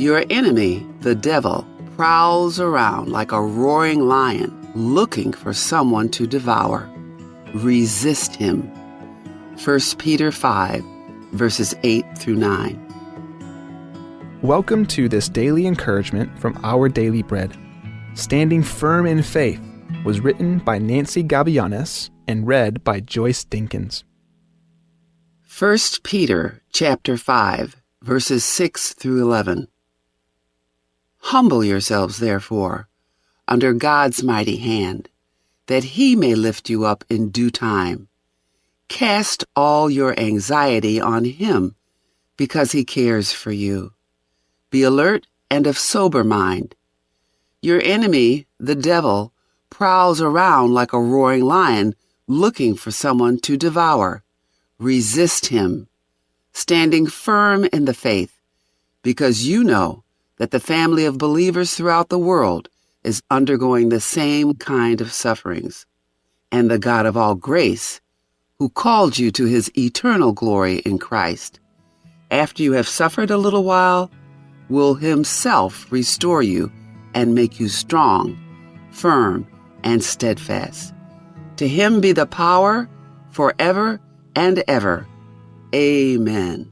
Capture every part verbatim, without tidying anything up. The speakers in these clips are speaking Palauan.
Your enemy, the devil, prowls around like a roaring lion looking for someone to devour. Resist him. First Peter five, verses eight through nine. Welcome to this daily encouragement from Our Daily Bread. Standing Firm in Faith was written by Nancy Gavilanes and read by Joyce Dinkins. First Peter chapter five, verses six through eleven. Humble yourselves, therefore, under God's mighty hand, that he may lift you up in due time. Cast all your anxiety on him, because he cares for you. Be alert and of sober mind. Your enemy, the devil, prowls around like a roaring lion looking for someone to devour. Resist him, standing firm in the faith, because you know that the family of believers throughout the world is undergoing the same kind of sufferings. And the God of all grace, who called you to his eternal glory in Christ, after you have suffered a little while, will himself restore you and make you strong, firm, and steadfast. To him be the power forever and ever. Amen.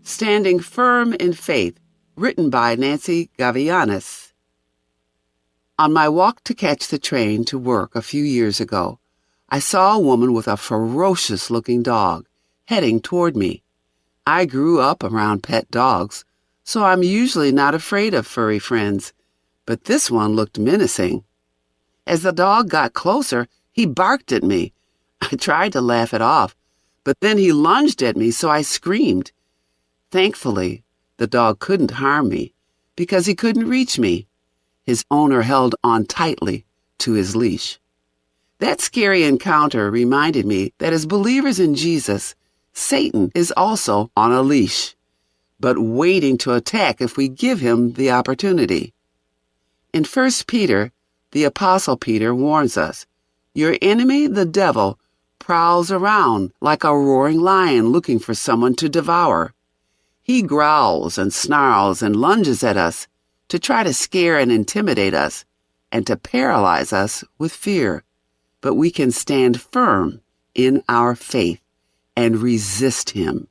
Standing Firm in Faith, written by Nancy Gavilanes. On my walk to catch the train to work a few years ago, I saw a woman with a ferocious-looking dog heading toward me. I grew up around pet dogs, so I'm usually not afraid of furry friends, but this one looked menacing. As the dog got closer, he barked at me. I tried to laugh it off, but then he lunged at me, so I screamed. Thankfully, the dog couldn't harm me because he couldn't reach me. His owner held on tightly to his leash. That scary encounter reminded me that as believers in Jesus, Satan is also on a leash, but waiting to attack if we give him the opportunity. In First Peter, the Apostle Peter warns us, "Your enemy, the devil, prowls around like a roaring lion looking for someone to devour. He growls and snarls and lunges at us to try to scare and intimidate us and to paralyze us with fear. But we can stand firm in our faith and resist him."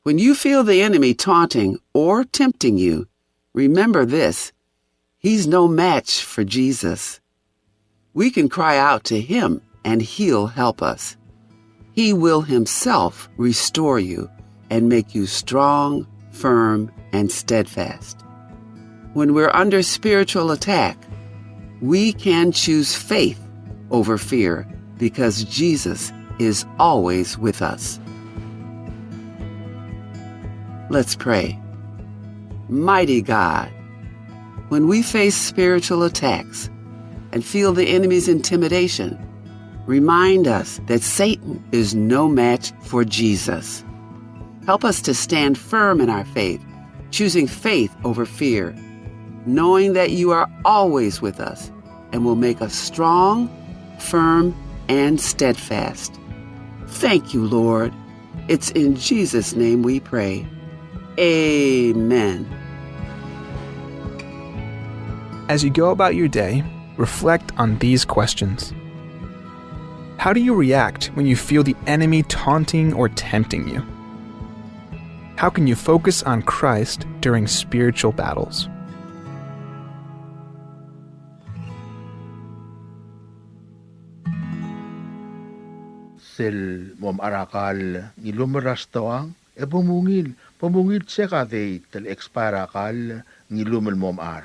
When you feel the enemy taunting or tempting you, remember this: he's no match for Jesus. We can cry out to him and he'll help us. He will himself restore you and make you strong, firm, and steadfast. When we're under spiritual attack, we can choose faith over fear because Jesus is always with us. Let's pray. Mighty God, when we face spiritual attacks and feel the enemy's intimidation, remind us that Satan is no match for Jesus. Help us to stand firm in our faith, choosing faith over fear, knowing that you are always with us and will make us strong, firm, and steadfast. Thank you, Lord. It's in Jesus' name we pray. Amen. As you go about your day, reflect on these questions. How do you react when you feel the enemy taunting or tempting you? How can you focus on Christ during spiritual battles? Sel mo mechar a kall, ngilumel er a stoang, e bo mungil, bo mungil check a date el expire a kall, ngilumel mo mechar.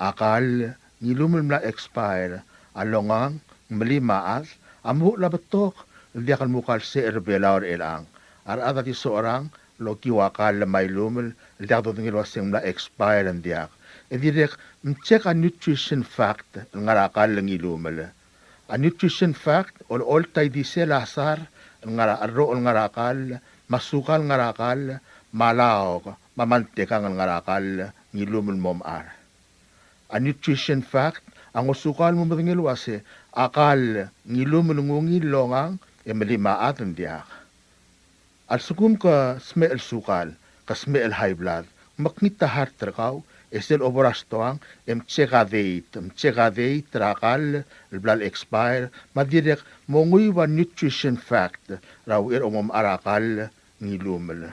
A kall, ngilumel mla expire, a longang, ng melim a chad, a mo uchul a betok, el diak el mukal secher er Belau er chelechang. A rechad a di socherang, el okiu a kall me a ilumel, el diak dodengei el uaseng mla expire ng diak. E dirrek, mcheck a nutrition fact, el ngar er a kall ngilumel. A nutrition fact, olecholt a ildisel a sar, el ngar er a, cherroch el ngar er a kall, me a sukal el ngar er a kall, me a laok, me a mantekang el ngar er a kall, ngilumel mo mechar. A nutrition fact, a ngosukau el mo medengei el uase, a kall, ngilumel ng ungil el longang, e melim a chad ng diak. A lsekum ke smecher el sukal, ke smecher el high blood, me kngit a heart er kau, e sel obo er a stoang, e mcheck a date, mcheck a date er a kall el bla le expire, me a dirrek monguiu a nutrition fact er a uchei er a omomechar a kall ng ilumel.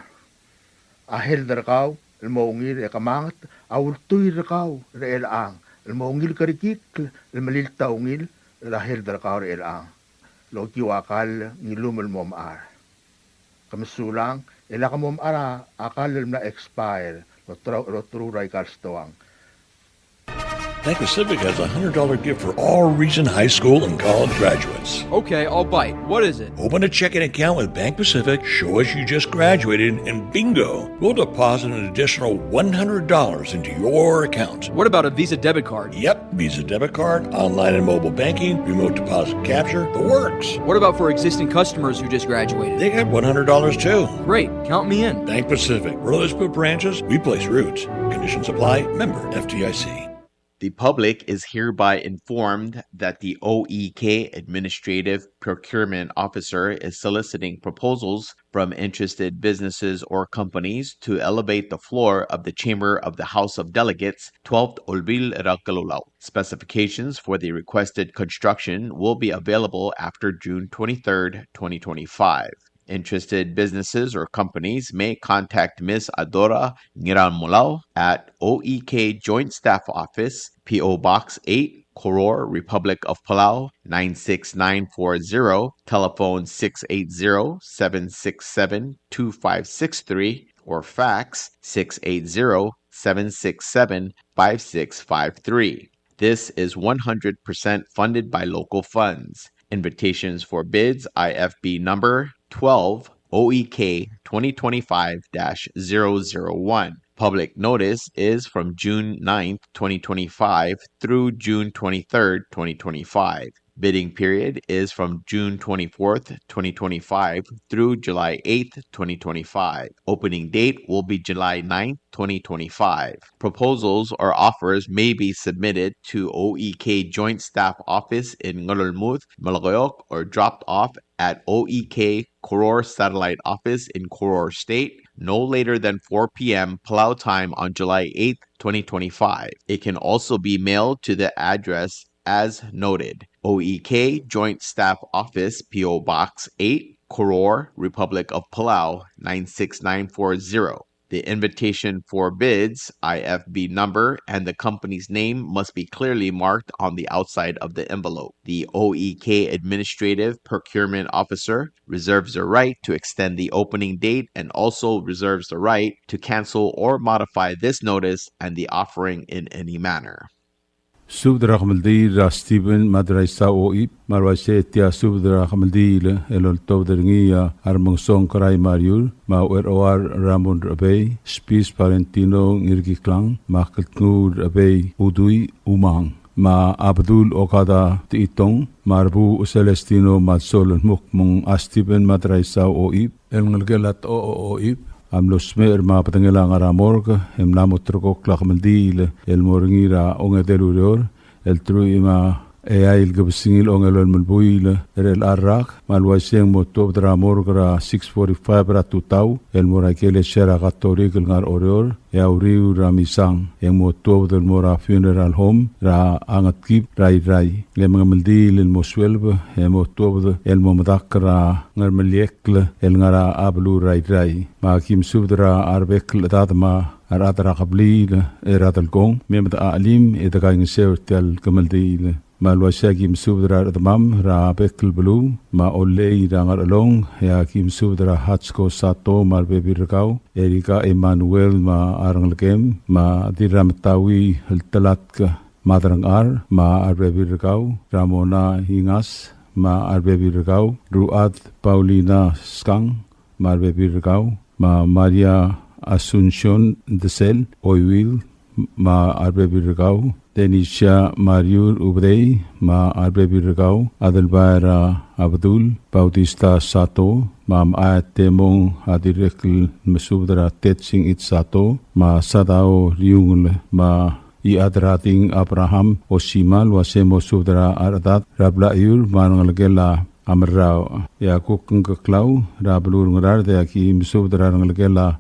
A health er kau el mo ungil e kemanget a ultuil er kau er chelechang el mo ungil kerekikl el melilt a ungil er a health er kau er chelechang el okiu a kall ng ilumel el mo mechar. Ke mesulang, e lak momechar a kall el mla expire el oterau, el oterau er aika el stoang. Bank Pacific has a hundred dollar gift for all recent high school and college graduates. Okay, I'll bite. What is it? Open a checking account with Bank Pacific, show us you just graduated, and bingo, we'll deposit an additional one hundred dollars into your account. What about a Visa debit card? Yep, Visa debit card, online and mobile banking, remote deposit capture, the works. What about for existing customers who just graduated? They get one hundred dollars too. Great, count me in. Bank Pacific, where others put branches, we place roots. Conditions apply, member F D I C. The public is hereby informed that the O E K Administrative Procurement Officer is soliciting proposals from interested businesses or companies to elevate the floor of the chamber of the House of Delegates, twelfth Olbiil er a Kelulau. Specifications for the requested construction will be available after June twenty-third, twenty twenty-five. Interested businesses or companies may contact Miss Adora Ngiranmulau at O E K Joint Staff Office, P O Box eight, Koror, Republic of Palau, nine six nine four zero, telephone six eight zero, seven six seven, two five six three, or fax six eight zero, seven six seven, five six five three. This is one hundred percent funded by local funds. Invitations for bids, I F B number twelve, O E K twenty twenty-five dash zero zero one. Public notice is from June ninth, twenty twenty-five through June twenty-third, twenty twenty-five. Bidding period is from June twenty-fourth, twenty twenty-five through July eighth, twenty twenty-five. Opening date will be July ninth, twenty twenty-five. Proposals or offers may be submitted to O E K Joint Staff Office in Ngerulmud, Melekeok, or dropped off at O E K Koror Satellite Office in Koror State no later than four p.m. Palau time on July eighth, twenty twenty-five. It can also be mailed to the address as noted. O E K Joint Staff Office, P O Box eight, Koror, Republic of Palau, nine six nine four zero. The invitation for bids, I F B number, and the company's name must be clearly marked on the outside of the envelope. The O E K Administrative Procurement Officer reserves the right to extend the opening date and also reserves the right to cancel or modify this notice and the offering in any manner. Subed er a kemeldiil er a Stephen Madraisau Oib, me a le uaisei e tia subed er a kemeldiil el oltobed er ngii a Remengesong Kerai Mariur, me a Ucheroar Ramon Rechebei, Spis Valentino Ngirkiklang, me a Keltnguul Rechebei Udui Umang, me a Abdul Okada Techitong, me a Rebuuch Celestino Matsol el kmo ng a Stephen Madraisau Oib, el ngelekel a Tocho Oib, a mlo smecher me a bedengel a ngar er a morgue, e mla mo ulterekokl a kemeldiil el mo er ngii er a ongedei el ureor, el teruich me a eai el kebesengil a ongelolem el buil er chelecha el rak, me a le uaisei e ng mo tuobed er a morgue er a six forty-five er a tutau, el mo er a ikelesia er a Katolik el ngar er a Oreor, e a uriul er a misang e ng mo tuobed el mo er a funeral home er a Ngetkib er a Irrai. E mengemeldiil el mo sueleb e mo tuobed el mo medakl er a Ngermeliekl el ngar er a beluu er a Irrai. Me aki mesubed er a rebek el chedad me a rechad er a kebliil er a Delkong, me mdak a chelim e dekaingeseu er tia el kemeldiil. Me a le uaisei aki mesubed er a rechedemam er a bek el beluu, me a Ollei er a Ngerchelong, e aki mesubed er a Hatsko Sato me a rebebil er kau, Erika Emmanuel me a rengelekem, me a Dirrametaui el Telatk Madrangchar me a rebebil er kau, Ramona Ingas me a rebebil er kau, Ruad Paulina Skang me a rebebil er kau, me a Maria Asuncion Desel Oiwil me a rebebil er kau, Denisia Mariur Ubedei me a rebebil er kau, Adelbai er a Abdul Bautista Sato, me a Mechai Temong, a dirrek el mesubed er a Tetsing It Sato, me a Sadao Riungel, me a Iadrading Abraham Osima, el uase mo subed er a rechedad er a Blaiur me a rengelekel a a Merrau. E a kuk Ngkeklau er a beluu er a Ngaraard e aki mesubed er a rengelekel a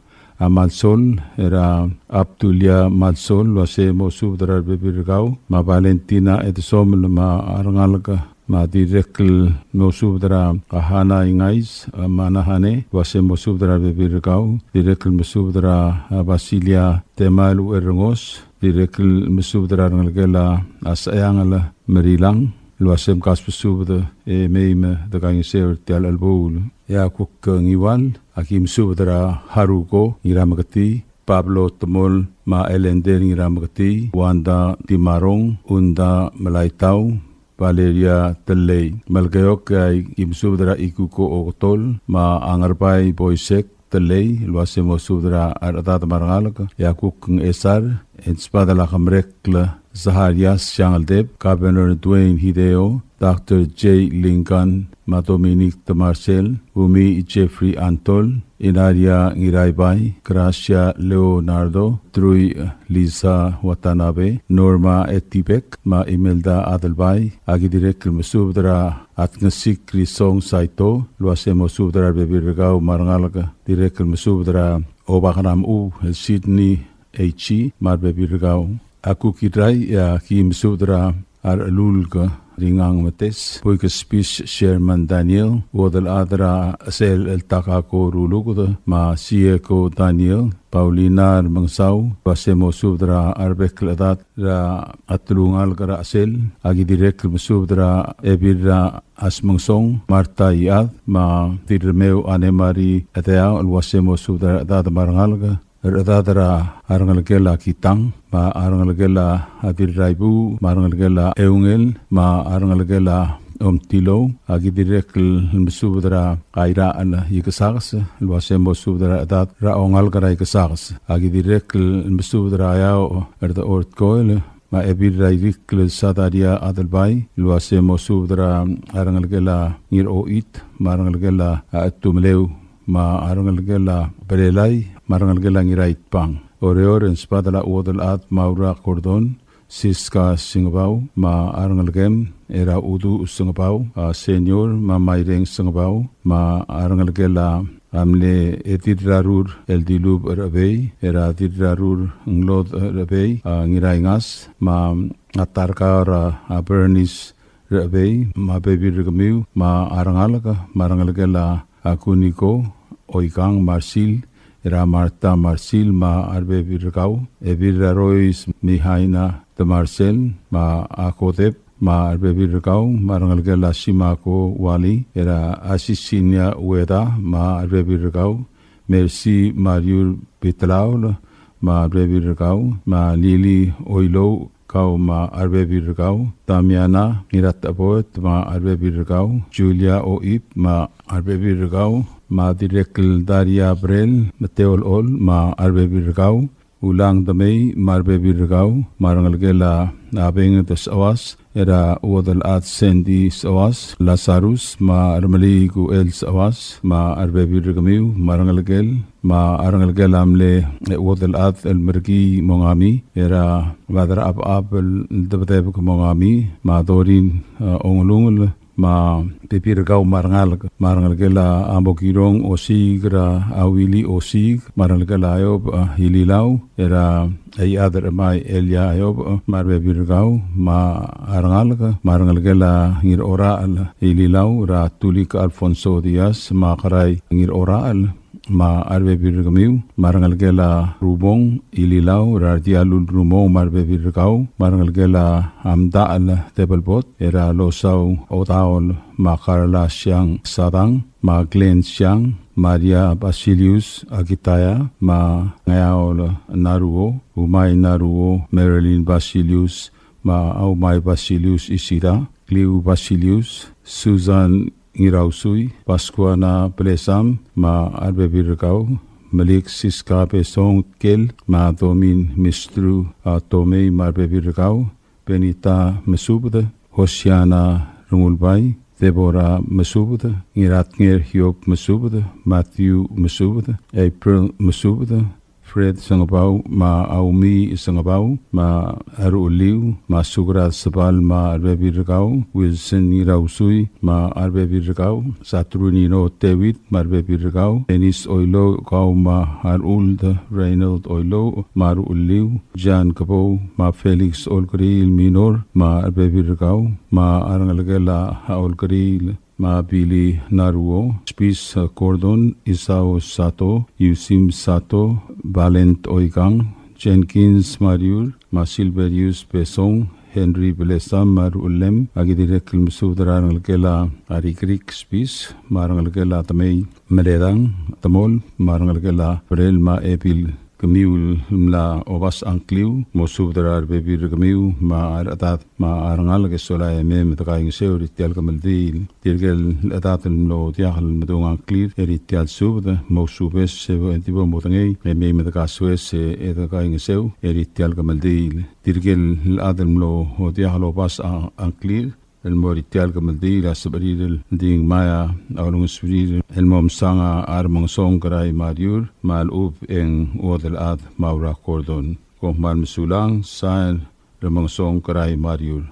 Malsol, er a Abdulia Malsol, el uase mo subed er a rebebil er kau, me a Valentina Edesomel me a rengalek, me a dirrek el mo subed er a Hana Ingais, me a Nahane, el uase mo subed er a rebebil er kau, dirrek el mesubed er a Basilia Temael Uerrengos, dirrek el mesubed er a rengelekel a Secheangel Merilang, el uase mkasbesubed e mei me dekaingeseu er tia el chelebuul. E a kuk Ngiwal, aki mesubed er a Haruko Ngirameketii, Pablo Temol me a Elender Ngirameketii, Wanda Timarong, Unda Melaitau, Valeria Tellei. Melekeok e aki mesubed er a Ikuko Oketol me a Ngerbai Boisek Tellei, el uase mo subed er a rechedad me a rengalek. E a kuk Ngchesar, e ng subedel a Kemrekl Zaharias Siangeldeb, Governor Duane Hideo, Doctor Jay Lincoln, me a Dominic Temarsel, Umi Jeffrey Antol, Inaria Ngiraibai, Gracia Leonardo, Trui Lisa Watanabe, Norma Etibek, me a Imelda Adelbai, aki dirrek el mesubed er a Atngesik Risong Saito, el uase mo subed er a rebebil er kau me a rengalek, dirrek el mesubed er a Obak er a Mechub el Sydney H. me a rebebil er kau. A kuk Irrai, e aki mesubed er a Arlulk Ringang Metes, Buik Spis Sherman Daniel, Uodelchad er a Sel el Takako Ruluked, me a Sieko Daniel, Paulina Remengesau, el uase mo subed er a rebek el chedad er a telungalek er a Sel, aki dirrek el mesubed er a Ebil er a Asmengesong, Martha Iad, me a Dirremeu Anne Marie Edeao, el uase mo subed er a rechedad me a rengalek, rechedad er a rengelekel a Kitang, me a rengelekel a Dirraibuuch, me a rengelekel a Eungel, me a rengelekel a Omtilou, aki dirrek el mesubed er a Irachel Ikesakes, el uase mo subed er a rechedad er a ongalek er a Ikesakes, aki dirrek el mesubed er a Eaoch er a Ortkoel, me a Ebil er a Irikl el Sadaria Adelbai, el uase mo subed er a rengelekel a Ngiroit, me a rengelekel a Chetumeleu, me a rengelekel a Belelai, me a rengelekel a Ngiraitbang. Oreor e ng subedel a Uodelchad Maura Gordon, Siska Sengebau, me a rengelekem, er a Uduch Sengebau, a Senior, me a Maireng Sengebau, me a rengelekel a mle Dirrarur el Dilub Rechebei, er a Dirrarur Nglod Rechebei, a Ngiraingas, me a Tarkar a Bernice Rechebei, me a bebil er kemiu, me a rengalek, me a rengelekel a Kuniko Oikang, Marsil, er a Martha Marsil, me a rebebil er kau, Ebil er a Rois Mihaina Temarsel, me a Kodep, me a rebebil er kau, me a rengelekel a Simako Wali, er a Asisinia Ueda, me a rebebil er kau, Mercy Mariur Bitlaol, me a rebebil er kau, me a Lili Oilouch, kau me a rebebil er kau, Damiana Ngiratecheboet me a rebebil er kau, Julia Oib me a rebebil er kau, me a dirrek el Daria Brel, Meteolechol me a rebebil er kau, Ulang Demei me a rebebil er kau, me a rengelekel a Benged Sechoas, er a Uodelchad Sandy Sechoas, Lazarus me a Remeliik Uchel Sechoas, me a rebebil er kemiu, me a rengelekel, me a rengelekel a mle Uodelchad el Merkii Mongami, er a Baderchebecheb el Debedebek Mongami, me a Dorin, e, Ongelungel, me a bebil er kau me a rengalek, me a rengelekel a Mokirong Osiik, er a Willy Osiik, me a rengelekel a Eob, e, Ililau, er a Eichad er Chemai Elia Eob, e, me a rebebil er kau, me a rengalek, me a rengelekel a Ngirorachel Ililau, er a Tulik Alfonso Diaz, me a Kerai Ngirorachel, me a rebebil er kemiu, me a rengelekel a Rumong Ililau, er a Rdialul Rumong me a rebebil er kau, me a rengelekel a Mdachel Tebelbot, er a Losau Odaol, me a Carla Siang Sadang, me a Glenn Siang, Maria Basilius Akitaya, me a Ngeaol Naruo, Umai Naruo, Marilyn Basilius, me a Umai Basilius Isida, Kliu Basilius, Susan Ngirausui, Pascuana Blesam, me a rebebil er kau, Melik Siska Besong Kel, me a Domin Mistru, a, Tomei me a rebebil er kau, Benita Mesubed, Hosiana Rengulbai, Deborah Mesubed, Ngiratnger Hiob Mesubed, Matthew Mesubed, April Mesubed, Fred Sengebau, me a Aumi Sengebau, me a Rucheliu, me a Sukrad Sebal, me a rebebil er kau, Wilson Ngirausui, me a rebebil er kau, Saturnino David, me a rebebil er kau, Dennis Oilouch, kau me a Harold Reynold Oilouch, me a Rucheliu, Jan Kebou, me a Felix Olkeriil Minor, me a rebebil er kau, me a rengelekel a Olkeriil, me a Billy Naruo, Spis Gordon, Isao Sato, Yusim Sato, Valent Oikang, Jenkins Mariur, me a Silverius Besong, Henry Belesam, me a Ruchelem, a ki dirrek el mesubed er a rengelekel a Rikrik Spis, me a rengelekel a Temei Meledang Temol, me a rengelekel a Brel me a Ebil Kemiu el mla obas a ngkliu, mosubed er a rebebil er kemiu me a rechedad me a rengalek e sola e mei me dekaingeseu er tia el kemeldiil. Tirke el chedad el mlo diak el medung a ngklir er tia el subed, mousubes e di bo modengei e mei me dekasoes e dekaingeseu er tia el kemeldiil. Tirke el chad el mlo diak lobas a ngklir el mo er tia el kemeldiil a sebechir el di ngmai a olengeseu er tir el mo msang a Remengesong Kerai Mariur me a lechub e ng Uodelchad Maura Gordon. Kom kmal mesulang, sain Remengesong Kerai Mariur.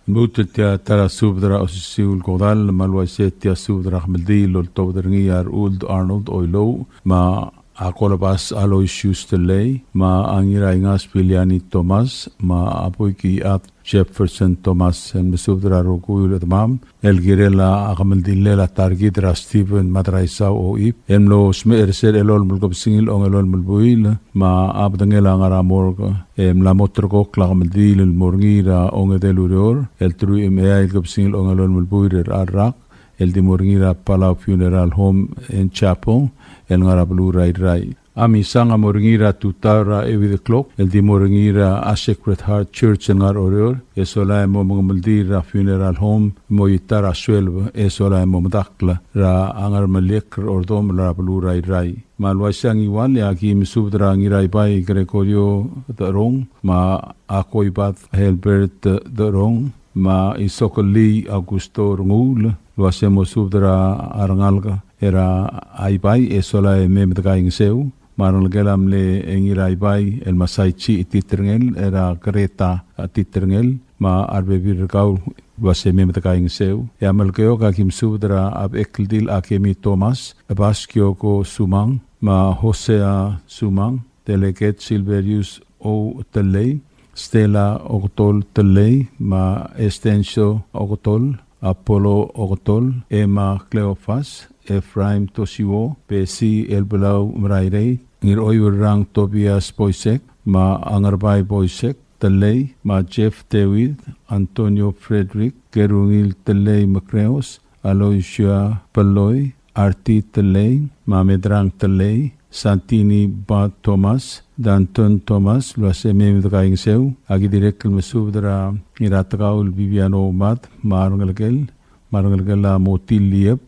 Lmuut el tia ta er a subed er a osisiu el kodall, me a le uaisei tia subed er a kemeldiil el oltobed er ngii a Rechuld Arnold Oilouch, me a Kolobas Aloysius Tellei, me a Ngiraingas Biliani Thomas, me a Boikiad Jefferson Thomas, el mesubed er a rokui el chedemam el kirel a kemeldillel a ta er kid er a Stephen Madraisau Oib, el mlo smecher er sel elolem el kebesengil a ongelolem el buil, me a bedengel a ngar er a morgue, e mla mo ulterekokl a kemeldiil el mo er ngii er a ongedei el ureor, el teruich me a eai el kebesengil a ongelolem el buil er a rak, el di mo er ngii er a Palau Funeral Home and Chapel, el ngar er a beluu er a Irrai. A misang a mo er ngii er a tutau er a euid el klok, el di mo er ngii er a Sacred Heart Church el ngar er a Oreor, e sola e mo mengemeldiil er a funeral home, mo ta er a sueleb, e sola e mo medakl er a Ngermeliek er a Ordomel er a beluu er a Irrai. Me a le uaisei a Ngiwal, e aki mesubed er a Ngiraibai Gregorio Derong, me a Koibad Helbert Derong, me a Isokelii Augusto Renguul, el uase mo subed er a rengalek er a Aibai e sola e mei me dekaingeseu, me a rengelekel a mle Ngiraibai el Masaichi Titerngel, er a Greta Titerngel, me a rebebil er kau el uase mei me dekaingeseu. E a Melekeok a ki mesubed er a Bekeldil Akemi Thomas, Ebas Kioko Sumang, me a Hosea Sumang, Delegate Silverius O. Tellei, Stella Okotol Tellei, me a Estencio Okotol, Apollo Okotol, Emma Cleofas, Ephraim Tosiwo, Besi Elbelau Merairei, Ngiroiurrang Tobias Boisek, me a Ngerbai Boisek Tellei, me a Jeff David, Antonio Frederick, Kerungil Tellei Mekreos, Aloysia Peloi, Arti Tellei, me a Medrang Tellei, Santini Ba Thomas, Danton Thomas, el uase mei me dekaingeseu. Aki dirrek el mesubed er a Ngiratekau el Bibiano Mad, me a rengelekel, me a rengelekel a Motil Liep,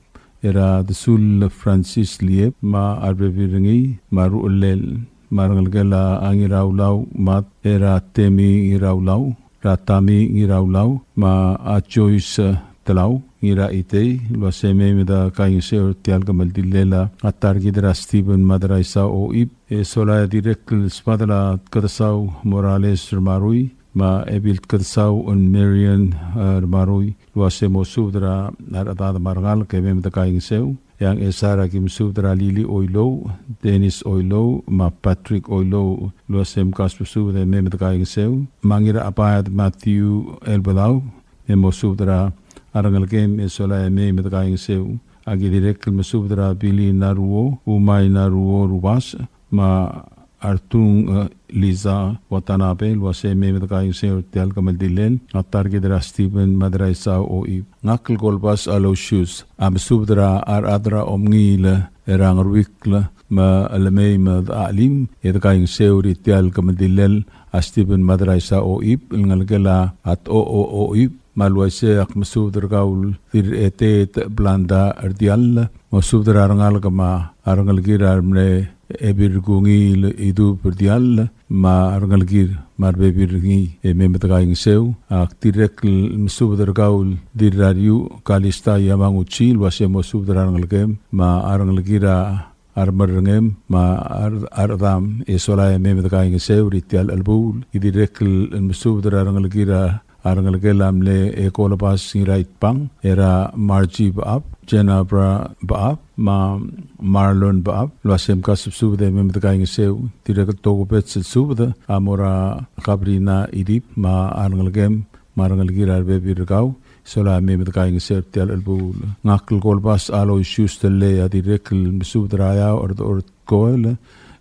er a Desul Francis Liep, me a rebebil er ngii, me a ruchelel, me a rengelekel a Ngiraulau Mad, er a Temi Ngiraulau, er a Tami Ngiraulau, me a Joyce Telau, Ngiraitei, el uase mei me dekaingeseu er tia el kemeldillel a ta er kid er a Stephen Madraisau Oib, e sola e dirrek el sbadel a Kedesau Morales Remarui, me a Ebil Kedesau el Marian, eh, Remarui, el uase mo subed er a rechedad me a rengalek e mei me dekaingeseu. E a Ngchesar a ki mesubed er a Lili Oilouch, Dennis Oilouch, me a Patrick Oilouch, el uase mkasbesubed e mei me dekaingeseu. Me a Ngirachebaed Matthew Elbelau, e mo subed er a rengelekem e sola e mei me dekaingeseu. Aki dirrek el mesubed er a Billy Naruo, Umai Naruo Rubas, me a Artung, eh, Liza Watanabe, el uase mei me dekaingeseu er tia el kemeldillel a ta er kid er a Stephen Madraisau Oib. Ngak el Kolbas Aloysius a mesubed er a rechad er a Omngiil er a Ngeruikl me a lemei me de chelim e dekaingeseu er tia el kemeldillel a Stephen Madraisau Oib, el ngelekel a Tocho Oib, me a le uaisei ak mesubed er kau el Dirretet Blanda Rdiall, mo subed er a rengalek me a rengelekir a re mle Ebil er Kungiil Idub Rdiall, me a rengelekir me a rebebil er ngii e mei me dekaingeseu. Ak dirrek el mesubed er kau el Dirrariuch Kalista Yamanguchi, el uase mo subed er a rengelekem me a rengelekir a a remerrengem me a re-, a rechedam, e sola e mei me dekaingeseu er tia el chelebuul. Ki dirrek el mesubed er a rengelekir a a rengelekel a mle Ekolobas Ngiraitbang, er a Margie Bechab, Jenabra Bechab, me a Marlon Bechab, el uase mkasbesubed e mei me dekaingeseu. Dirrek el tokubets el subed a mo er a Kabrina Idip, me a rengelekem, me a rengelekir a rebebil er kau, sola e mei me dekaingeseu er tia el chelebuul. Ngak el Kolobas Aloysius Tellei a dirrek el mesubed er a Eaoch er a Dechor Koel,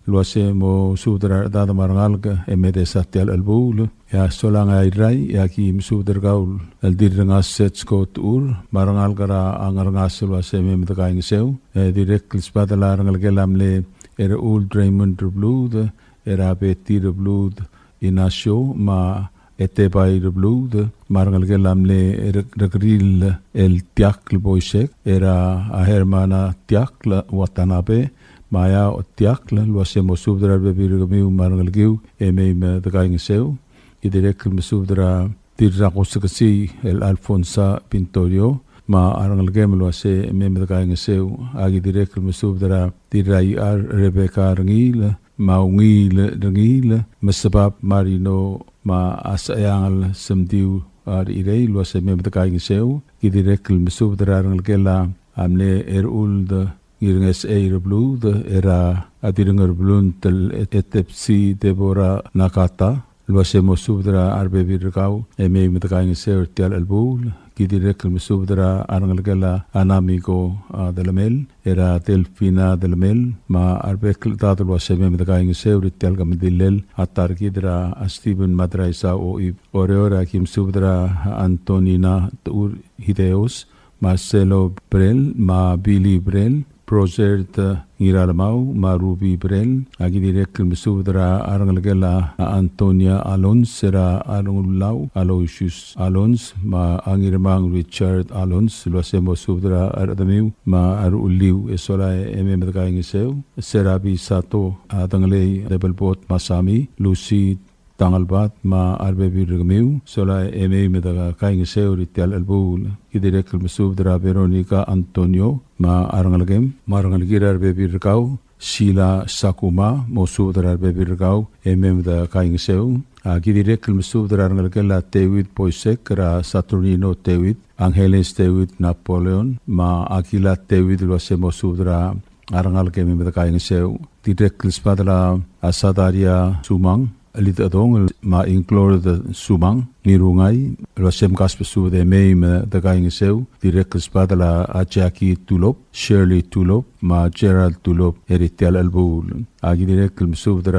el uase mo subed er a rechedad me a rengalek e mei me desa tia el chelebuul. E a Solang a Irrai, e aki mesubed er kau el Dirrengas Setsko Techur, me a rengalek er a Ngerngas el uase mei me dekaingeseu. E dirrek el sbadel a rengelekel a mle Erechuld Raymond Rebluud, er a Betty Rebluud Inacio, me a Etebai Rebluud, me a rengelekel a mle Re-, Rekril el Tiakl Boisek, er a Hermana Tiakl Watanabe, me a Eaoch Tiakl, el uase mo subed er a rebebil er kemiu me a rengelekiu e mei me dekaingeseu. Ki dirrek el mesubed er a Dirrakosekesii el Alfonsa Pintorio, me a rengelekem el uase mei me dekaingeseu. Aki dirrek el mesubed er a Dirraichar Rebecca Rengiil, me a Ungil Rengiil, Mesebab Marino, me a Secheangel Semdiu, a, Rechirei, el uase mei me dekaingeseu. Ki dirrek el mesubed er a rengelekel a mle Erechuld Ngirngesechei Rebluud, er a Dirrengerblunt el Etepsi Deborah Nakata, el uase mo subed er a rebebil er kau e mei me dekaingeseu er tia el chelebuul. Ki dirrek el mesubed er a rengelekel a Anamiko, a, Delemel, er a Delfina Delemel, me a rebek el chedad el uase mei me dekaingeseu er tia el kemeldillel a ta er kid er a Stephen Madraisau Oib. Oreor, aki mesubed er a Antonina Techur Hideos, Marcelo Brel, me a Billy Brel, Prosert Ngiralemau, me a Ruby Brel. Aki dirrek el mesubed er a rengelekel a Antonia Alons, er a Rengullau Aloysius Alons, me a Ngirmang Richard Alons, el uase mo subed er a rechedemiu me a ruchelliu e sola e mei me dekaingeseu. Serabi Sato, a, Dengelei Debelbot Masami, Lucy Tangelbad, me a rebebil er kemiu, sola e mei me dekaingeseu er tia el chelebuul. Ki dirrek el mesubed er a Veronica Antonio, me a rengelekem, me a rengelekir a rebebil er kau, Sheila Sakuma, mo subed er a rebebil er kau e mei me dekaingeseu. A, ki dirrek el mesubed er a rengelekel a David Boisek, er a Saturnino David, Angeles David Napoleon, me a Akila David el uase mo subed er a a rengalek e mei me dekaingeseu. Dirrek el sbadel a Sadaria Sumang, Elitechedong, me a Inglord Sumang, Ngirungai, el uase mkasbesubed e mei me dekaingeseu. Dirrek el sbadel a Jackie Tulop, Shirley Tulop, me a Gerald Tulop, er tia el chelebuul. Aki dirrek el mesubed er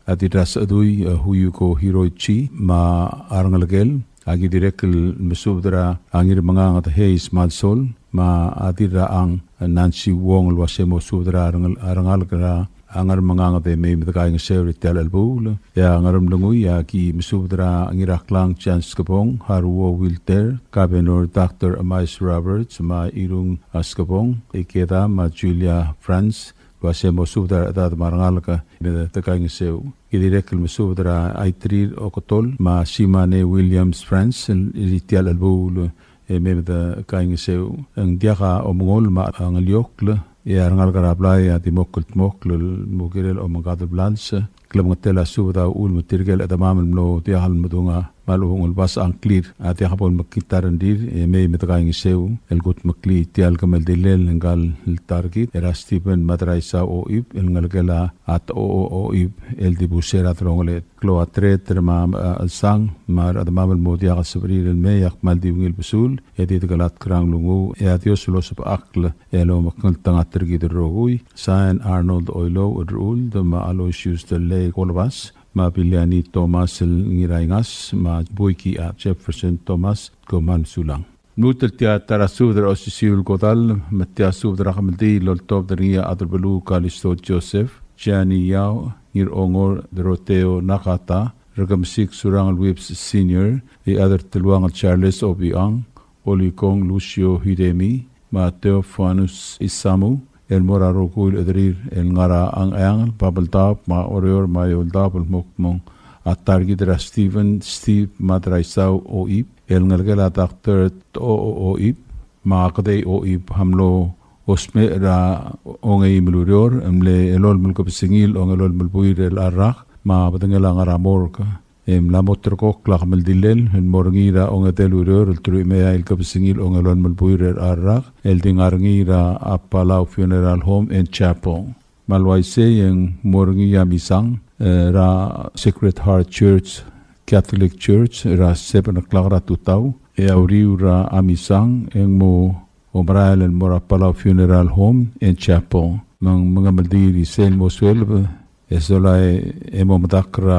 a Dirrasechedui, e, Huyuko Hiroichi, me a rengelekel. Aki dirrek el mesubed er a Ngirmenganged Hayes Mansol, me a Dirrachang Nancy Wong el uase mo subed er a rengel-, a rengalek er a Ngermenganged e mei me dekaingeseu er tia el chelebuul. E a Ngeremlengui, aki mesubed er a Ngiraklang Jan Skebong, Haruo Wilter, Kabenor Doctor Emais Roberts, me a Irung, a, Skebong, Ikeda, me a Julia Franz, el uase mo subed er a rechedad me a rengalek e mei me dekaingeseu. Ki dirrek el mesubed er a Aitrir Oketol, me a Simane Williams Franz, el, er tia el chelebuul e mei me dekaingeseu. Ng diak a omengol me a ngeliokl, e a rengalek er a blai a di mo kldmokl el mo kirel omengkad el blals. Klemengetel a subed a uchul me tirke el chedemam el mlo diak el medung a me a lechub e ng ulebas a ngklir a diak bo lemekngit a rengrir e mei me dekaingeseu el kudmeklii tia el kemeldilel ngka el ta er kid er a Stephen Madraisau Oib el ngelekel a Tocho Oib el dibus er a delongeled. Klou a tereter me a, a, chelsang me a rechedemam el mo diak el sebechir el mei a kmal di ungil besul e di dekelatk er a nglunguuch e a Dios el osebechakl el omekngeltengat er kid el rokui. Sain Arnold Oilouch el Rechuld me a Aloysius Delei Kolbas me a Biliani Thomas el Ngiraingas, me a Buiki a Jefferson Thomas, kom kmal mesulang. Lmuut el tia ta er a subed er a osisiu el kodall, me tia subed er a kemeldiil el oltobed er ngii a Adelbeluu Kalisto Joseph, Jani Yao, Ngirongor Doroteo Nakata, Rekemesik Surangel Whipps Senior, Iechad er Teluang el Charles Obichang, Olikong Lucio Hidemi, me a Theofanus Isamu, el mo er a rokui el chederir el ngar er a Ngcheangel, Babeldaob, me a Oreor, me a Eouldaob el mo kmo ng a ta er kid er a Stephen Steve Madraisau Oib, el ngelekel a Doctor Tocho Oib, me a Kedei Oib, a mlo osmecher er a ongeim el ureor, e mle elolem el kebesengil ongelolem el buil er a rak, me a bedengel a ngar er a morgue. E mla mo ulterekokl a kemeldilel el mo er ngii er a ongedei el ureor el teruich me a eai el kebesengil ongelolem el buil er a rak, el di ngar er ngii er a Palau Funeral Home and Chapel. Me a le uaisei e ng mo er ngii a misang, e, er a Sacred Heart Church, Catholic Church, er a seven o'clock er a tutau. E a uriul er a misang e ng mo omerael el mo er a Palau Funeral Home and Chapel. Me ng mengemeldiil er isei el mo sueleb, e sola e, e mo medakl er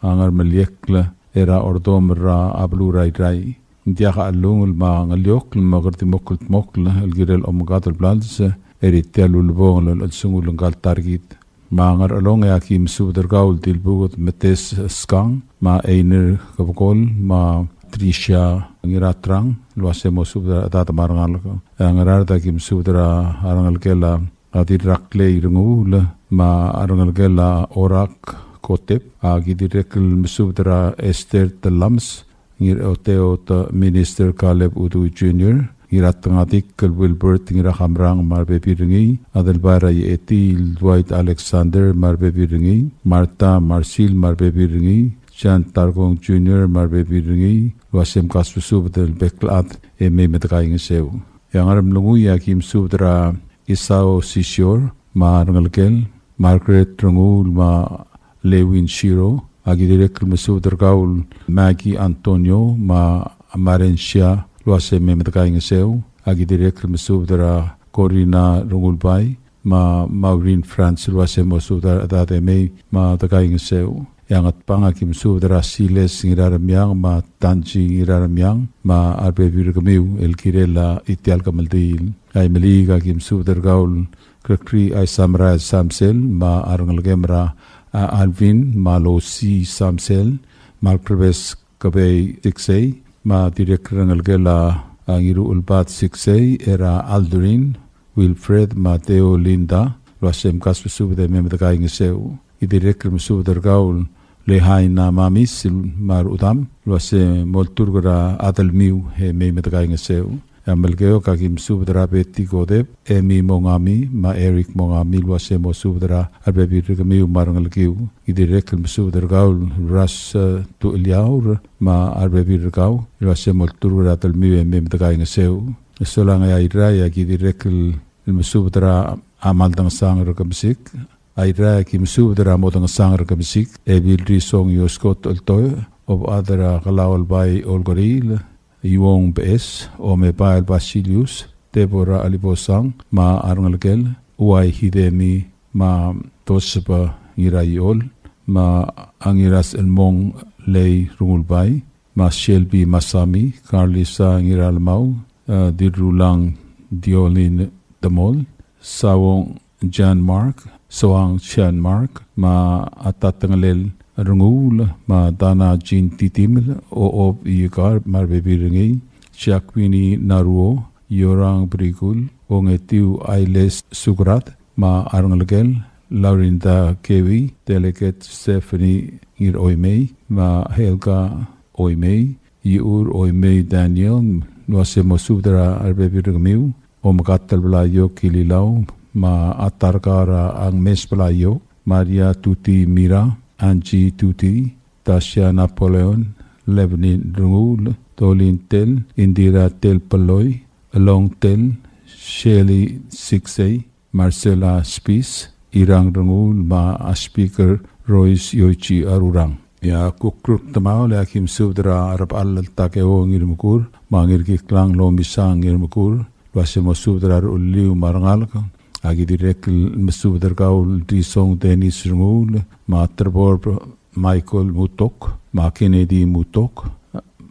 a Ngermeliekl er a Ordomel er a beluu er a Irrai. Ng diak a chelungel me a ngeliokl me kede di mo kldmokl el kirel omengkad el blals er tia el ulebongel el chelsengul ngka el ta er kid. Me a Ngerchelong e aki mesubed er kau el Dilbuked Metes Skang, me a Einer Kebekol, me a Tricia Ngiratrang, el uase mo subed er a chedad me a rengalek. E a Ngaraard e aki mesubed er a rengelekel a Dirraklei Renguul, me a rengelekel a Orak Kotep, aki dirrek el mesubed er a Esther Telames, Ngiroteot Minister Caleb Udui Junior, Ngiratengadik el Wilbert Ngirakamrang me a rebebil er ngii, Adelbai er a Iechetii el Dwight Alexander me a rebebil er ngii, Martha Marsil me a rebebil er ngii, John Tarkong Junior me a rebebil er ngii, el uase mkasbesubed el bek el chad e mei me dekaingeseu. E a Ngeremlengui e aki mesubed er a Isao Sisior me a rengelekel, Margaret Renguul me a Lewin Shiro, aki dirrek el mesubed er kau el Maggie Antonio me a Marensia el uase mei me dekaingeseu, aki dirrek el mesubed er a Corina Rengulbai me a Maureen France el uase mo subed er a chedad e mei me dekaingeseu. E a Ngatpang e aki mesubed er a Siles Ngiraremiang me a Tanji Ngiraremiang me a rebebil er kemiu el kirel a tia el kemeldiil. A Imeliik e aki mesubed er kau el Gregory Aisamerael Samsel me a rengelekem er a, a, Alvin me a Losi Samsel me a Lkrebes Kebei Siksei me a dirrek el rengelekel a, a, Ngiruchelbad Siksei er a Aldrin, Wilfred me a Theo Linda, el uase mkasbesubed e mei me dekaingeseu. Ki dirrek el mesubed er kau el Lehaina Mamis me a rudam, el uase mo olturk er a delmiu e mei me dekaingeseu. E a Melekeok e aki mesubed er a Betty Kodep, Emi Mongami me a Eric Mongami el uase mo subed er a rebebil er kemiu me a rengelekiu. Ki dirrek el mesubed er kau el Ras, e, Tucheliaur me a rebebil er kau el uase mo olturk er a delmiu e mei me dekaingeseu. E solang e a Irrai e aki dirrek el mesubed er a Maldangesang er Kemesik. A Irrai e aki mesubed er a Modengesang er Kemesik, Ebil Risong Ioskot Oltoi, Obechad er a Kelaolbai Olkeriil, Iuong Beches, Omebael Basilius, Deborah Alibosang me a rengelekel, Uai Hidemi me a Toseba Ngiraiol me a Ngiras Elmong Lei Rengulbai, me a Shelby Masami, Carlisa Ngiralmau, e, Dirrulang Diolin Demol, Sawong Jan Mark, Soang Jan Mark, me a Tatengelel Renguul, me a Dana Jean Titiml, Ochob Iekar me a rebebil er ngii, Jacquini Naruo, Yorang Brikul, Ongetiu Ailes Sukrat, me a rengelekel, Laurinda Kewi, Delegate Stephanie Ngir Oimei, me a Helga Oimei, Iur Oimei Daniel, el uase mo subed er a rebebil er kemiu, Omekatel Blaiok Kililau, me a Tarkar Angmes Blaiok, Maria Tuti Mira, Angie Tuti, Tasia Napoleon, Levnin Renguul, Tolin Tel, Indira Tel Peloi, Elong Tel, Shirley Siksei, Marcela Spis, Irang Renguul, me a Speaker Royce Yoichi Arurang. E a Kukruk Temaol e aki mesubed er a Rebechall el Takeo Ngirmekur, me a Ngirkiklang Lomisang Ngirmekur, el uase mo subed er a ruchelliu me a rengalek. Aki dirrek el mesubed er kau el Risong Dennis Renguul, me a Terbor Michael Mutok, me a Kennedy Mutok,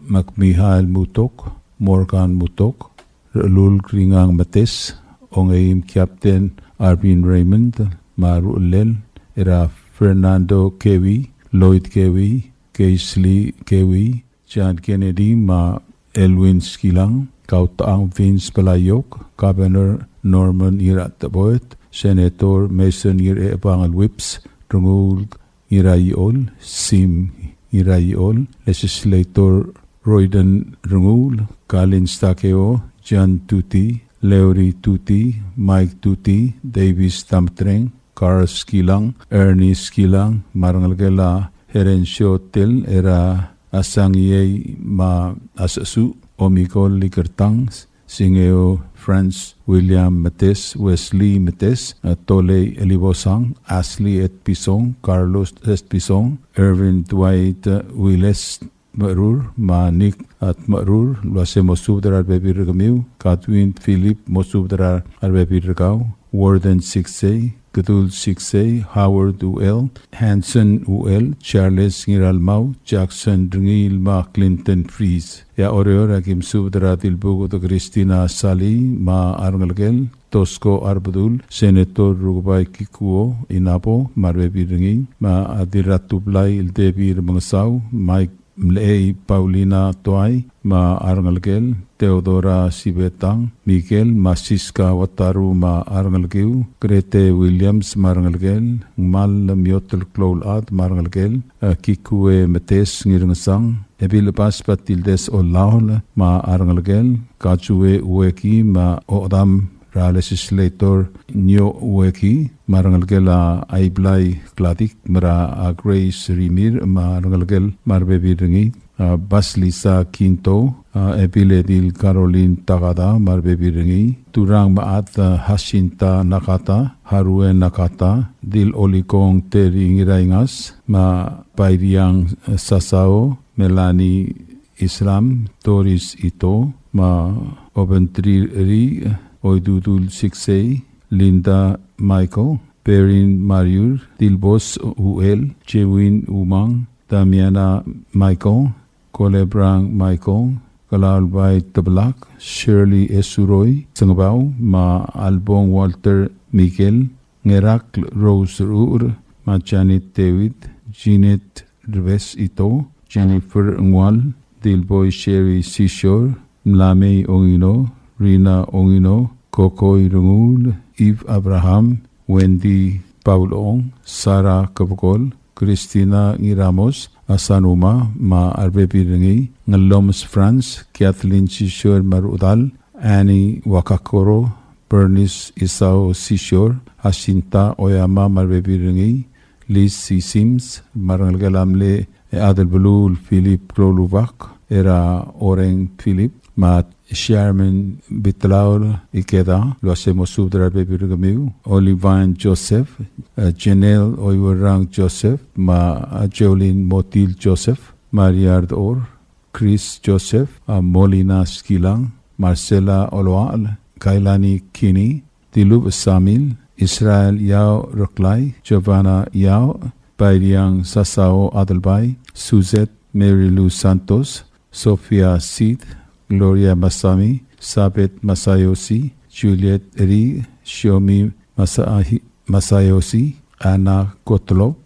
me a Mihael Mutok, Morgan Mutok, Rechelulk Ringang Metes, Ongeim Captain Arvin Raymond, me a ruchellel er a Fernando Kewi, Lloyd Kewi, Keisley Kewi, John Kennedy, me a Elwin Skilang, Kautechang Vince Pelayok, Governor Norman Ngiratecheboet, Senator Mason Ngirchechebangel Whipps, Renguul Ngiraiol, Sim Ngiraiol, Legislator Royden Renguul, Kalin Stakeo, John Tuti, Leury Tuti, Mike Tuti, Davis Tamtreng, Carl Skilang, Ernie Skilang, me a rengelekel a Herencio Tel, er a Asangiei me a Asesu, Omikol Ikertang, Singeo Franz, William Metes, Wesley Metes, a Tolei Elibosang, Ashley Etpison, Carlos Etpison, Erwin Dwight, a Willis Tmerur, me a Nick, a Tmerur, el uase mo subed er a rebebil er kemiu, Katwin Philip, mo subed er a rebebil er kau, Warden Siksei, Kedul Siksei, Howard Uel, Hanson Uel, Charles Ngiralmau, Jackson Rengiil, me a Clinton Fries. E a Oreor a kim subed er a Dilbuked Christina Salii, me a rengelekel, Tosko Arbedul, Senator Rukebai Kikuo Inabo, me a rebebil er ngii, me a Dirratublai el Debbie Remengesau, Mike Mlechei Paulina Toai, me a rengelekel, Theodora Sibetang, Miguel me a Siska Wataru me a rengelekiu, Grete Williams me a rengelekel, Ngmal Miotel Kloulchad me a rengelekel, e, Kikue Metes Ngirngesang, Ebil Bas Batildes Olaol me a rengelekel, Kajue Ueki me a Odam er a Legislator Nio Ueki, me a rengelekel a Aiblai Kladik, me a Grace Rimirch, me a rengelekel me a rebebil er ngii, a Basilisa Kinto, a Ebil Edil Caroline Takada, me a rebebil er ngii, Turang me a Ad, a Jacinta Nakata, Harue Nakata, Dil Olikong Terry Ngiraingas, me a Bairiang, e, Sasao, Melanie Islam, Doris Ito, me a Obentrir Ri, Oidudul Siksei, Linda Michael, Perrin Mariur, Dilbos Uel, Jewin Umang, Damiana Michael, Kolebrang Michael, Kalaulbai Teblak, Shirley Esuroi, Sengebau, me a Albong Walter Miguel, Ngerakl Rose Ruur, me a Janet David, Jeanette Rebes Ito, Jennifer Ngual, Dilboi Sherry Sisior, Mlamei Ongino, Rina Ongino, Kokoi Rengul, Eve Abraham, Wendy Paul Ong, Sarah Kebekol, Christina Ngiramos, Asanuma, me a rebebil er ngii, Ngellomes Franz, Kathleen Sisior me a rechedal, Annie Wakakoro, Bernice Isao Sisior, Jacinta Oyama me a rebebil er ngii, Liz C. Sims, me a rengelekel a mle Adelbeluu el Philip Kloulubak, er a Oreng Philip, me a Sherman Bitlaol Ikeda, el uase mo subed er a rebebil er kemiu, Olivine Joseph, e, Janelle Oiwerang Joseph, me a Jolene Motil Joseph, Maria Ardor, Chris Joseph, a Molina Skilang, Marcela Oloal, Kailani Kini, Dilub Samil, Israel Yao Reklai, Giovanna Yao, Bairiang Sasao Adelbai, Suzette Mary Lou Santos, Sofia Sid, Gloria Masami, Sabeth Masayoshi, Juliet Ri, Shiomi Masahi-, Masayoshi, Anna Gottlob,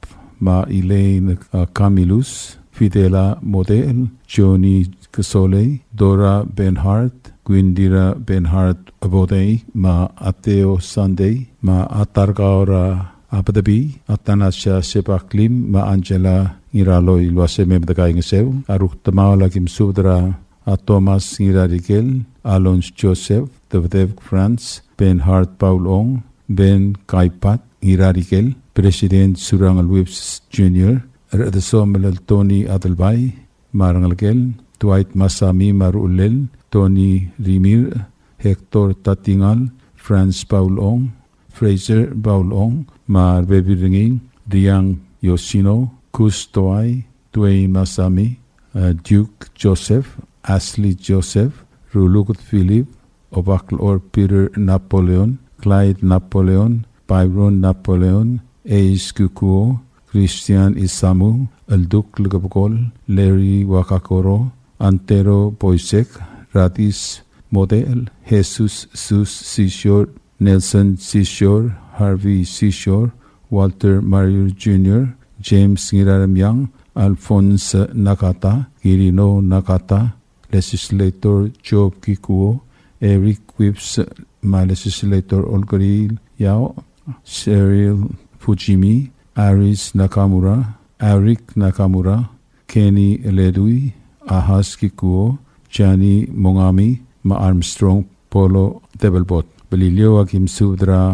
me a Elaine, a, Camillus, Fidela Model, Johnny Kesolei, Dora Benhart, Gwindira Benhart Obodei, me a Ateo Sunday, me a Targaora Abedebii, Atanasia Sebaklim, me a Angela Ngiraloi, el uase mei me dekaingeseu. A rukdemaol a kim subed er a Thomas Ngirarikel, Alonz Joseph, Debedebek Franz, Benhart Paul Ong, Ben Kaipat Ngirarikel, President Surangel Whipps Junior, Rechedesomel el Tony Adelbai me a rengelekel, Dwight Masami me a ruchellel, Tony Rimirch, Hector Tatingal, Franz Paul Ong, Fraser Paul Ong, me a rebebil er ngii, Riang Yoshino, Kus Toai, Dwayne Masami, e, Duke Joseph, Ashley Joseph, Ruluked Philip, Obaklechol Peter Napoleon, Clyde Napoleon, Byron Napoleon, Ace Kukuo, Christian Isamu, Elduk Lekebekol, Larry Wakakoro, Antero Boisek, Radis Model, Jesus Sus Sisior, Nelson Sisior, Harvey Sisior, Walter Mario Junior, James Ngiraremiang, Alphonse Nakata, Kirino Nakata, Legislator Job Kikuo, Eric Whipps, me a Legislator Olkeriil Yao, Cheryl Fujimi, Aris Nakamura, Eric Nakamura, Kenny Ledui, Ahas Kikuo, Johnny Mongami, me a Armstrong Polo Tebelbot. Beliliou a ki mesubed er a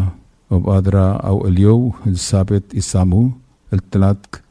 Obadra Aueliou, Elizabeth Isamu, el Tlatk,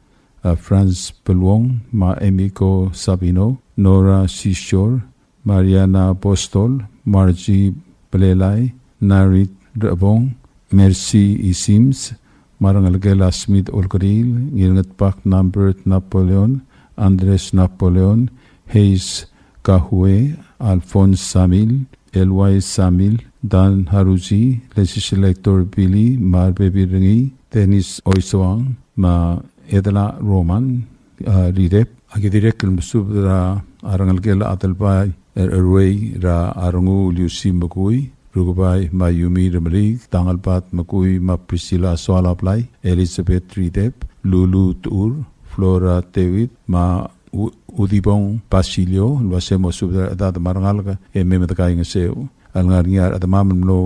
a Franz Beluong, me a Emiko Sabino, Nora Sisior, Mariana Apostol, Margie Belelai, Narit Rebong, Mercy Isims, me a rengelekel a Smith Olkeriil, Ngirngetbak Nambert Napoleon, Andres Napoleon, Hayes Kahue, Alphonse Samil, Elwai Samil, Dan Haruji, Legislator Billy, me a rebebil er ngii, Dennis Oisoang, me a Edela Roman, a, Ridep. A ki dirrek el mesubed er a rengelekel a Adelbai er Erwei er a Rengu Liusi Mekui, Rukebai me a Yumi Remeliik, Tangelbad Mekui me a Priscilla Soalablai, Elizabeth Ridep, Lulu Tuur, Flora David, me a U-, Udibong Basilio, el uase mo subed er a rechedad me a rengalek e mei me dekaingeseu. El ngar er ngii a rechedemam el mlo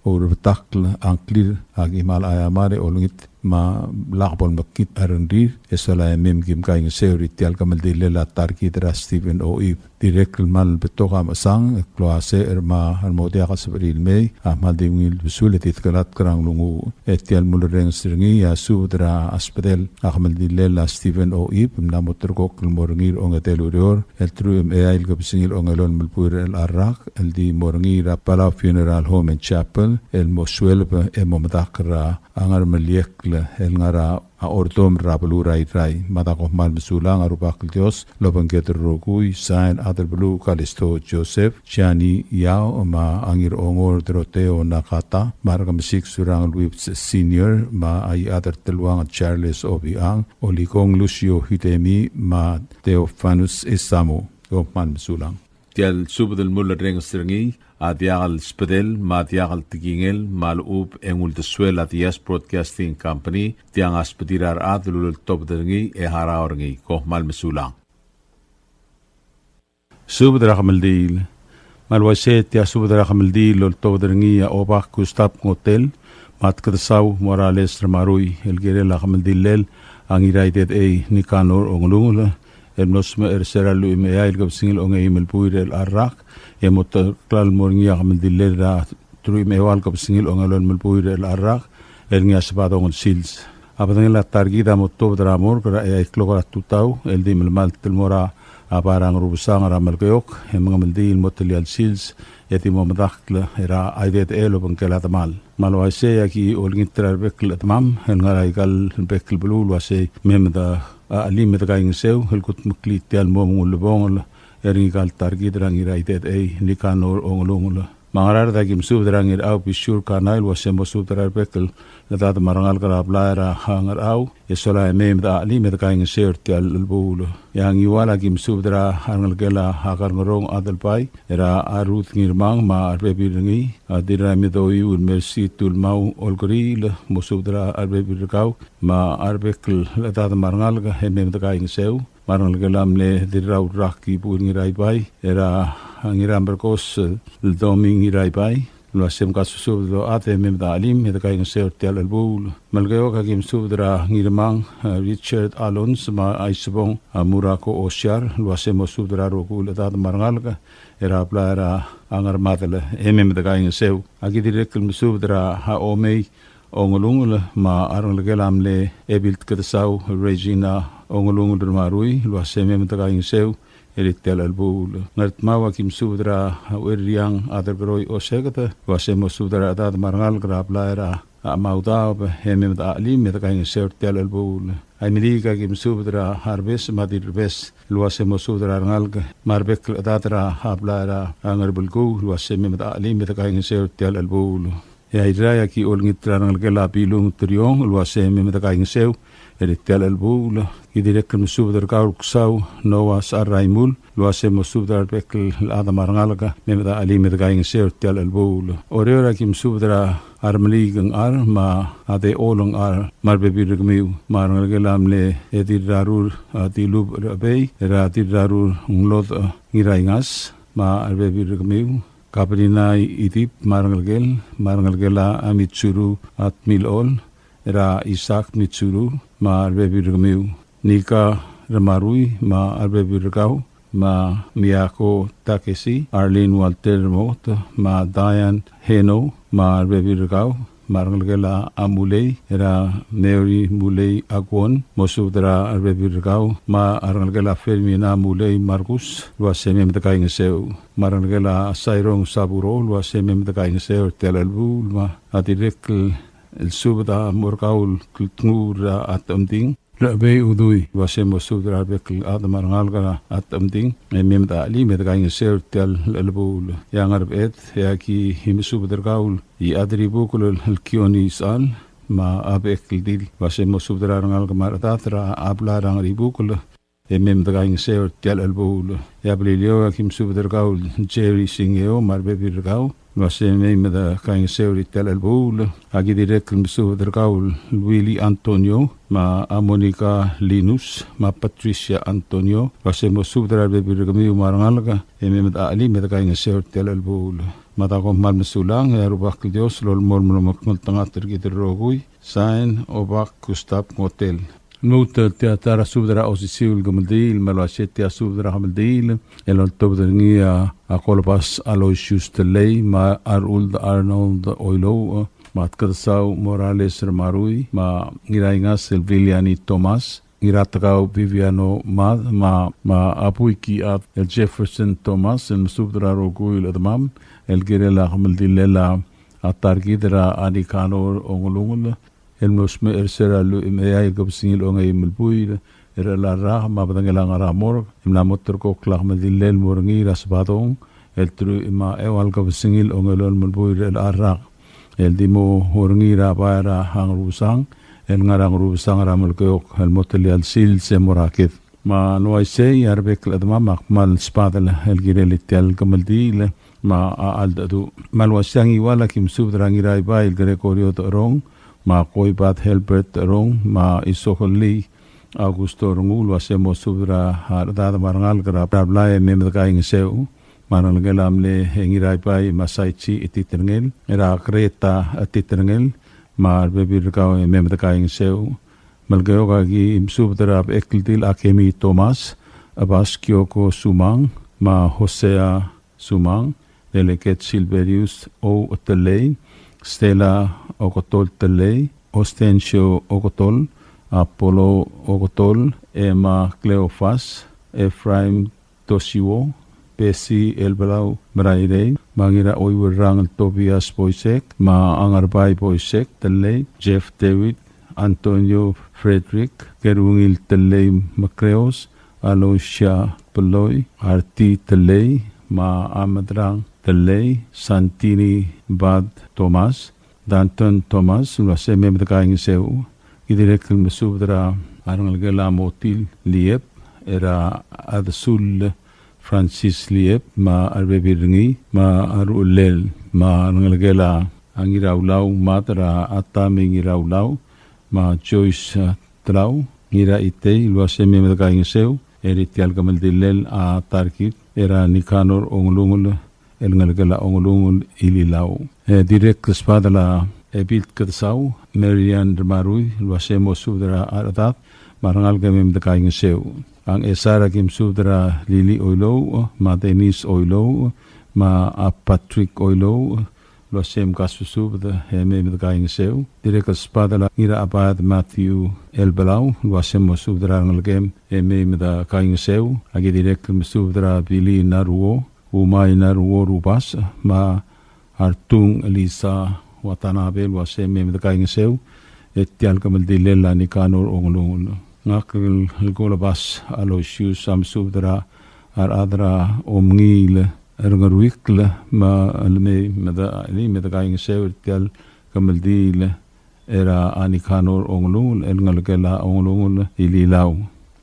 ourebetakl a ngklir a ki kmal aiamar e olengit me a lak bo lemekngit a rengrir, e sola e mei me ki mkaingeseu er tia el kemeldilel a ta er kid er a Stephen O. Ip. Dirrek el kmal betok a mechesang, e klou a secher me a remo diak a sebechir el mei, a kmal di ungil besul e di dekelatk er a nglunguuch. E tia el mulerrenges er ngii a subed er a sbedel a kemeldilel a Stephen O. Ip, mla mo ulterekokl el mo er ngii er a ongedei el ureor, el teruich me a eai el kebesengil a ongelolem el buil er chelecha el rak, el di mo er ngii er a Palau Funeral Home and Chapel, el mo sueleb e mo medakl er a Ngermeliekl el ngar er a Ordomel er a beluu er a Irrai. Me a da kom kmal mesulang, a Rubak el Dios lobengked el rokui. Sain, Adelbeluu Kalisto Joseph, Jani Yao, me a Ngirongor Doroteo Nakata, me a Rekemesik Surangel Whipps Senior, me a Iechad er Teluang Charles Obichang, Olikong Lucio Hidemi, me a Theofanus Isamu. Kom kmal mesulang. Tia el subed el mulerrenges er ngii a diak el sbedel me a diak el tekingel me a lechub e ng uldesuel a Diaz Broadcasting Company, tiang a sbedir a rechad el uleltobed er ngii e harau er ngii. Kom kmal mesulang. Subed er a kemeldiil. Me a le uaisei e tia subed er a kemeldiil el oltobed er ngii a Obak Gustav Ngotel, me a Tkedesau Morales Remarui, el kirel a kemeldilel a Ngiraidedei Nicanor Ongelungel, el mlo smecher er se er a lluich me a eai el kebesengil a ongeim el buil er chelecha el rak, e mo ulterekokl el mo er ngii a kemeldilel er a teruich me a eua el kebesengil a ongelolem el buil er chelecha el rak, el ngii a Sebadong el sils. A bedengel a ta er kid a mo tuobed er a morgue er a eai el klok er a tutau, el di melemalt el mo er a bai er a Ngerubesang er a Melekeok, e mengemeldiil el mo telia el sils, e di mo medakl er a Idedechei el obengkel a demal. Me a le uaisei e aki olengit er a rebek el chedemam el ngar er aika el bek el beluu el uaisei me mei me de chelim e dekaingeseu el kudmeklii tia el mo ulebongel er ngika el ta er kid er a Ngiraidedechei Nicanor Ongelungel. Me a Ngaraard a ki mesubed er a Ngirchau Bisiur Kanai el uase mo subed er a rebek el chedad me a rengalek er a blai er a Ngirchau, e sola e mei me de chelim e dekaingeseu er tia el chelebuul. E a Ngiwal a ki mesubed er a rengelekel a Karngerong Adelbai, er a Ruth Ngirmang me a rebebil er ngii, a Dirraimedoiu el Mercy Tulmau Olkeriil, mo subed er a rebebil er kau me a rebek el chedad me a rengalek e mei me dekaingeseu. Me a rengelekel a mle Dirrau Raki Buil Ngiraibai, er a Ngiramerkos el Domi Ngiraibai, el uase mkasusubed el ochad e mei me de chelim e dekaingeseu er tia el chelebuul. Melekeok a ki mesubed er a Ngirmang, eh, Richard Alons, me a Isebong, eh, Murako Osiar, el uase mo subed er a rokui el chedad me a rengalek er a blai er a Ngermadel e mei me dekaingeseu. A ki dirrek el mesubed er a Omei Ongelungel, me a rengelekel a mle Ebil Tkedesau Regina Ongelungel Remarui, el uase mei me dekaingeseu er tia el chelebuul. Ngardmau a ki mesubed er a Ueriang Aderkeroi Oseked, el uase mo subed er a chedad me a rengalek er a blai er a Maudaob e mei me de chelim e dekaingeseu er tia el chelebuul. Aimeliik a ki mesubed er a Arbes me a Dirrebes, el uase mo subed er a rengalek me a rebek el chedad er a blai er a Ngerbelkuu, el uase mei me de chelim e dekaingeseu er tia el chelebuul. E a Irrai a ki olengit er a rengelekel a Bilung Teriong, el uase mei me dekaingeseu er tia el chelebuul. Ki dirrek el mesubed er kau el Ksau Noah Secharraimul, el uase mo subed er a rebek el chedad me a rengalek, mei me de chelim e dekaingeseu er tia el chelebuul. Oreor a ki mesubed er a Remeliik Ngchar, me a Deol Ngchar, me a rebebil er kemiu, me a rengelekel a mle Edirrarur, a Dilub Rechebei, er a Dirrarur Nglod, a Ngiraingas, me a rebebil er kemiu, Kabrina Idip, me a rengelekel, me a rengelekel a Mitsuru Atmilol, er a Isak Mitsuru, me a rebebil er kemiu. Nika Remarui, me a rebebil er kau, me a Miyako Takeshi, Arlene Walter Mot, me a Diane Heno, me a rebebil er kau, me a rengelekel a Mulei, er a Mary Mulei Aguon, mosubed er a rebebil er kau, me a rengelekel a Fermina Mulei Markus, el uase mei me dekaingeseu. Me a rengelekel a Sairong Saburo, el uase mei me dekaingeseu er tia el chelebuul, me a dirrek el subed a mo er kau el Kltnguul er a Techemding, Rechebei Udui, el uase mosubed er a rebek el chad me a rengalek er a Techemding, e mei me de chelim e dekaingeseu er tia el chelebuul. E a Ngerbeched, e aki mesubed er kau el Iechadribukel el Kione Isechal, me a Bechekldil, el uase mosubed er a rengalek me a rechedad er a blai er a Ngeribukel, e mei me dekaingeseu er tia el chelebuul. E a Beliliou, e aki mesubed er kau el Jerry Singeo, me a rebebil er kau, el uase mei me dekaingeseu er tia el chelebuul. Aki dirrek el mesubed er kau el Willy Antonio, me a Monica Linus, me a Patricia Antonio, el uase mosubed er a rebebil er kemiu me a rengalek, e mei me de chelim e dekaingeseu er tia el chelebuul. Me a da kom kmal mesulang, e a Rubak el Dios a lolemolem el omekngeltengat er kid el rokui. Sain, Obak Gustav Ngotel. Lmuut el tia ta er a subed er a osisiu el kemeldiil, me a le uaisei tia subed er a kemeldiil el oltobed er ngii a Kolbas Aloysius Tellei, me a Aruld Arnold Oilouch, me a Tkedesau Morales Ramarui, me a Ngiraingas el Viliani Thomas, Ngiratekau Viviano Mad, me a, me a Abuiki Ad el Jefferson Thomas, el mesubed er a rokui el chedemam el kirel a kemeldilel a ta er kid er a Nicanor Ongelungel, el mlo smecher er se er a lluich me a eai el kebesengil a ongeim el buil er chelecha el rak, me a bedengel a ngar er a morgue, e mla mo terrekokl a kemeldilel el mo er ngii er a Sebadong el teruich me a eua el kebesengil a ongelolem el buil er chelecha el rak, el di mo er ngii er a bai er a Ngerubesang el ngar er a Ngerubesang er a Melekeok, el mo telia el sils e mo er a ked. Me a le uaisei a rebek el chedemam a kmal sbadel el kirel tia el kemeldiil me a cheldecheduch. Me a le uaisei a Ngiwal a ki mesubed er a Ngiraibai el Gregorio Techerong, me a Koibad Helbert Techerong, me a Isokelii Augusto Rengul, el uase mosubed er a rechedad me a rengalek er a blai e mei me dekaingeseu. Me a rengelekel a mle Ngiraibai me a Saichi Etiterngel, er a Greta Etiterngel, me a rebebil er kau e mei me dekaingeseu. Melekeok a ki mesubed er a Bechekldil Akemi Thomas, Chebas Kioko Sumang, me a Hosea Sumang, Delegate Silverius O. Tellei, Stella Okotol Tellei, Ostencio Okotol, Apollo Okotol, Emma Cleofas, Ephraim Toshiwo, Bessie Elbelau Merairei, me a Ngiraoiuerrang el Tobias Boisek, me a Ngerbai Boisek Tellei, Jeff David, Antonio Frederick, Kerungil Tellei Mekreos, Aloysia Beloi, Arti Tellei, me a Medrang Tellei, Santini Bad Thomas, Danton Thomas, el uase mei me dekaingeseu. Ki dirrek el mesubed er a rengelekel a Motil Liep, er a Adesul Francis Liep, me a rebebil er ngii, me a ruchellel, me a rengelekel a Ngiraulau, Mad er a Atami Ngiraulau, me a Joyce, a, Tlau, Ngiraitei, el uase mei me dekaingeseu er tia el kemeldilel a ta er kid er a Nicanor Ongelungel, el ngelekel a Ongelungel Ililau. E dirrek el sbadel a Ebil Tkedesau, Marian Ramarui, el uase mosubed er a rechedad me a rengalek e mei me dekaingeseu. A Ngchesar a ki mesubed er a Lili Oilouch, me a Denise Oilouch, me a Patrick Oilouch, el uase mkasusubed e mei me dekaingeseu. Dirrek el sbadel a Ngirachebaed Matthew Elbelau, el uase mosubed er a rengelekem e mei me dekaingeseu. A ki dirrek el mesubed er a Billy Naruo, Umai Naruo Rubas, me a Artung Elisa Watanabe, el uase mei me dekaingeseu er tia el kemeldilel a Nicanor Ongelungel. Ngak el Kolebas Aloysius a mesubed er a rechad er a Omngiil er a Ngeruikl me le mei me de chelim e dekaingeseu er tia el kemeldiil er a Nicanor Ongelungel el ngelekel a Ongelungel Ililau.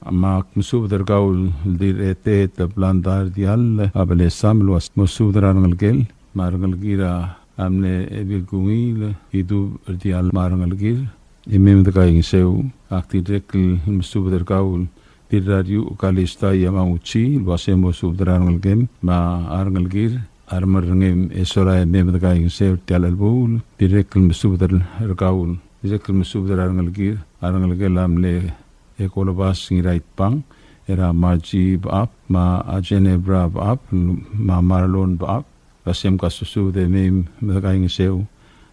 Me ak mesubed er kau el Dirreteet Blanda Rdiall Abelesam el uase mosubed er a rengelekel me a rengelekir a mle Ebil Kungiil Idub Rdiall me a rengelekir e mei me dekaingeseu. Ak dirrek el mesubed er kau el Dirrariuch Kalista Yamauchi el uase mosubed er a rengelekem me a rengelekir a remerrengem e sola e mei me dekaingeseu er tia el chelebuul. Dirrek el mesubed er kau el, dirrek el mesubed er a rengelekir a rengelekel a mle Ekolebas Ngiraitbang er a Margie Bechab, me a Genevra Bechab, me a Marlon Bechab, el uasei mkasusubed e mei me dekaingeseu.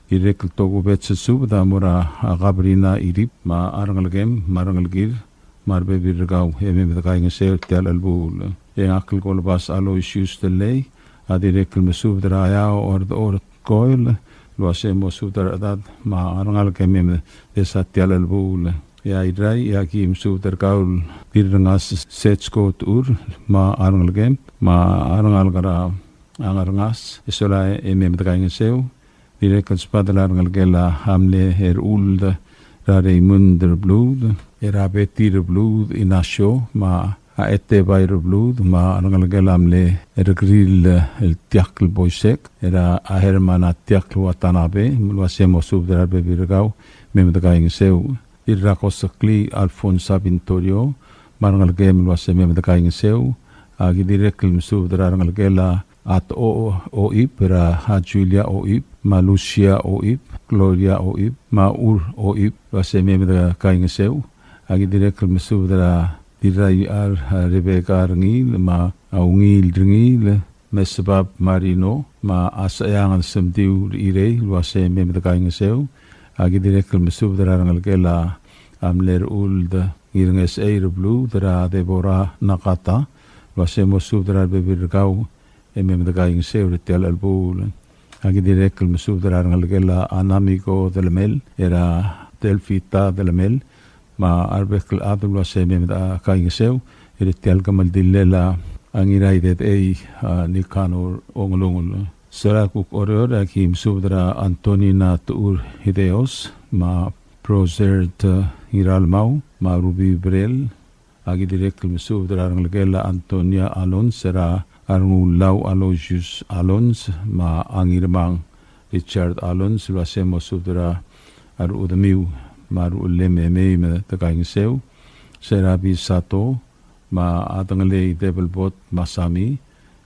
Dirrek el tokubets el subed a mo er a Kabrina Irip, me a rengelekem, me a rengelekir, me a rebebil er kau, e mei me dekaingeseu er tia el chelebuul. E ngak el Kolobas Aloysius Tellei, a dirrek el mesubed er a Eau Ord-, Ordkoil, el uasei mo subed er a rechedad, me a rengalek e mei me desa tia el chelebuul. E a Irrai, e aki mesubed er kau el Dirrengas Setsko Techur, me a rengelekem, me a rengalek er a Ngerengas, e sola e mei me dekaingeseu. Dirrek el subed er a rengelekel a mle Heruld er a Raymond Rebluud, er a Betty Rebluud Inacio, me a Etebai Rebluud, me a rengelekel a mle Rekril el Tiakl Boisek, er a Hermana Tiakl Watanabe, el uasei mo subed er a rebebil er kau, mei me dekaingeseu. Dirrakosekli Alfonsa Vintorio, me a rengelekem el uasei mei me dekaingeseu. Aki dirrek el mesubed er a rengelekel a Ato Oib, er a Julia Oib, me a Lucia Oib, Gloria Oib, me a Ur Oib, el uasei mei me dekaingeseu. Aki dirrek el mesubed er a Dirraiar, a Rebecca Rengiil, me a Ungil Rengiil, me a Sebab Marino, me a Secheang el Semdiu Irei, el uasei mei me dekaingeseu. Aki dirrek el mesubed er a rengelekel a mle Rechuld Ngirngesechei Rebluud, er a Deborah Nakata, el uasei mo subed er a rebebil er kau, e mei me dekaingeseu er tia el chelebuul. Aki dirrek el mesubed er a rengelekel a Anamiko Delemel, er a Delfita Delemel, me a rebek el chad el uasei mei me dekaingeseu er tia el kemeldillel a Ngiraidedei, a, Nicanor Ongelungel. Sola kuk Oreor, aki mesubed er a Antonina Techur Hideos, me a Prosert, a, Ngiralmau, me a Ruby Brel. Aki dirrek el mesubed er a rengelekel a Antonia Alons, er a Rengulau Aloysius Alons, me a Ngirmang Richard Alons, el uasei mo subed er a rechedemiu me a ruchellem e mei me dekaingeseu. Serabi Sato, me a Adengelei Debelbot Masami,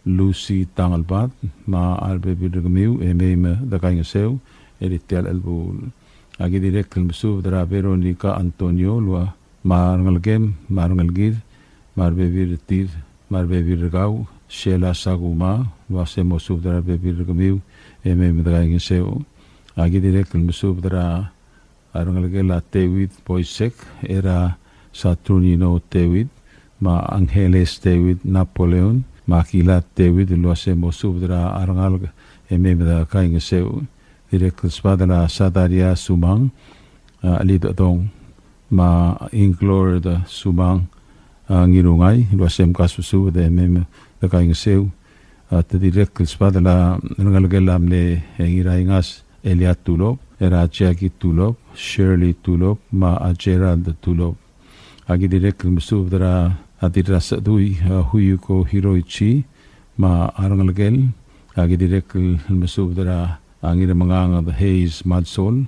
Lucy Tangelbad, me a rebebil er kemiu e mei me dekaingeseu er tia el chelebuul. Aki dirrek el mesubed er a Veronica Antonio, el ua me a rengelekem, me a rengelekir, me a rebebil er tir, me a rebebil er kau, Sheila Sakuma, el uasei mo subed er a rebebil er kemiu e mei me dekaingeseu. Aki dirrek el mesubed er a a rengelekel a David Boisek, er a Saturnino David, me a Angeles David Napoleon, me a Kila David, el uasei mo subed er a rengalek e mei me dekaingeseu. Dirrek el subedel a Sadaria Sumang, a, Lidodong, me a Inglord Sumang, a, Ngirungai, el uasei mkasusubed e mei me dekaingeseu. A, te dirrek el subedel a rengelekel a mle, e, Ngiraingas, Elia Tulop, er a Jackie Tulop, Shirley Tulop, me a Gerald Tulop. Aki dirrek el mesubed er a Dirrasechedui, a Huyuko Hiroichi, me a rengelekel. Aki dirrek el mesubed er a Ngirmenganged Hayes Madsol,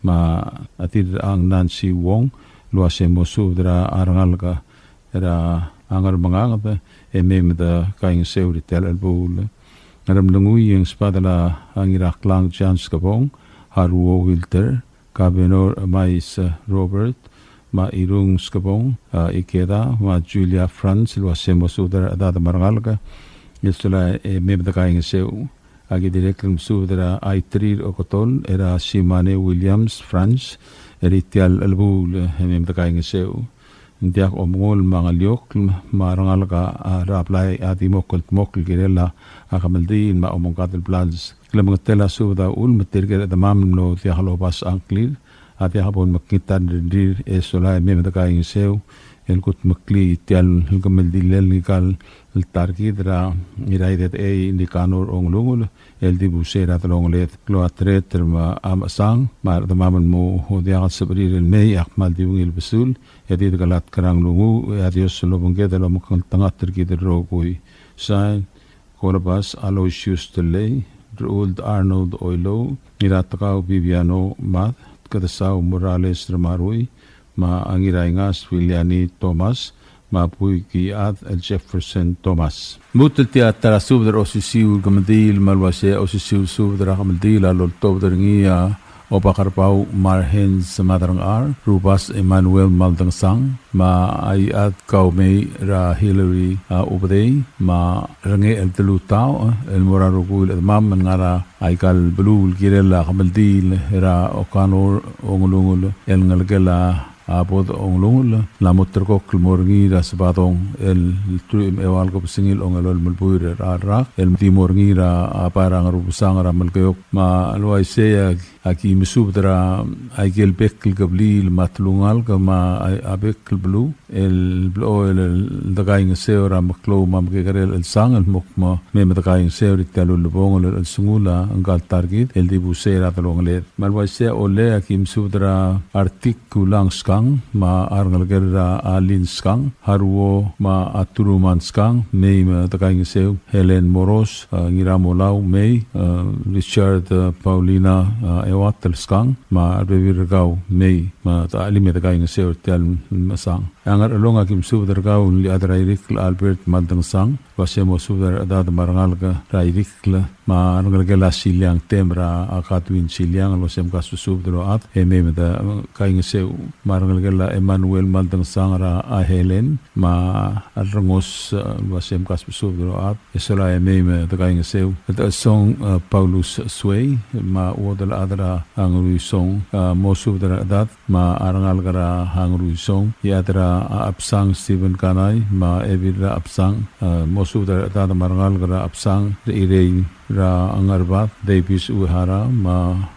me a Dirrang Nancy Wong, el uasei mo subed er a rengalek er a Ngermenganged e mei me dekaingeseu er tia el chelebuul. Ngeremlengui e ng subedel a Ngiraklang John Skebong, Haruo Wilter, Kabenor Emais Robert, me a Irung Skebong, a, Ikeda, me a Julia Franz, el uasei mo subed er a rechedad me a rengalek, e sola e mei me dekaingeseu. Aki dirrek el mesubed er a Aitrir Okotol, er a Simane Williams Franz, er tia el chelebuul e mei me dekaingeseu. Ng diak omengol me a ngeliokl me a rengalek a, a, er a blai a di mo kldmokl el kirel a kemeldiil me a omengkad el blals. Klemengetel a subed a uchul me tirke el chedemam el mlo diak lobasech a ngklir a diak bo lemekngit a rengrir e sola e mei me dekaingeseu el kudmeklii tia el kemeldillel ngika el ta er kid er a Ngiraidedei Nicanor Ongelungel el dibus er a delongeled. Klou a tereter me a mechesang me a rechedemam el mo diak el sebechir el mei a kmal di ungil besul e di dekelatk er a nglunguuch, e a Dios el obengked el omekngeltengat er kid el rokui. Sign, Kolobas Aloysius Tellei, Rechuld Arnold Oilouch, Ngiratekau Bibiano Mad, Kedesau Morales Ramarui, me a Ngiraingas Viliani Thomas, me a Buikichad el Jefferson Thomas. Lmuut el tia ta er a subed er a osisiu el kemeldiil me a le uase osisiu el subed er a kemeldiil a loltobed er ngii a Obakerbau Marhens Maderengchar, Rubas Emmanuel Maldangesang, me a Iad Kaumei er a Hillary, a, Ubedei, me a Rengechel Telutau, e, el mo er a rokui el chedemam el ngar er aika el beluu el kirel a kemeldiil er a Okanor Ongelungel el ngelekel a a Bod Ongelungel, el mo ulterekokl el mo er ngii er a Sebadong el teruich me a eua el kebesengil a ongelolem el buil er a rak, el di mo er ngii er a bai er a Ngerubesang er a Melekeok. Me a le uaisei a ki mesubed er a ikel bek el kebliil me a telungalek me a bek el beluu el blechoel el dekaingeseu er a meklou me a mekekerei el chelsang el mo kmo mei me dekaingeseu er tia el ulebongel el chelsengul a ngka el ta er kid el dibus er a delongeled. Me a le uaisei a Ollei a ki mesubed er a Artik Kulang Skang, me a rengelekel er a Alin Skang, Haruo me a Truman Skang, mei me dekaingeseu, Helen Moros, e, Ngiramolau, mei, e, Richard, e, Paulina, e, Ewatel Skang, me a rebebil er kau, mei me de chelim e dekaingeseu er tia el mesang. A Ngerchelong a ki mesubed er kau el Iechad er a Irikl Albert Maldangesang, el uase mo subed er a rechedad me a rengalek er a Irikl, me a rengelekel a Siliang Tem er a Katwin Siliang, el uase mkasbesubed el ochad e mei me dekaingeseu. Me a rengelekel a Emmanuel Maldangesang er a Helen, me a Rengos, e, el uase mkasbesubed el ochad e sola e mei me dekaingeseu. Dechesong, e, Paulus Suei, me a Uodelchad er a Ngeruisong, e, mo subed er a rechedad me a rengalek er a Ngeruisong, Iechad er a Chebsang Stephen Kanai, me a Ebil er a Chebsang, e, mo subed er a rechedad me a rengalek er a Chebsang, Rechirei er a Ngerbad, Davis Uehara, me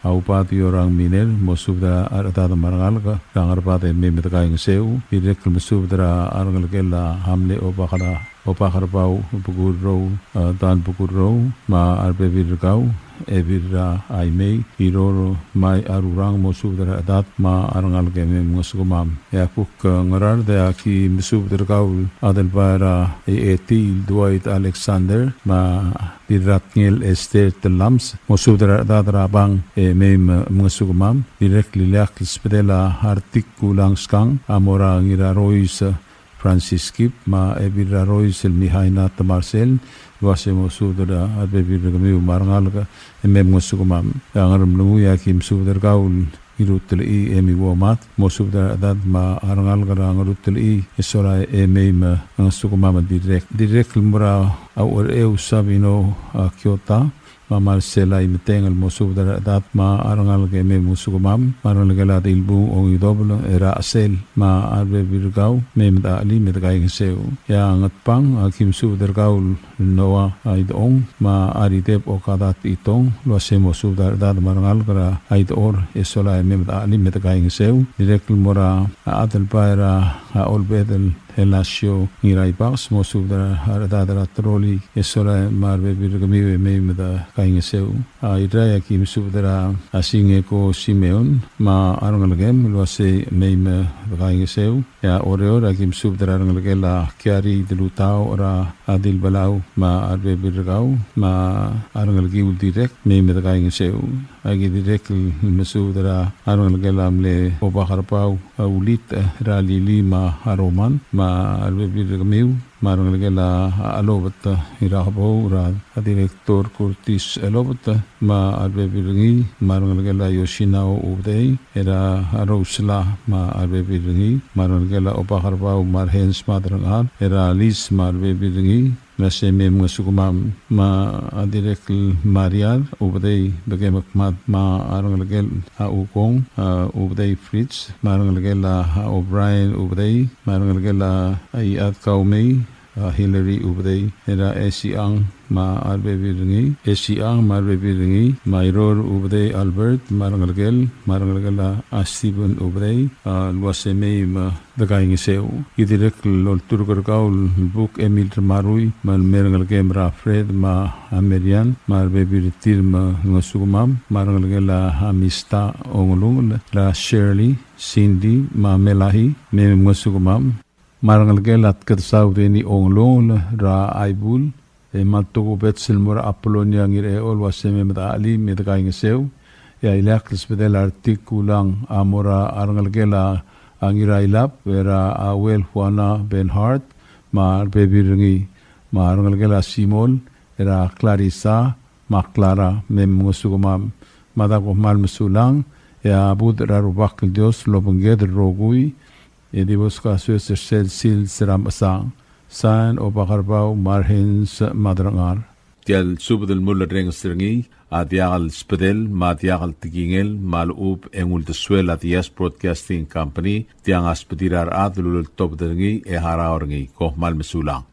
a Ubad Yorang Miner, mo subed er a rechedad me a rengalek er a Ngerbad e mei me dekaingeseu. Dirrek el mesubed er a rengelekel a Hamle Obak er a Obakerbau Bekurrou, e, Dan Bekurrou, me a rebebil er kau, Ebil er a Aimei, Iroro, Mai Arurang, mo subed er a rechedad me a rengalek e mei mngesukemam. E a kuk, e, Ngaraard e a ki mesubed er kau el Adelbai er a Etil Dwight Alexander, me a Dirratngel Esther Telams, mo subed er a rechedad er a Bang e mei me mngesukemam. Dirrek el ileakl el subedel a Artik Kulang Skang, a mo er a Ngirarois, e, Francis Kip, me a Ebil er a Rois el Mihaina Temarsel, el uase mo subed er a rebebil er kemiu me a rengalek e mei mngesukemam. E a Ngeremlengui a ki mesubed er kau el Ngirutelchii Emi Womat, mo subed er a rechedad me a rengalek er a Ngerutelchii e sola e mei me mngesukemam el dirrek. Dirrek el mo er a Uchercheu Sabino, a, Kiota, me a Marcela Imeteng el mo subed er a rechedad me a rengalek e mei mngesukemam, me a rengelekel a Dilbung Ongidobel er a Chesel, me a rebebil er kau, mei me de chelim e dekaingeseu. E a Ngatpang a ki mesubed er kau el Noah Aidong, me a Arideb Okada Techitong, el uase mo subed er a rechedad me a rengalek er a Aidor e sola e mei me de chelim e dekaingeseu. Dirrek el mo er a Adelbai er a Olbedel Helasio Ngiraibaks, mo subed er a rechedad er a Troli e sola me a rebebil er kemiu e mei me dekaingeseu. A Irrai a ki mesubed er a Singeko Simeon me a rengelekem el uase mei me dekaingeseu. E a Oreor a ki mesubed er a rengelekel a Kiari Delutau er a Dilbelau me a rebebil er kau me a rengelekiu el dirrek mei me dekaingeseu. A ki dirrek el mesubed er a rengelekel a mle Obakerbau a Ulit, e, er a Lili me a Roman, me a rebebil er kemiu, me a rengelekel a Chelobet, e, Irakebou, er a Director Curtis Chelobet, me a rebebil er ngii, me a rengelekel a Yoshinao Ubedei, er a Rousela, me a rebebil er ngii, me a rengelekel a Obakerbau Marhens Maderengchar, er a Lis, me a rebebil er ngii, me se mei mngesukemam, me a dirrek el Mariar Ubedei Bekemekmad, me a rengelekel a Ukong, a, Ubedei Fritz, me a rengelekel a, a, O'Brien Ubedei, me a rengelekel a, a, Iad Kaumei, a, Hillary Ubedei, er a Esiang, me a rebebil er ngii, Esiang, me a rebebil er ngii, me a Iror Ubedei Albert, me a rengelekel, me a rengelekel a, a, Stephen Ubedei, a, el uase mei me dekaingeseu. Ki dirrek el olturk er kau el Buk Emil Remarui, me a rengelekem er a Fred, me a Merian, me a rebebil er tir me mngesukemam, me a rengelekel a Amista Ongelungel, er a Shirley, Cindy, me a Melahi, me mngesukemam, me a rengelekel a Tkedesau Deni Ongelungel, er a Aibul, e me a tokubets el mo er a Apolonia Ngirechol el uase mei me de chelim e dekaingeseu. E a ileakl el subedel a Artik Kulang a mo er a rengelekel a Ngirailab, er a Uel Juana Benhart, me a rebebil er ngii, me a rengelekel a Simol, er a Clarissa, me a Clara, me mngesukemam. Me a da ko kmal mesulang, e a budech er a Rubak el Dios el obengked el rokui, e di bo skoasues er sel sils er a mechesang. Sain, Obakerbau Marhens Maderangar. Tia el subed el mulerrenges er ngii a diak el sbedel me a diak el tekingel me a lechub e ng uldesuel a Diaz Broadcasting Company. Tiang a sbedir a rechad el uleltobed er ngii e harau er ngii. Kom kmal mesulang.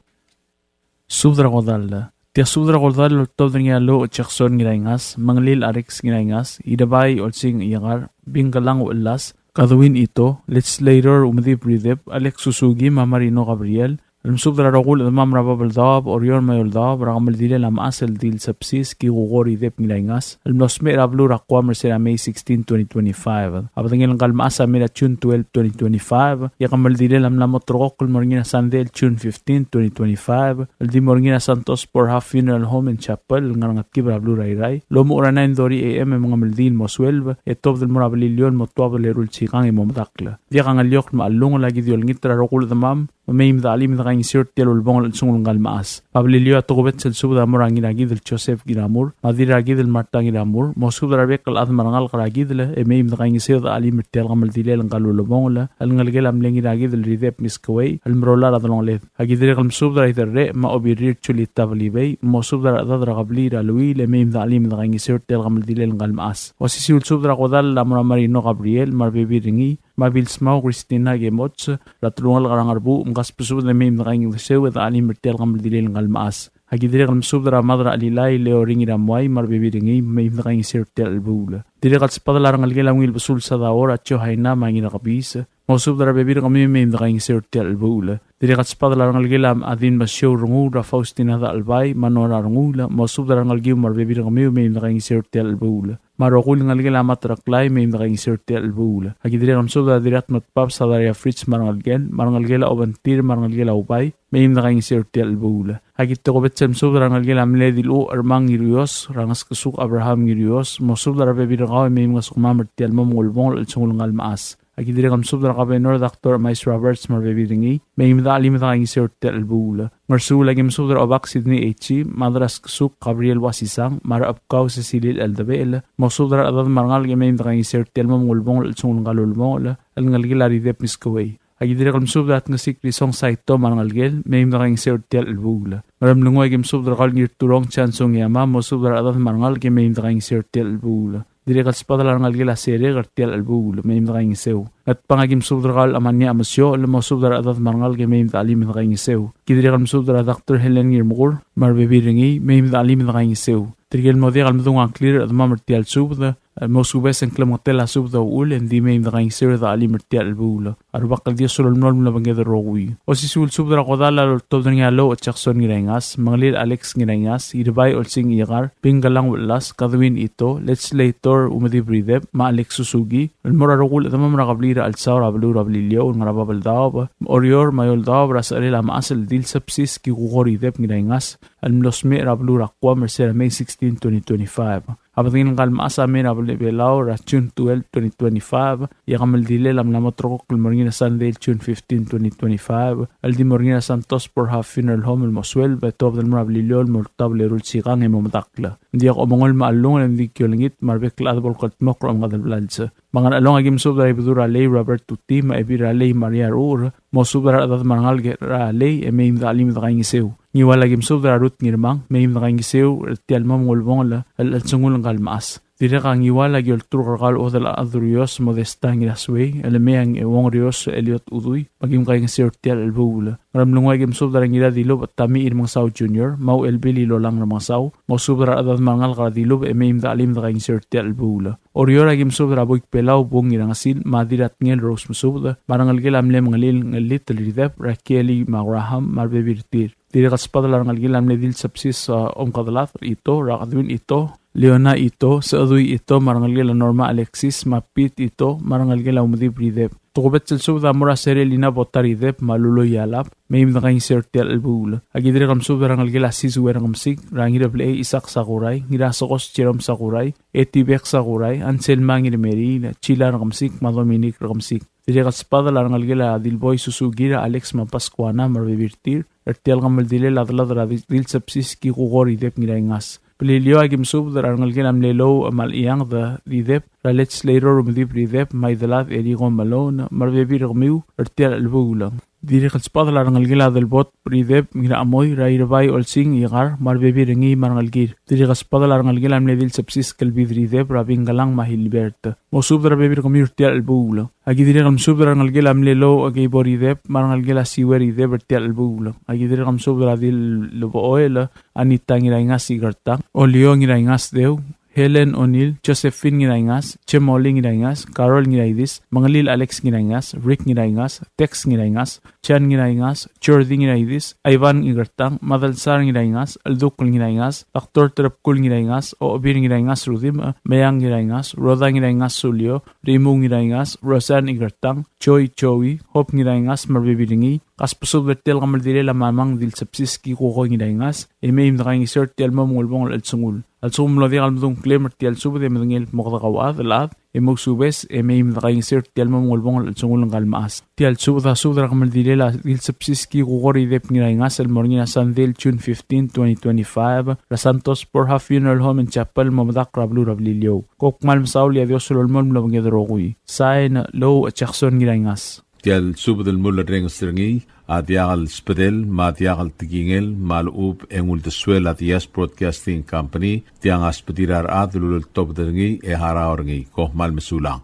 Subed er a kodall. Tia subed er a kodall el oltobed er ngii a Louch Jackson Ngiraingas, Mengelil Alex Ngiraingas, Idebai Olsing Iekar, Bingkelang Uchelas, Kadwin Ito, Legislator Umedib Rideb, Alex Suzuki, me a Marino Gabriel, el mesubed er a rokui el chedemam er a Babeldaob, Oreor me a Eouldaob, er a kemeldilel a mechas el Dilsebsis Kikuko Rideb Ngiraingas, el mlo smecher er a beluu er a Guam er se er a May sixteen, twenty twenty-five. A bedengel ngka el mechas a mei er a June twelve, twenty twenty-five, e a kemeldilel a mla mo terrekokl el mo er ngii er a Sunday el June fifteen, twenty twenty-five, el di mo er ngii er a Santos Borja Funeral Home and Chapel, el ngar er a Ngetkib er a beluu er a Irrai, el omuchel er a nine thirty A M e mengemeldiil el mo twelve, e tobed el mo er a Beliliou el mo twelve el eru el sikang e mo medakl. Diak a ngeliokl me a chelungel, aki di olengit er a rokui el chedemam, me mei me de chelim e de kaingeseu er tia el ulebongel el chelsengul ngka el mechas. A Beliliou a tokubets el subed a mo er a Ngirakidel Joseph Ngiramur, me a Dirrakidel Martha Ngiramur, mosubed er a rebek el chad me a rengalek er a Kidel, e mei me de kaingeseu e de chelim er tia el kemeldilel ngka el ulebongel el ngelekel a mle Ngirakidel Rideb Miskeuei, el merola er a delongeled. Aki dirrek el mesubed er a Iderrech me a Obirir Julita Belibei, mosubed er a rechedad er a kebliil er a Luil, e mei me de chelim e de kaingeseu er tia el kemeldilel ngka el mechas. Osisiu el subed er a kodall a mo er a Marino Gabriel, me a rebebil er ngii, me a Bilsmau Christina Kemots, er a telungalek er a Ngerbuch, me kasbesubed e mei me de kaingeseu e de chelim er tia el kemeldilel ngka el mechas. Aki dirrek el mesubed er a Mad er a Chelilai, Leo Ringiramuai, me a rebebil er ngii, mei me de kaingeseu er tia el chelebuul. Dirrek el sbadel a rengelekel a Ungil Besul Sadao, er a Johaina me a Ngirakebis, mosubed er a rebebil er kemiu e mei me de kaingeseu er tia el chelebuul. Dirrek el sbadel a rengelekel a Adin Masiou Renguul, er a Faustina Dachelbai, me a Nora Renguul, mosubed er a rengelekiu me a rebebil er kemiu e mei me de kaingeseu er tia el chelebuul. Me a rokui el ngelekel a Mad er a Klai, mei me de kaingeseu er tia el chelebuul. Aki dirrek el mesubed er a Dirratmot Pabs, Sadaria Fritz me a rengelekel, me a rengelekel a Obentir, me a rengelekel a Ubai, mei me de kaingeseu er tia el chelebuul. Aki tokubets el mesubed er a rengelekel a mle Diluch Ermang Ngirios, er a Ngeskesuk Abraham Ngirios, mosubed er a rebebil er kau e mei mngesukemam er tia el mo mengulebongel el chelsengul ngka el mechas. Aki dirrek el mesubed er a Governor Doctor Emais Roberts me a rebebil er ngii, mei me de chelim e de kaingeseu er tia el chelebuul. Ngersuul, aki mesubed er a Obak Sidney H., Mad er a Skesuk Gabriel Wasisang, me a Rechebkau Cecilia Eldebechel, mosubed er a rechedad me a rengalek e mei me de kaingeseu er tia el mo mengulebongel el chelsengul ngka el ulebongel el ngelekel a Rideb Miskeuei. Aki dirrek el mesubed er a Tngesik Risong Saito me a rengelekel, mei me de kaingeseu er tia el chelebuul. Ngeremlengui, aki mesubed er kau el Ngirturong Chansung Yama, mosubed er a rechedad me a rengalek e mei me de kaingeseu er tia el chelebuul. Dirrek el sbadel a rengelekel a Serek er tia el chelebuul, mei me de kaingeseu. Ngatpang, aki mesubed er kau el Amania Amesio, el mosubed er a rechedad me a rengalek e mei me de chelim e de kaingeseu. Ki dirrek el mesubed er a Doctor Helen Ngirmekur me a rebebil er ngii, mei me de chelim e de kaingeseu. Tirke el mo diak el medung a ngklir er a chedemam er tia el subed, e mosubes e ng klemengetel a subed a uchul, e ng di mei me de kaingeseu e de chelim er tia el chelebuul. A Rubak el Dios a lolemolem el obengked el rokui. Osisiu el subed er a kodall a loltobed er ngii a Louch Jackson Ngiraingas, Mengelil Alex Ngiraingas, Idebai Olsing Iekar, Bingkelang Uchelas, Kadwin Ito, Legislator Umedib Rideb, me a Alex Suzuki, el mo er a rokui el chedemam er a kebliil er a Chelsau er a beluu er a Beliliou, el ngar er a Babeldaob, Oreor me a Eouldaob, er a secherel a mechas el Dilsebsis Kikuko Rideb Ngiraingas, el mlo smecher er a beluu er a Guam er se er a May sixteen, twenty twenty-five. A bedengel ngka el mechas a mei er a Belau er a June twelve, twenty twenty-five, e a kemeldilel a mla mo ulterekokl el mo er ngii er a Sunday el June fifteen, twenty twenty-five, el di mo er ngii er a Santos Borja Funeral Home el mo twelve, e tuobed el mo er a Beliliou el mo twelve el eru el sikang e mo medakl. Ng diak a omengol me a chelungel, e ng di ki olengit me a rebek el chad bo el kldmokl er a omengad el blals. Me a Ngerchelong, aki mesubed er a Ibedul er a Lei Robert Tuti, me a Ebil er a Lei Maria Ruur, mosubed er a rechedad me a rengalek er a Lei, e mei me de chelim e de kaingeseu. Ngiwal, aki mesubed er a Ruth Ngirmang, mei me de kaingeseu er tia el mo mengulebongel el chelsengul ngka el mechas. Dirrek a Ngiwal, aki olturk er kau el Odel Adurios Modesta Ngirasuei, el mei a Ngeuong Rios Eliot Udui, me aki kaingeseu er tia el chelebuul. Ngeremlengui, aki mesubed er a Ngiradilubech Tamichir Mengesau Junior, me a Uchelbil Ilolang Remengesau, mosubed er a rechedad me a rengalek er a Dilubech e mei me de chelim e de kaingeseu er tia el chelebuul. Oreor, aki mesubed er a Buik Belau Bung Ngirangesil, me a Dirratngel Rose Mesubed, me a rengelekel a mle Mengelil Ngellit el Rideb, er a Kieli me a Graham, me a rebebil er tir. Dirrek el sbadel a rengelekel a mle Dilsebsis, a, Omkedelad Ito, er a Kadwin Ito, Leona Ito, Sechedui Ito, me a rengelekel a Norma Alexis, me a Pete Ito, me a rengelekel a Umedib Rideb. Tokubets el subed a mo er a Serelina Bota Rideb, me a Luloi Alab, mei me de kaingeseu er tia el chelebuul. Aki dirrek el mesubed er a rengelekel a Sisue Rekemesik, er a Ngirablechei Isaac Sakurai, Ngirasekos Jerome Sakurai, Etibek Sakurai, Anselma Ngirmeriil, Chila Rekemesik, me a Dominic Rekemesik. Dirrek el sbadel a rengelekel a Dilboi Suzuki, er a Alex me a Pascuana, me a rebebil er tir, er tia el kemeldilel a delad er a Dil-, Dilsebsis Kikuko Rideb Ngiraingas. Beliliou, aki mesubed er a rengelekel a mle Lou Malechianged Rideb, er a legislator Umedib Rideb, me a Idelad Erico Malone, me a rebebil er kemiu er tia el chelebuul. Dirrek el subedel a rengelekel a Delbot Rideb Ngirachemoi, er a Irebai Olsing Ikar, me a rebebil er ngii me a rengelekir. Dirrek el subedel a rengelekel a mle Dilsebsis Kelbid Rideb, er a Bingkelang me a Hilbert. Mosubed er a rebebil er kemiu er tia el chelebuul. Aki dirrek el mesubed er a rengelekel a mle Lou Okeibo Rideb, me a rengelekel a Siue Rideb er tia el chelebuul. Aki dirrek el mesubed er a Dil Lebochoel, Anita Ngiraingas Ikertang, Olio Ngiraingas Deu, Helen O'Neill, Josephine Ngiraingas, Chemoli Ngiraingas, Carol Ngiraidis, Mengelil Alex Ngiraingas, Rick Ngiraingas, Tex Ngiraingas, Chan Ngiraingas, Jordi Ngiraidis, Ivan Ikertang, Madelsar Ngiraingas, Eldukl Ngiraingas, Doctor Terepkul Ngiraingas, Obir Ngiraingas Rudim, Meang Ngiraingas, Roda Ngiraingas Sulio, Rimu Ngiraingas, Roseanne Ikertang, Choi Choi, Hope Ngiraingas, me a rebebil er ngii. Kasbesubed er tia el kemeldilel a Mamang Dilsebsis Kikuko Ngiraingas, e mei me dekaingeseu er tia el mo mengulebongel el chelsengul. A lsekum e ng diak el mdung a ngklem er tia el subed e medengei el kmo kede kauchad el chad, e mousubes, e mei me dekaingeseu er tia el mo mengulebongel el chelsengul ngka el mechas. Tia el subed a subed er a kemeldilel a Dilsebsis Kikuko Rideb Ngiraingas el mo er ngii er a Sandei el June fifteen, twenty twenty-five, er a Santos Borja Funeral Home and Chapel el mo medakl er a beluu er a Beliliou. Kom kmal mesaul e a Dios a lolemolem el obengked el rokui. Sign, Lou Jackson Ngiraingas. Tia el subed el mulerrenges er ngii a diak el subedel me a diak el tekingel me a lechub e ng uldesuel a Diaz Broadcasting Company, tiang a subedir a rechad el uleltobed er ngii e harau er ngii. Kom kmal mesulang.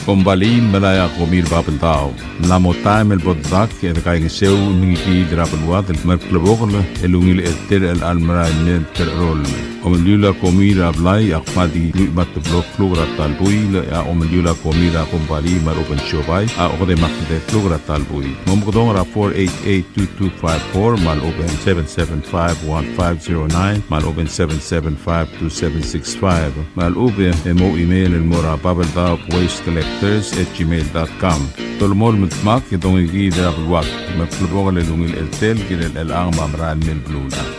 Kombalii, melai a komi er a Babeldaob. Ng mla mo taem el bo dedak e dekaingeseu el mengikiid er a beluad el mer klebokel el ungil er tir el chelecha el merael mei el terecheroll. Omeliul a komi er a blai a kmal di lluich me a teblo el kluk er a ta el buil, e a omeliul a komi er a kombalii me a lechub e ng siobai a okede me a kede el kluk er a ta el buil. Momekedong er a four eight eight two two five four, me a lechub e ng seven seven five one five zero nine, me a lechub e ng seven seven five two seven six five. Me a lechub e mo email el mo er a Babeldaob Waste Collectors at gmail dot com. Dolemolem el dmak e dongikiid er a beluad, me klebokel el ungil er tir el kirel el chelecha me a merael mei el beluulechad.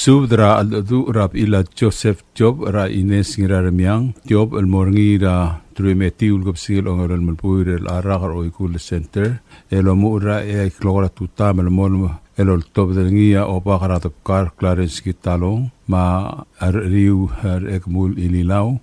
Subed er a cheldecheduch er a bechil a Joseph Job er a Ines Ngiraremiang Job el mo er ngii er a truich me a etiu el kebesengil a ongelolem el buil er a rak er a Oikull Center, el omuchel er a eai el klok er a tutau me a lemolem el oltobed er ngii a Obak er a Debkar Clarence Kitalong, me a Recheriu er a Ekemul Ililau,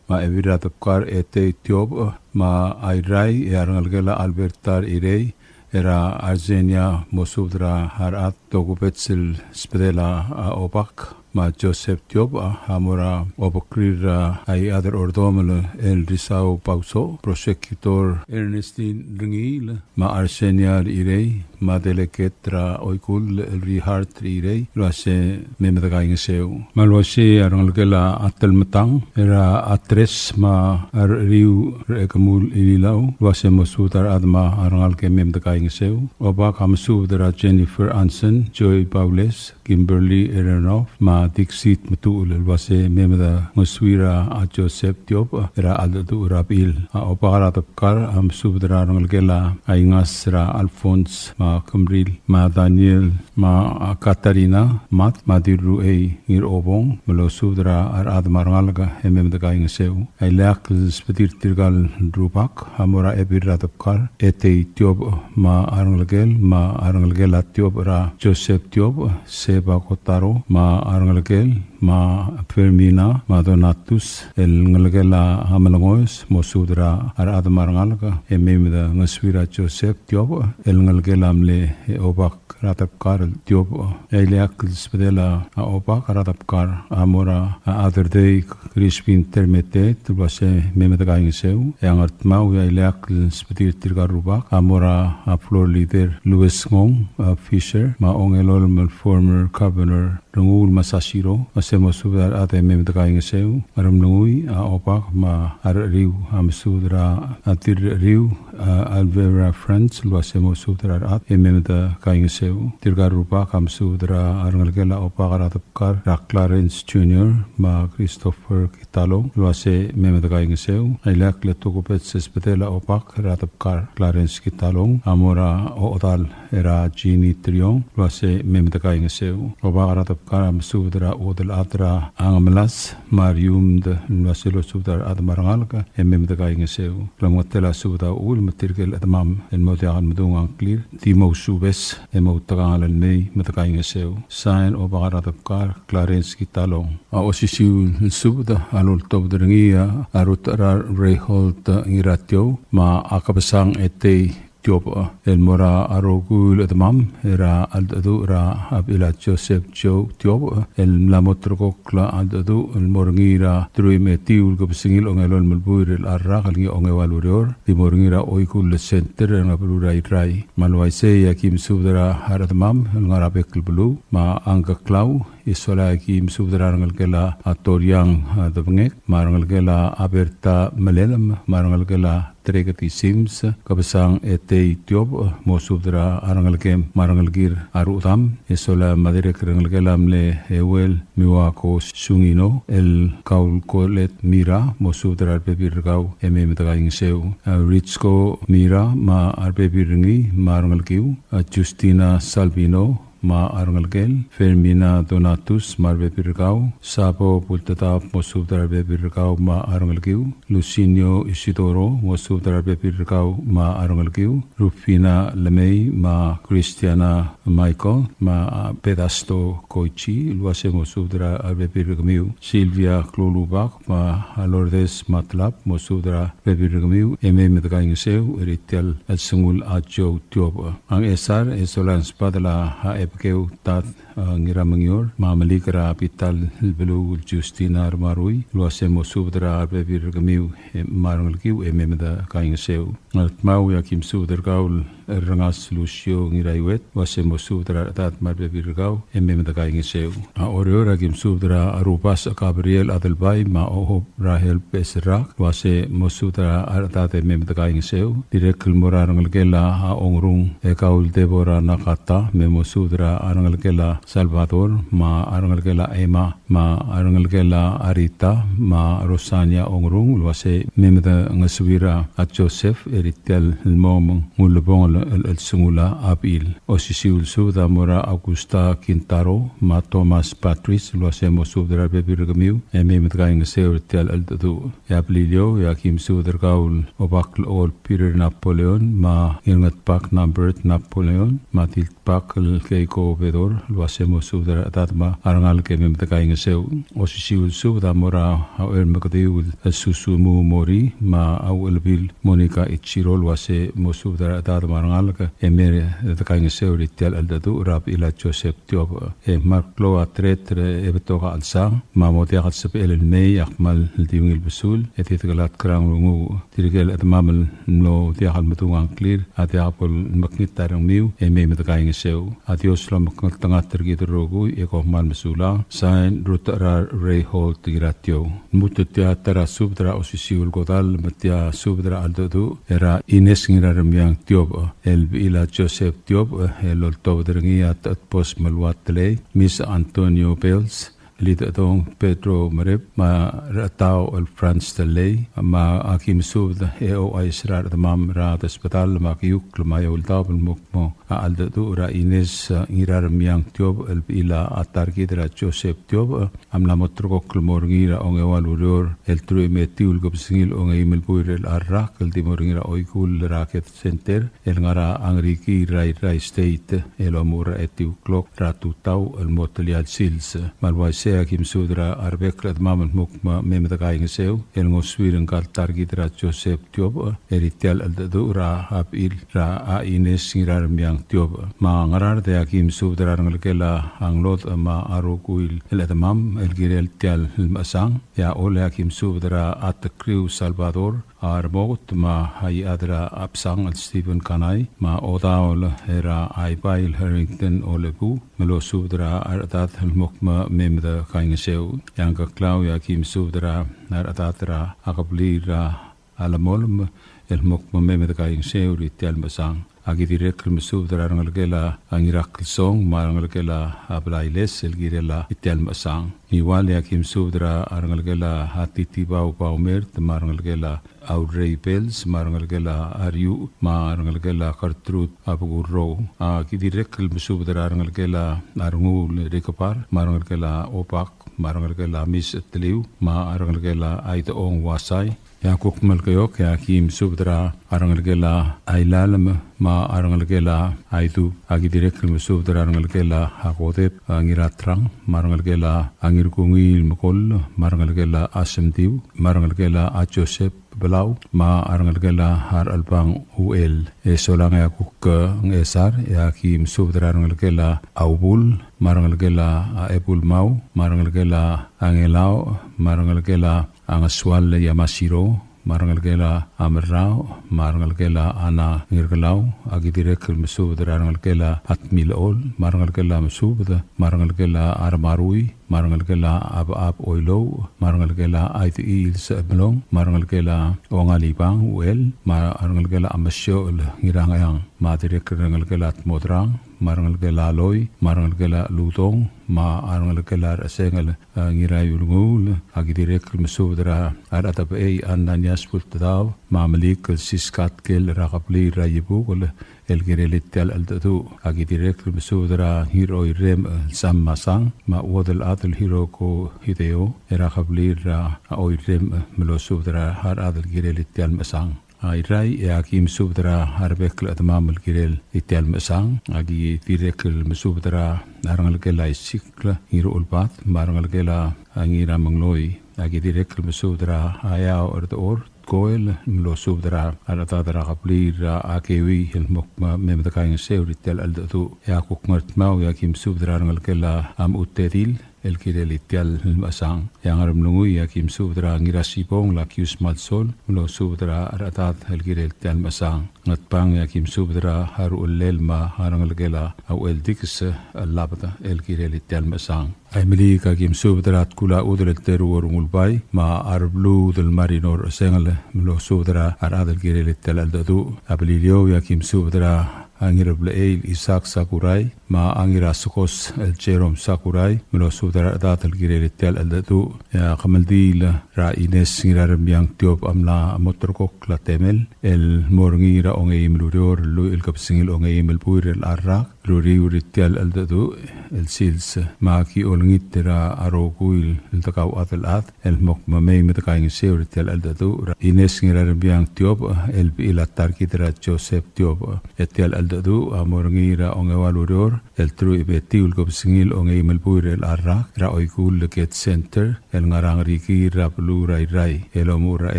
me a Ebil er a Debkar Etei Job, me a Irrai, e a rengelekel a Alberta Irei, er a Arsenia, mosubed er a rechad. Tokubets el subedel a Obak me a Joseph Job a mo er a obekrir a Iechad er a Ordomel el Risau Pauso, Prosecutor Ernestine Rengiil, me a Arsenia Irei, me a Delegate er a Oikull el Richard Irei, el uase mei me dekaingeseu. Me a le uase a rengelekel a Telmetang, er a Atres me a Recheriu er a Ekemul Ililau, el uase mosubed a rechad me a rengalek e mei me dekaingeseu. Obak a mesubed er a Jennifer Anson, Joy Baules, Kimberly Erenov, me a Dixit Metuchel, el uase mei me dengesuir a Joseph Job er a cheldecheduch er a bechil. A Obak er a Debkar a mesubed er a rengelekel a Ingas er a Alphonse, me a Kemril, me a Daniel, me a Katarina Mat, me a Dirruchei Ngirobong, me losubed er a rechad me a rengalek e mei me dekaingeseu. A ileakl el subedir tirka el rubak a mo er a Ebil er a Debkar Etei Job me a rengelekel, me a rengelekel a Job er a Joseph Job, Seba Kotaro, me a rengelekel, me a Fermina, me a Donatus, el ngelekel a Melengoes, mosubed er a rechad me a rengalek e mei me dengesuir a Joseph Job, el ngelekel a mle Obak er a Debkar el Job. A ileakl el subedel a Obak er a Debkar a mo er a Aderdei Crispin Termeteet, el uase mei me dekaingeseu. E a Ngardmau, a ileakl el subedir tirka el rubak a mo er a floor leader Louis Ngong, a Fisher, me a ongelolem el former governor Renguul Masashiro, el uase mosubed a rechad e mei me dekaingeseu. Ngeremlengui, a Obak me a Recheriu a mesubed er a Dirrecheriu, a Alvera Franz, el uase mosubed er a rechad e mei me dekaingeseu. Tirka el rubak a mesubed er a rengelekel a Obak er a Debkar er a Clarence Junior me a Christopher Kitalong, el uase mei me dekaingeseu. A ileakl el tokubets el subedel a Obak er a Debkar Clarence Kitalong a mo er a ochedal er a Jeannie Triong, el uase mei me dekaingeseu. Obak er a Debkar a mesubed er a Uodelchad er a Angemelas, me a Riumd, el uase losubed er a rechad me a rengalek, e mei me dekaingeseu. Klemengetel a subed a uchul me tirke el chedemam el mo diak el medung a ngklir, di mousubes, e moutekangel el mei me dekaingeseu. Sain, Obak er a Debkar, Clarence Kitalong. A osisiu el subed a loltobed er ngii a Ruth er a Reinhold Ngiratiou, me a Kebesang Etei Tiobech, el mo er a rokui el chedemam er a cheldecheduch er a bechil a Joseph Joe Tiobech, el mla mo ulterekokl a cheldecheduch el mo er ngii er a teruich me a etiu el kebesengil a ongelolem el buil er chelecha el rak el ngii a ongeua el ureor, di mo er ngii er a Oikull Center er a beluu er a Irrai. Me a le uaisei e aki mesubed er a rechedemam el ngar er a bek el beluu, me a Ngkeklau, e sola e aki mesubed er a rengelekel a Toriang, a, Debengek, me a rengelekel a Berta Melelem, me a rengelekel a Treketi Sims, Kebesang Etei Tiobech, mosubed er a rengelekem me a rengelekir a rudam, e sola me a dirrek el rengelekel a mle Euel Miwako Sungino, el Kaul Kolet Mira, mosubed er a rebebil er kau e mei me dekaingeseu. A Ritsko Mira, me a rebebil er ngii me a rengelekiu, a Justina Salvino, me a rengelekel, Fermina Donatus, me a rebebil er kau, Sabo Bultedab, mosubed er a rebebil er kau me a rengelekiu, Lucinio Isidoro, mosubed er a rebebil er kau me a rengelekiu, Rufina Lemei, me a Christiana Michael, me a Pedasto Koichi, el uase mosubed er a rebebil er kemiu, Silvia Klulubak, me a Lourdes Matlab, mosubed er a rebebil er kemiu, e mei me dekaingeseu er tia el chelsengul a Joe Tiobech. A Ngchesar, e sola e ng subedel a Ebekeu Tad, a, Ngiramengior, me a Melik er a bita el beluu el Justina Remarui, el uase mosubed er a rebebil er kemiu, e, me a rengelekiu, e mei me dekaingeseu. Ngardmau e aki mesubed er kau el Rengas Lucio Ngiraiuet, el uase mosubed er a rechedad me a rebebil er kau, e mei me dekaingeseu. A Oreor e aki mesubed er a Rubasech Gabriel Adelbai, me a Ohob Rahel Beserak, el uase mosubed er a rechedad e mei me dekaingeseu. Dirrek el mo er a rengelekel a Ongrung, e kau el Deborah Nakata, me mosubed er a rengelekel a Salvador, me a rengelekel a Emma, me a rengelekel a Rita, me a Rosania Ongrung, el uase mei me dengesuir a Joseph er tia el mo me ng ulebongel el, el, el chelsengul a bechil. Osisiu el subed a mo er a Augusta Kintaro, me a Thomas Patrice, el uase mosubed er a rebebil er kemiu, e mei me dekaingeseu er tia el cheldecheduch. E a Beliliou, e aki mesubed er kau el Obak el Olbiil er a Napoleon, me a Ngirngetbak Nambert Napoleon, me a Dil Bak el Keiko Bedor, el uase mosubed er a rechedad me a rengalek e mei me dekaingeseu. Osisiu el subed a mo er a Uchermekediu el Susumu Mori, me a Uchelbil Monica Ichiro, el uase mosubed er a rechedad me a rengalek e mei me dekaingeseu er tia el cheldecheduch er a bechil a Joseph Tiobech. E kmal klou a tereter e betok a chelsang, me a mo diak el sebechel el mei a kmal di ungil besul, e di dekelatk er a nglunguuch. Tirke el chedemam el mlo diak el medung a ngklir a diak bo lemekngit a rengmiu, e mei me dekaingeseu. A Dios a lomekngeltengat er kid el rokui, e kom kmal mesulang. Sain, Rutecherar Reinhold Ngiratiou. Lmuut tia ta er a subed er a osisiu el kodall, me tia subed er a cheldecheduch er a Ines Ngiraremiang Tiobech, el bechil a Joseph Tiobech, el oltobed er ngii a Techedbos Melua Telei, Miss Antonio Bells, Lidechedong Pedro Merep, me a Rechetau el Franz Telei, me aki mesubed e ouchais er a rechedemam er a desbedall me a kiukl me a eou el daob el mo kmo a cheldecheduch er a Ines, e, Ngiraremiang Tiobech el bechil a ta er kid er a Joseph Tiobech, e, a mla mo ulterekokl el mo er ngii er a ongeua el ureor el teruich me a etiu el kebesengil a ongeim el buil er chelecha el rak el di mo er ngii er a Oikull er a Ked Center el ngar er a Ngerikiil er a Irrai State el omuchel er a etiu el klok er a tutau el mo telia el sils. Me a le uaisei e aki mesubed er a rebek el chedemam el kmo mei me dekaingeseu el ngosuir ngka el ta er kid er a Joseph Tiobech er tia el cheldecheduch er a bechil er a Ines Ngiraremiang Tiobech. Me a Ngaraard e aki mesubed er a rengelekel a Ngelodech me a rokui el chedemam el kirel tia el mechesang. E a Choll e aki mesubed er a Tekriu Salvador, a Remoket me a Iechad er a Absang el Stephen Kanai, me a Odaol er a Aibai el Harrington Olebu, me losubed er a rechedad el kmo mei me dekaingeseu. E a Ngkeklau e aki mesubed er a rechedad er a kebliil er a Alamolem el kmo mei me dekaingeseu er tia el mechesang. Aki dirrek el mesubed er a rengelekel a Ngirakelsong, me a rengelekel a Blailes, el kirel a tia el mechesang. Ngiwal e aki mesubed er a rengelekel a Titibau Baumert, me a rengelekel a Aurrei Pels, me a rengelekel a Ariu, me a rengelekel a Gertrude Abekurrou. Aki dirrek el mesubed er a rengelekel a Renguul Rikepar, me a rengelekel a Obak, me a rengelekel a Mis Teliu, me a rengelekel a Aidong Wasai. E a kuk Melekeok, e aki mesubed er a rengelekel a Ailalem, me a rengelekel a Aidub. Aki dirrek el mesubed er a rengelekel a Kodep, a Ngiratrang, me a rengelekel a Ngirkungiil Mekoll, me a rengelekel a Asemdiu, me a rengelekel a Joseph Belau, me a rengelekel a Rechelbang Uchel. E solang e a kuk Ngchesar, e aki mesubed er a rengelekel a Ubul, me a rengelekel a Ebulmau, me a rengelekel a Ngelau, me a rengelekel a Ngesual Yamasiro, me a rengelekel a Merrau, me a rengelekel a Ana Ngirkelau. Aki dirrek el mesubed er a rengelekel a Tmilechol, me a rengelekel a Mesubed, me a rengelekel a Remarui, me a rengelekel a Abab Oilouch, me a rengelekel a Aidechil Secheblong, me a rengelekel a Ongalibang Uchel, me a rengelekel a Mesiochel Ngirangeang, me a dirrek el rengelekel a Tmodrang, me a rengelekel a Loi, me a rengelekel a Ludong, me a rengelekel a Rechesengel, a, Ngiraiulnguul. Aki dirrek el mesubed er a Rechedebechei Ananias Bultedaob, me a Melik el Siskatkel er a kebliil er a Iebukel, el kirel tia el cheldecheduch. Aki dirrek el mesubed er a Ngiroirem, e, Sam Masang, me a Uodelchad el Hiroko Hideo, er a kebliil er a Oirem, e, me losubed er a rechad el kirel tia el mechesang. A Irrai, e aki mesubed er a rebek el chedemam el kirel tia el mechesang. Aki dirrek el mesubed er a rengelekel a Isikl Ngiruchelbad, me a rengelekel a Ngiramengloi. Aki dirrek el mesubed er a Eau Erdechor, Koel, me losubed er a rechedad er a kebliil er a Keui, el mo kmo me, me dekaingeseu er tia el cheldecheduch. E a kuk Ngardmau, e aki mesubed er a rengelekel a Mechutedil, el kirel tia el mechesang. E a Ngeremlengui, e aki mesubed er a Ngirasibong el Akius Malsol, me losubed er a rechedad el kirel tia el mechesang. Ngatpang, e aki mesubed er a Ruchellel me a rengelekel a Ucheldikes el Labed, el kirel tia el mechesang. Aimeliik, e aki mesubed er a Tkulachudel el Teruo Rengulbai, me a Rebluud el Marinor Esengel, me losubed er a rechad el kirel tia el cheldecheduch. A Beliliou, e aki mesubed er a Ngireblechei el Isaac Sakurai, me a Ngirasekos el Jerome Sakurai, me losubed er a rechedad el kirel tia el cheldecheduch. E a kemeldiil er a Ines Ngiraremiang Tiobech a mla moterekokl a temel, el mo er ngii er a ongeim el ureor, el lluich el kebesengil ongeim el buil er a rak, el uriul er tia el cheldecheduch el sils. Me aki olengit er a rokui el dekauchad el chad, el mo kmo mei me dekaingeseu er tia el cheldecheduch er a Ines Ngiraremiang Tiobech, el bechil a ta er kid er a Joseph Tiobech. E tia el cheldecheduch a mo er ngii er a ongeua el ureor, el teruich me a etiu el kebesengil ongeim el buil er a rak, er a Oikull Ked Center, el ngar er a Ngerikiil er a beluu er a Irrai, el omuchel er a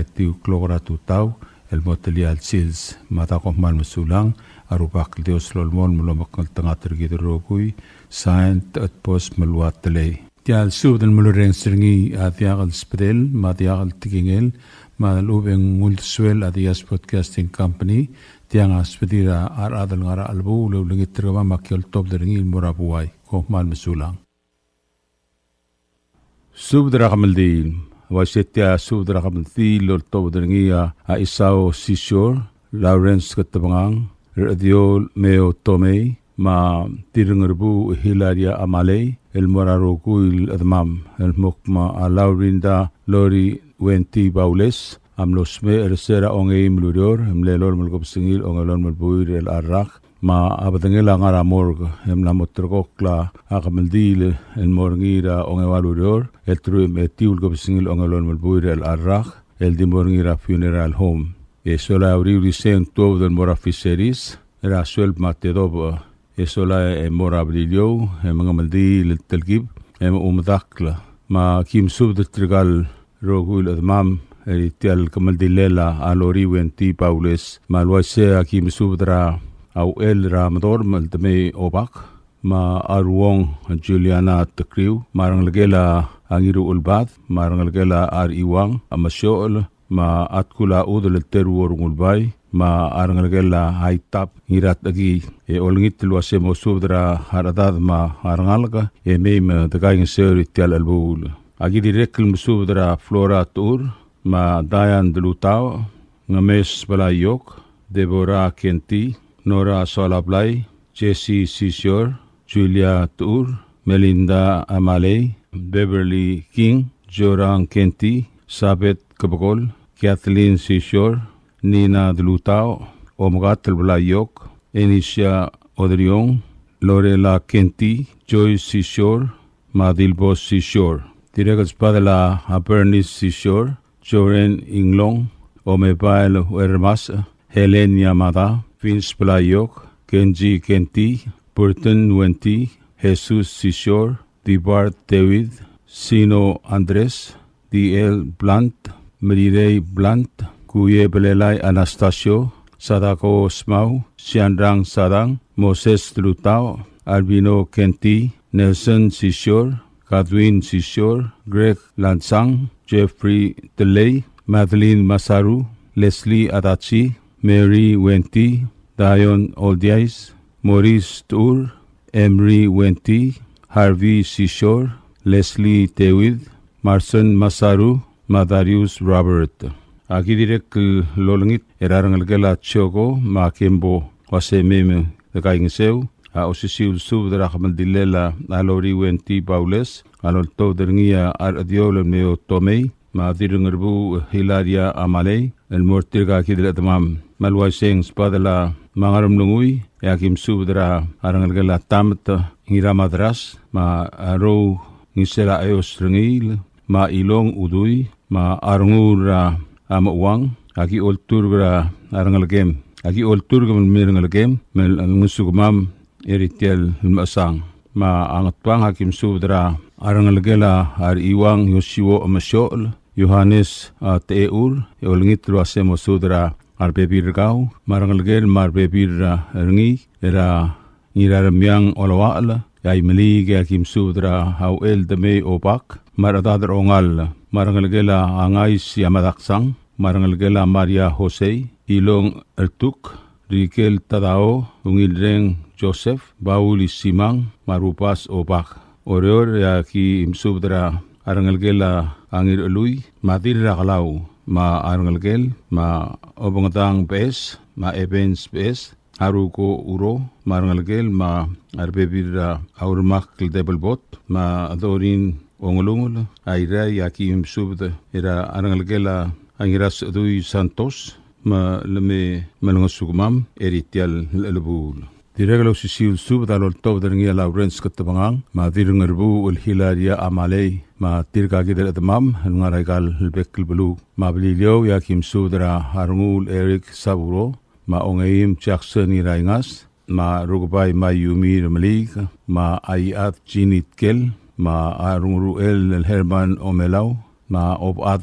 etiu el klok er a tutau, el mo telia el sils. Me a da kom kmal mesulang, a Rubak el Dios lolemolem el omekngeltengat er kid el rokui. Sain, Techedbos Meluatelei. Tia el subed el mlo rrenges er ngii a diak el sbedel, me a diak el tekingel, me a lechub e ng uldesuel a Diaz Broadcasting Company. Tiang a sbedir a rechad el ngar er a chelebuul, e ulengit er kemam me aki oltobed er ngii el mo er a buai. Kom kmal mesulang. Subed er a kemeldiil. Uaisei, tia subed er a kemeldiil el oltobed er ngii a Isao Sisior, Lawrence Ketebengang, Rechediol Meo Tomei, me a Tirngerbuuch Hilaria Amalei, el mo er a rokui el chedemam, el mo kmo a Laurinda Lori Wenty Baules, a mlo smecher er se er a ongeim el ureor, e mle elolem el kebesengil ongelolem el buil er a rak, me a bedengel a ngar er a morgue, e mla moterekokl a kemeldiil el mo er ngii er a ongeua el ureor, el teruich me a etiu el kebesengil ongelolem el buil er a rak, el di mo er ngii er a funeral home. E sola e a uriul er isei e ng tuobed el mo er a Fisheries, er a sueleb me a tedobech. E sola e mo er a Beliliou, e mengemeldiil el telkib, e mo medakl. Me aki mesubed er tirka el rokui el chedemam er tia el kemeldilel a Lori Wenty Baules. Me a le uaisei e aki mesubed er a Uchel er a Medorm el Temei Obak, me a Ruong Juliana Tekriu, me a rengelekel a Ngiruchelbad, me a rengelekel a Rechiuang, a Mesiochel, me a Tkulachudel el Teruo Rengulbai, me a rengelekel a Aitab Ngiratechekii. E olengit el uase mo subed er a rechedad me a rengalek, e mei me dekaingeseu er tia el chelebuul. Aki dirrek el mesubed er a Flora Techur, me a Diane Delutao, Ngemes Belaiok, Deborah Kenti, Nora Soalablai, Jesse Sisior, Julia Tur, Melinda Amalei, Beverly King, Jorang Kenti, Sabet Kebekol, Kathleen Sisior, Nina Delutao, Omkatel Blaiok, Enisia Odriong, Lorela Kenti, Joyce Sisior, me a Dilbos Sisior. Dirrek el sbadel a Bernice Sisior, Joren Inglong, Omebael Uermas, Helen Yamada, Vince Blaiok, Kenji Kenti, Burton Wenti, Jesus Sisior, Dibart David, Sino Andres, D L Blunt, Merirei Blunt, Kuye Belelai Anastasio, Sadako Smau, Sianrang Sadang, Moses Lutao, Albino Kenti, Nelson Sisior, Kadwin Sisior, Greg Lansang, Jeffrey Delay, Madeline Masaru, Leslie Adachi, Mary Wenti, Dion Oldiais, Maurice Tur, Emery Wenti, Harvey Sisior, Leslie David, Marson Masaru, me a Darius Robert. Aki dirrek el olengit er a rengelekel a Choko me a Kembo, uase mei me de kaingeseu. A osisiu el subed er a kemeldilel a Lori Wenti Baules a loltobed er ngii a Rechediol el Meo Tomei, me a Dirrengerbuuch Hilaria Amalei, el mo er tirka kid el chedemam. Me a le uaisei e ng sbadel a Ngeremlengui, e aki mesubed er a rengelekel a Tamet Ngiramadras, me a Rou Ngisela Eos Rengiil, me a Ilong Udui, me a Renguul er a Mechuang, aki olturk er a rengelekem. Aki olturk me le mei a rengelekem, me lengesukemam er tia el mechesang. Me a Ngatpang aki mesubed er a rengelekel a Rechiuang Yosiuo Emesiochel, Johannes a Techeur, e olengit el uase mosubed er a rebebil er kau, me a rengelekel me a rebebil er ngii, er a Ngiraremiang Oloachel, e a Imeliik e aki mesubed er a Auchel Demei Obak, me a rechedad er a Ongall, me a rengelekel a Ngais Yamadaksang, me a rengelekel a Maria Jose, Ilong Ertuk, Rikel Tadao, Ungilreng Joseph, Baul Isimang, me a Rubas Obak. Oreor e aki mesubed er a rengelekel a Ngirchelui, me a Dirrakelau, me a rengelekel, me a Obengedang Beches, me a Evans Beches, Haruko Uro, me a rengelekel, me a rebebil er a Urmak el Debelbot, me a Dorin Ongelungel, a Irrai, e aki mesubed er a rengelekel a Ngirasechedui Santos, me le mei me lengesukemam er tia el chelebuul. Dirrek el osisiu el subed a loltobed er ngii a Lawrence Ketebengang, me a Dirrengerbuuch el Hilaria Amalei, me a tirka kid el chedemam el ngar er aika el bek el beluu. Me a Beliliou e aki mesubed er a Renguul Eric Saburo, me a Ongeim Jackson Iraingas, me a Rukebai Mayumi Remeliik, me a Aiad Jeannie Tkel, me a Renguruchel el Herman Omelau, me a Obechad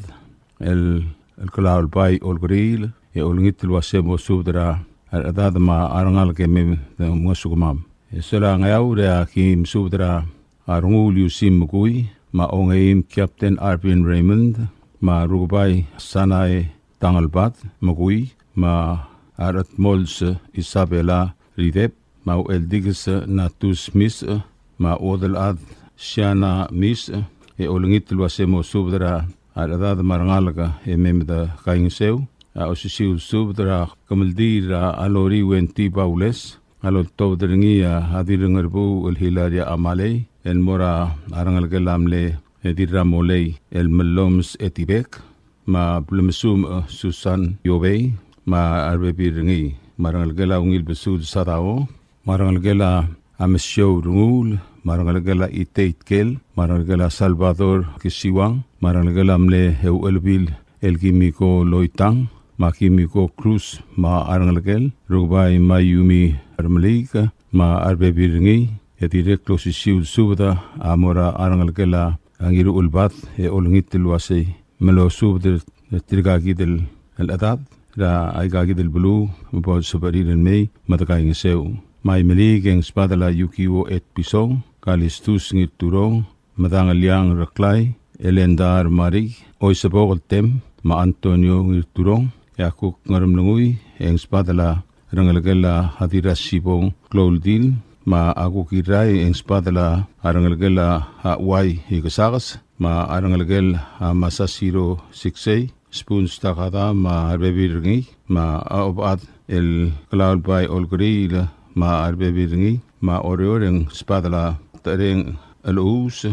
el, el Kelaulbai Olkeriil, e olengit el uase mosubed er a rechedad me a rengalek e mei me de mengesukemam. E sel a Ngeaur e aki mesubed er a Renguul Yusim Mekui, me a Ongeim Captain Arvin Raymond, me a Rukebai Sanae Tangelbad Mekui, me a Redmols Isabela Ridep, me a Ucheldikes Natus Misech, me a Uodelchad Siana Misech, e olengit el uase mosubed er a rechedad me a rengalek e mei me de kaingeseu. A osisiu el subed er a kemeldiil er a Lori Wenti Baules, a loltobed er ngii a Dirrengerbuuch el Hilaria Amalei, el mo er a rengelekel a mle Dirramolei el Melloms Etibek, me a Blemesumech Susan Iobei, me a rebebil er ngii, me a rengelekel a Ungilbesul Sadao, me a rengelekel a Mesiou Renguul, me a rengelekel a Itei Tkel, me a rengelekel a Salvador Kisiwang, me a rengelekel a mle Euchelebil el Kimiko Loitang, me a Kimiko Cruz, me a rengelekel, Rukebai Mayumi Remeliik, me a rebebil er ngii, e dirrek el osisiu el subed a mo er a rengelekel a Ngiruchelbad, e olengit el uasei me losubed er tirka kid el chedad er aika kid el beluu me bo lsebechir el mei me de kaingeseu. Me a Imeliik e ng sbadel a Yukiwo Etpison, Kalistus Ngirturong, Medangeliang Reklai, Elenda Remariik, Oisebok el Tem, me a Antonio Ngirturong. E a kuk Ngeremlengui e ng sbadel a rengelekel a Dirrasibong Klouldil, me a kuk Irrai e ng sbadel a rengelekel a Uai Ikesakes, me a rengelekel a Masasiro Siksei, Spoons Takada me a rebebil er ngii, me a Obechad el Klaulbai Olkeriil, me a rebebil er ngii, me a Oreor e ng sbadel a Tereng Elus,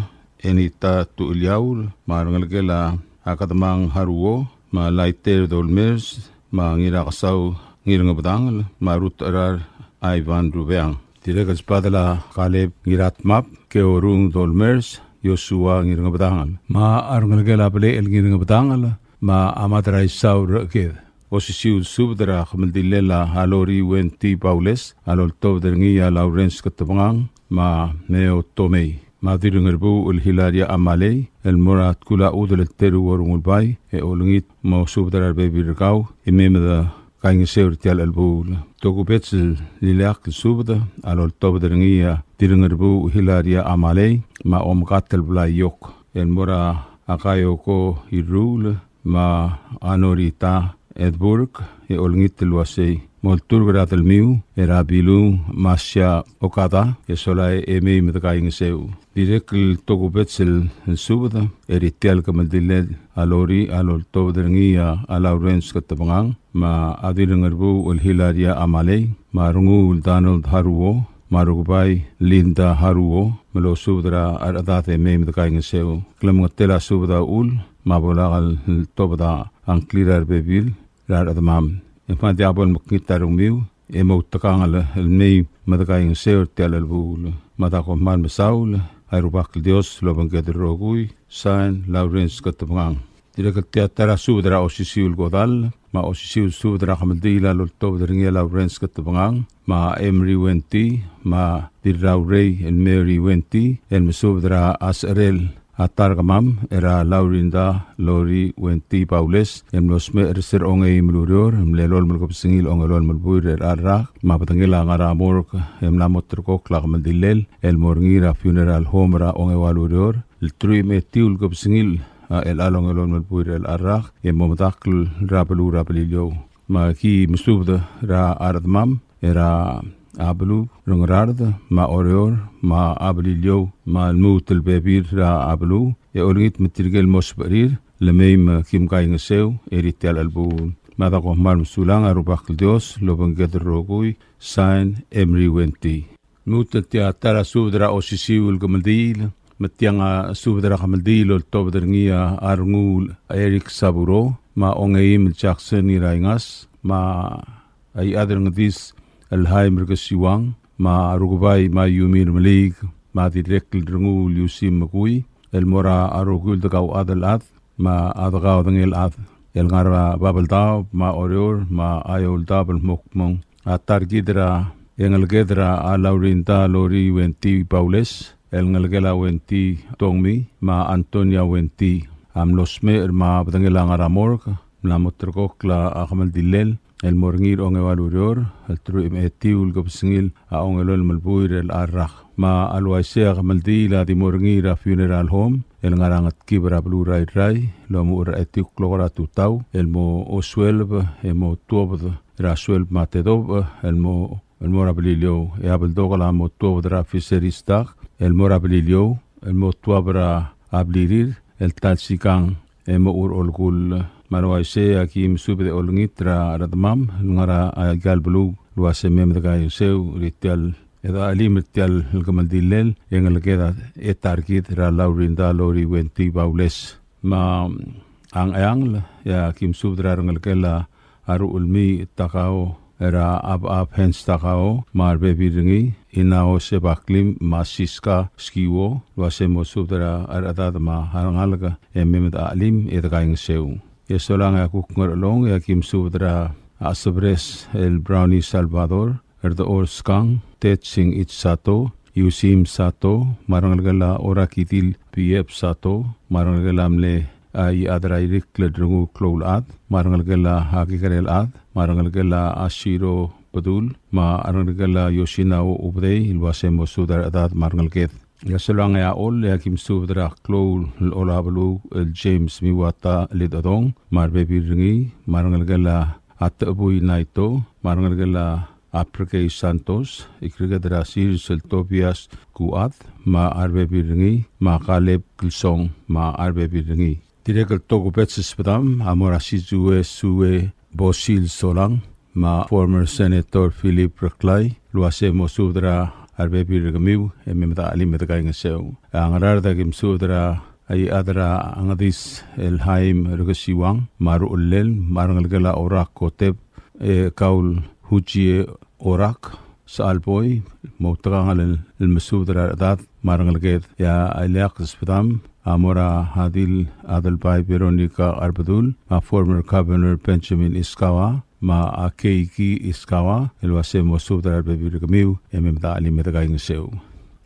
Enita Tuliaul, me a rengelekel a Kademang Haruo, me a Laiter Dolmers, me a Ngirakesau Ngirengebedangel, me a Rutecherar Ivan Rubeang. Dirrek el sbadel a Kaleb Ngiratmab, Keorung Dolmers, Joshua Ngirengebedangel, me a rengelekel a Belechel Ngirengebedangel, me a Madrai Saur Ked. Osisiu el subed er a kemeldilel a Lori Wenty Baules, a loltobed er ngii a Lawrence Ketebengang, me a Meo Tomei, me a Dirrengerbuuch el Hilaria Amalei, el mo er a Tkul a Chudel el Teru Orungulbai, e olengit mo subed er a rebebil er kau, e mei me de kaingeseu er tia el chelebuul. Tokubets el ileakl el subed a loltobed er ngii a Dirrengerbuuch Hilaria Amalei, me a Omkatel Blai Yok, el mo er a Kaioko Irruul, me a Norita Edburg, e olengit el uasei mo olturk er a delmiu er a Bilung Masia Okada, e sola e mei me de kaingeseu. Dirrek el tokubets el subed er tia el kemeldilel a Lori a loltobed er ngii a Lawrence Ketebengang, me a Dirrengerbuuch el Hilaria Amalei, me a Renguul Donald Haruo, me a Rukebai Linda Haruo, me losubed er a rechedad e mei me de kaingeseu. Klemengetel a subed a uchul, me a bo lak el tobed a ngklir a rebebil er a rechedemam. E ng kmal diak bo lemekngit a rengmiu, e moutekangel el mei me de kaingeseu er tia el chelebuul. Me a da kom kmal mesaul, a Rubak el Dios lobengked el rokui. Sain, Lawrence Ketebengang. Dirrek el tia ta er a subed er a osisiu el kodall, me a osisiu el subed er a kemeldiil a loltobed er ngii a Lawrence Ketebengang, me a Emery Wenty, me a Dirraurei el Mary Wenty, el mesubed er a secherel a ta er kemam er a Laurinda Lori Wenty Baules, el mlo smecher er se er a ongeim el ureor, el mle lolem el kebesengil a ongelolem el buil er a rak, me a bedengel a ngar er a morgue, e mla mo ulterekokl a kemeldilel el mo er ngii er a funeral home er a ongeua el ureor, el teruich me a etiu el kebesengil a chelecha el ongelolem el buil er a rak, e mo medakl er a beluu er a Beliliou. Me aki mesubed er a rechedemam er a beluu er a Ngaraard, me a Oreor, me a Beliliou, me a lmuut el bebil er a beluu, e olengit me tirke el mo sebechir el mei me kim kaingeseu er tia el chelebuul. Me a da kom kmal mesulang, a Rubak el Dios lobengked el rokui. Sain, Emery Wenty. Lmuut el tia ta er a subed er a osisiu el kemeldiil, me tiang a subed er a kemeldiil el oltobed er ngii a Renguul Eric Saburo, me a ongeim el Jackson Ngiraingas, me a Iechad er a Ngedis el Haim er a Kesiuang, me a Rukebai me a Yumi Remeliik, me a dirrek el Renguul Yusim Mekui, el mo er a rokui el dekauchad el chad, me a dekaodengei el chad, el ngar er a Babeldaob, me a Oreor, me a Eouldaob el mo kmong. A ta er kid er a, e ngeleked er a Laurinda Lori Wenty Baules, el ngelekel a Wenty Tongmi, me a Antonia Wenty, a mlo smecher me a bedengel a ngar er a morgue, mla mo ulterekokl a kemeldilel el mo er ngii er a ongeua el ureor, el teruich me a etiu el kebesengil a ongelolem el buil er a rak. Me a le uaisei a kemeldiil a di mo er ngii er a funeral home, el ngar er a Ngetkib er a beluu er a Irrai, el omuchel er a etiu el klok er a tutau, el mo osueleb, e mo tuobed er a sueleb me a tedobech, el mo, el mo er a Beliliou, e a beldokel a mo tuobed er a Fisheries dock, el mo er a Beliliou, el mo tuab er a blirir, el ta el sikang, e mochu er a olekull. Me a le uaisei a ki mesubed e olengit er a rechedemam el ngar er aika el beluu el uase mei me dekaingeseu er tia el, e de chelim er tia el kemeldilel, e ngeleked a, e ta er kid er a Laurinda Lori Wenty Baules. Me a Ngcheangel, e a ki mesubed er a rengelekel a Ruchelmii Takao, er a Abab Hens Takao, me a rebebil er ngii, Inao Sebaklim, me a Siska Skiwo, el uase mo subed er a rechedad me a rengalek, e mei me de chelim, e dekaingeseu. E solang e a kuk Ngerchelong, e a ki mesubed er a Chesebres el Brownie Salvador, Erdechor Skang, Tetsing Itsato, Yusim Sato, me a rengelekel a Orakidil Biep Sato, me a rengelekel a mle a Iechad er a Irikl el Renguul Kloulechad, me a rengelekel a Kekerelchad, me a rengelekel a Asiro Bedul, me a rengelekel a Yosinao Ubedei, el uase mo subed er a rechedad me a rengeleked. E a solang e a Chol, e a ki mesubed er a klou el Olabeluu el James Miwata Lidodong, me a rebebil er ngii, me a rengelekel a Techebui Naito, me a rengelekel a Aprekei Santos, Ikreked er a Sils el Tobias Kuad, me a rebebil er ngii, me a Kaleb Kilsong, me a rebebil er ngii. Dirrek el tokubets el subedam a mo er a Sizue Sue Bosil Solang, me a former Senator Philip Reklai, el uase mo subed er a rebebil er kemiu, e mei me de chelim e de kaingeseu. A Ngaraard e aki mesubed er a Iechad er a Ngedis el Haim Rekesiuang, me a Ruchellel, me a rengelekel a Orak Kotep, e Kaul Hujie Orak, Saalboi, mo outekangel el, el mesubed er a rechedad me a rengeleked. E a ileakl el subedam a mo er a Adil Adelbai Veronica Arbedul, me a former Governor Benjamin Iskawa, me a Keiki Iskawa, el uase mo subed er a rebebil er kemiu, e mei me de chelim e de kaingeseu.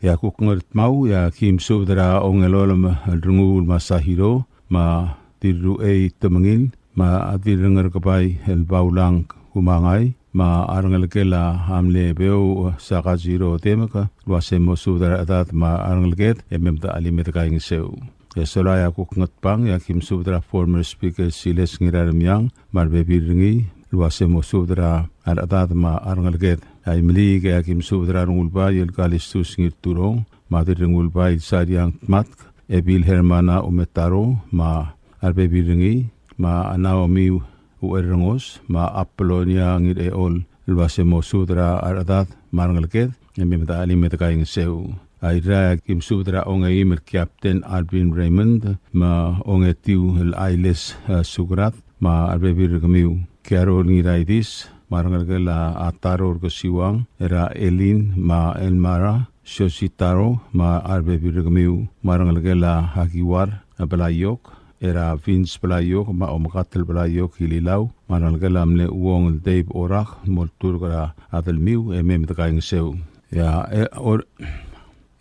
E a kuk Ngardmau, e aki mesubed er a Ongelolem el Renguul Masahiro, me a Dirruchei Temengil, me a Dirrengerkebai el Baulang Kumangai, me a rengelekel a mle Beouch Sakajiro Temeka, el uase mo subed er a rechedad me a rengeleked, e mei me de chelim e de kaingeseu. E sola e a kuk Ngatpang, e aki mesubed er a former speaker Siles Ngiraremiang, me a rebebil er ngii, el uase mo subed er a rechedad me a rengeleked. A Imeliik e aki mesubed er a Rengulbai el Kalistus Ngirturong, me a Dirrengulbai el Sariang Tmatk, Ebil Hermana Umetaro, me a rebebil er ngii, me a Naomi Uerrengos, me a Apolonia Ngirechol, el uase mo subed er a rechedad me a rengeleked, e mei me de chelim e de kaingeseu. A Irrai e aki mesubed er a Ongeim el Captain Alvin Raymond, me a Ongetiu el Ailes, e, Sukrat, me a rebebil er kemiu. Carol Ngiraidis, me a rengelekel a Taro Rekesiuang, er a Elin, me a Elmara, Siosi Taro, me a rebebil er kemiu, me a rengelekel a Akiuar, e, Belaiok, er a Vince Belaiok, me a Omekatel Belaiok Ililau, me a rengelekel a mle Uong el Dave Orak, el mo olturk er a delmiu, e mei me de kaingeseu. E a, e, or-,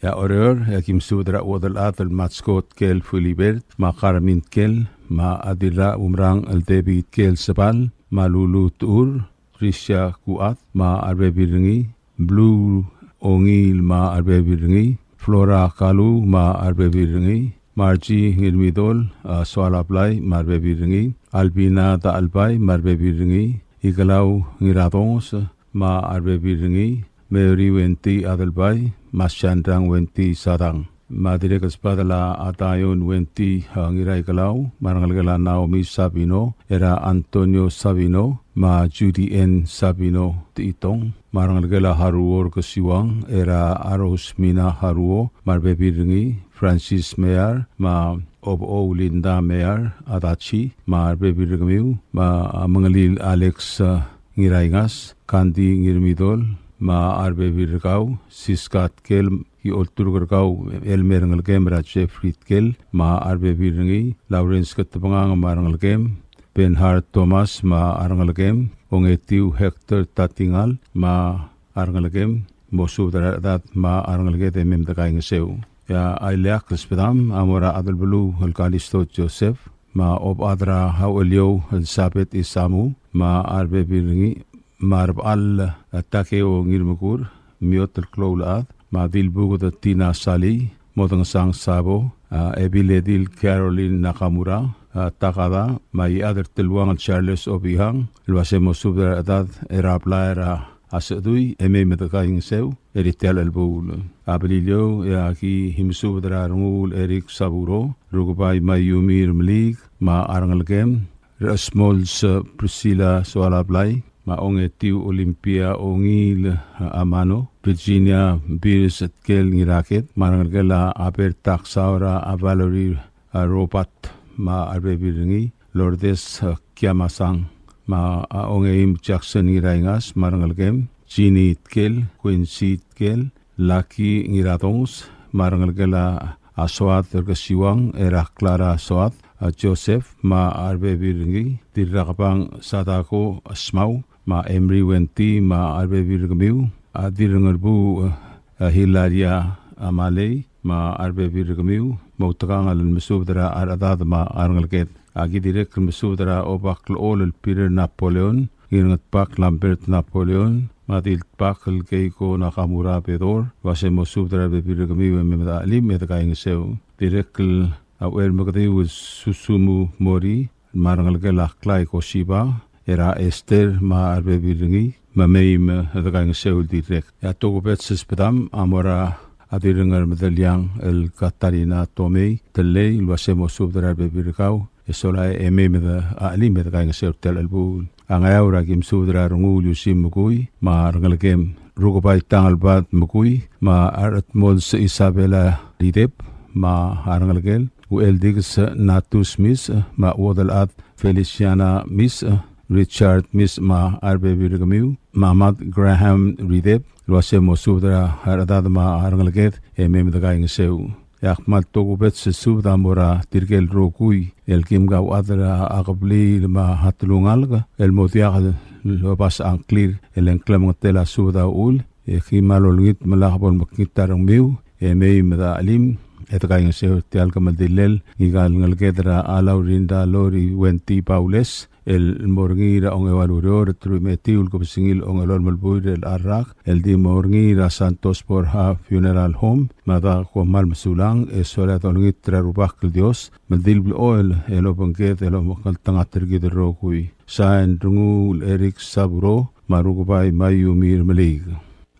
e a Oreor, e aki mesubed er a Uodelchad el Matsko Tkel Filibert, me a Carmen Tkel, me a Dirraumerang el David Tkel Sebal, me a Lulu Tuur, Tricia Kuat, me a rebebil er ngii, Blue Ongil me a rebebil er ngii, Flora Kalu me a rebebil er ngii, Margie Ngirmidol, a, Soalablai me a rebebil er ngii, Albina Dachelbai me a rebebil er ngii, Ikelau Ngiradongs me a rebebil er ngii, Mary Wenty Adelbai, me a Shandrang Wenty Sadang. Me a dirrek el sbadel a Taion Wenty, a, Ngiraikelau, me a rengelekel a Naomi Sabino, er a Antonio Sabino, me a Judy Ann Sabino Techitong, me a rengelekel a Haruo Rekesiuang, er a Rose Mina Haruo, me a rebebil er ngii, Francis Mear, me a Obou Linda Mear Adachi, me a rebebil er kemiu, me a Mengelil Alex, a, Ngiraingas, Kandi Ngirmidol, me a rebebil er kau, Siska Tkel, ki olturk er kau el me a rengelekem er a Jeffrey Tkel, me a rebebil er ngii, Lawrence Ketebengang me a rengelekem, Benhard Thomas me a rengelekem, Ongetiu Hector Tatingal me a rengelekem, mosubed er a rechedad me a rengeleked e mei me de kaingeseu. E a ileakl el sbedam a mo er a Adelbeluu el Kalisto Joseph, me a Obechad er a Ucheliou Elizabeth Isamu, me a rebebil er ngii, me a Rebechall, e, Takeo Ngirmekur, Miot el Kloulechad, me a Dilbuked Tina Salii, Modengesang Sabo, a, Ebiledil Caroline Nakamura, a, Takada, me a Iechad er Teluang el Charles Obihang, el uase mosubed er a rechedad er a blai er a Sechedui, e mei me de kaingeseu er tia el chelebuul. A Beliliou, e aki mesubed er a Renguul Eric Saburo, Rukebai Mayumi Remeliik, me a rengelekem, Resmols Priscilla Soalablai, me a Ongetiu Olympia Ongil, a, Amano, Virginia Beers Tkel Ngiraked, me a rengelekel a Abel Taksaura, a, Valerie, a, Robert, me a rebebil er ngii, Lourdes, a, Kiamasang, me a Ongeim Jackson Ngiraingas, me a rengelekem, Jeannie Tkel, Quincy Tkel, Lucky Ngiradongs, me a rengelekel a Soad Rekesiuang, er a Clara Soad, a Joseph, me a rebebil er ngii, Dirrakbang Sadako Smau, me a Emery Wenty, me a rebebil er kemiu, a Dirrengerbuuch, a Hilaria Amalei, me a rebebil er kemiu, moutekangel el mesubed er a rechedad me a rengeleked. Aki dirrek el mesubed er a Obaklechol el Peter Napoleon, Ngirngetbak Lambert Napoleon, me a Diltbak el Keiko Nakamura Bedor, el uase mosubed er a rebebil er kemiu e mei me de chelim e de kaingeseu. Dirrek el Auchermekediu el Susumu Mori, me a rengelekel a Klai Kosiba, er a Esther me a rebebil er ngii, me mei me de kaingeseu el dirrek. E a tokubets el sbedam a mo er a Dirrengermedeliang el Katarina Tomei Telei, el uase mosubed er a rebebil er kau, e sola e mei me de chelim e de kaingeseu er tia el chelebuul. A Ngeaur a ki mesubed er a Renguul Iusim Mekui, me a rengelekem Rukebai Tangelbad Mekui, me a Redmond Isabella Ridep, me a rengelekel Ueldikes Natus Mis, me a Uodelchad Feliciana Mis, Richard Mis, me a rebebil er kemiu, me a Mad Graham Ridep, el uase mo subed er a rechedad me a rengeleked e mei me de kaingeseu. E ak kmal tokubets el subed a mo er tirke el rokui el kim kauchad er a kebliil me a telungalek el mo diak lobasech a ngklir el ng klemengetel a subed a uchul, e ki kmal olengit me lak bo lemekngit a rengmiu e mei me de chelim e de kaingeseu er tia el kemeldillel ngika el ngeleked er a Laurinda Lori Wenty Baules, el mo er ngii er a ongeua el ureor, teruich me a etiu el kebesengil ongelolem el buil er a rak, el di mo er ngii er a Santos Borja Funeral Home. Me a da kom kmal mesulang, e sola e dolengit er a Rubak el Dios me di el blechoel el obengked el omekngeltengat er kid el rokui. Sain, Renguul Eric Saburo, me a Rukebai Mayumi Remeliik.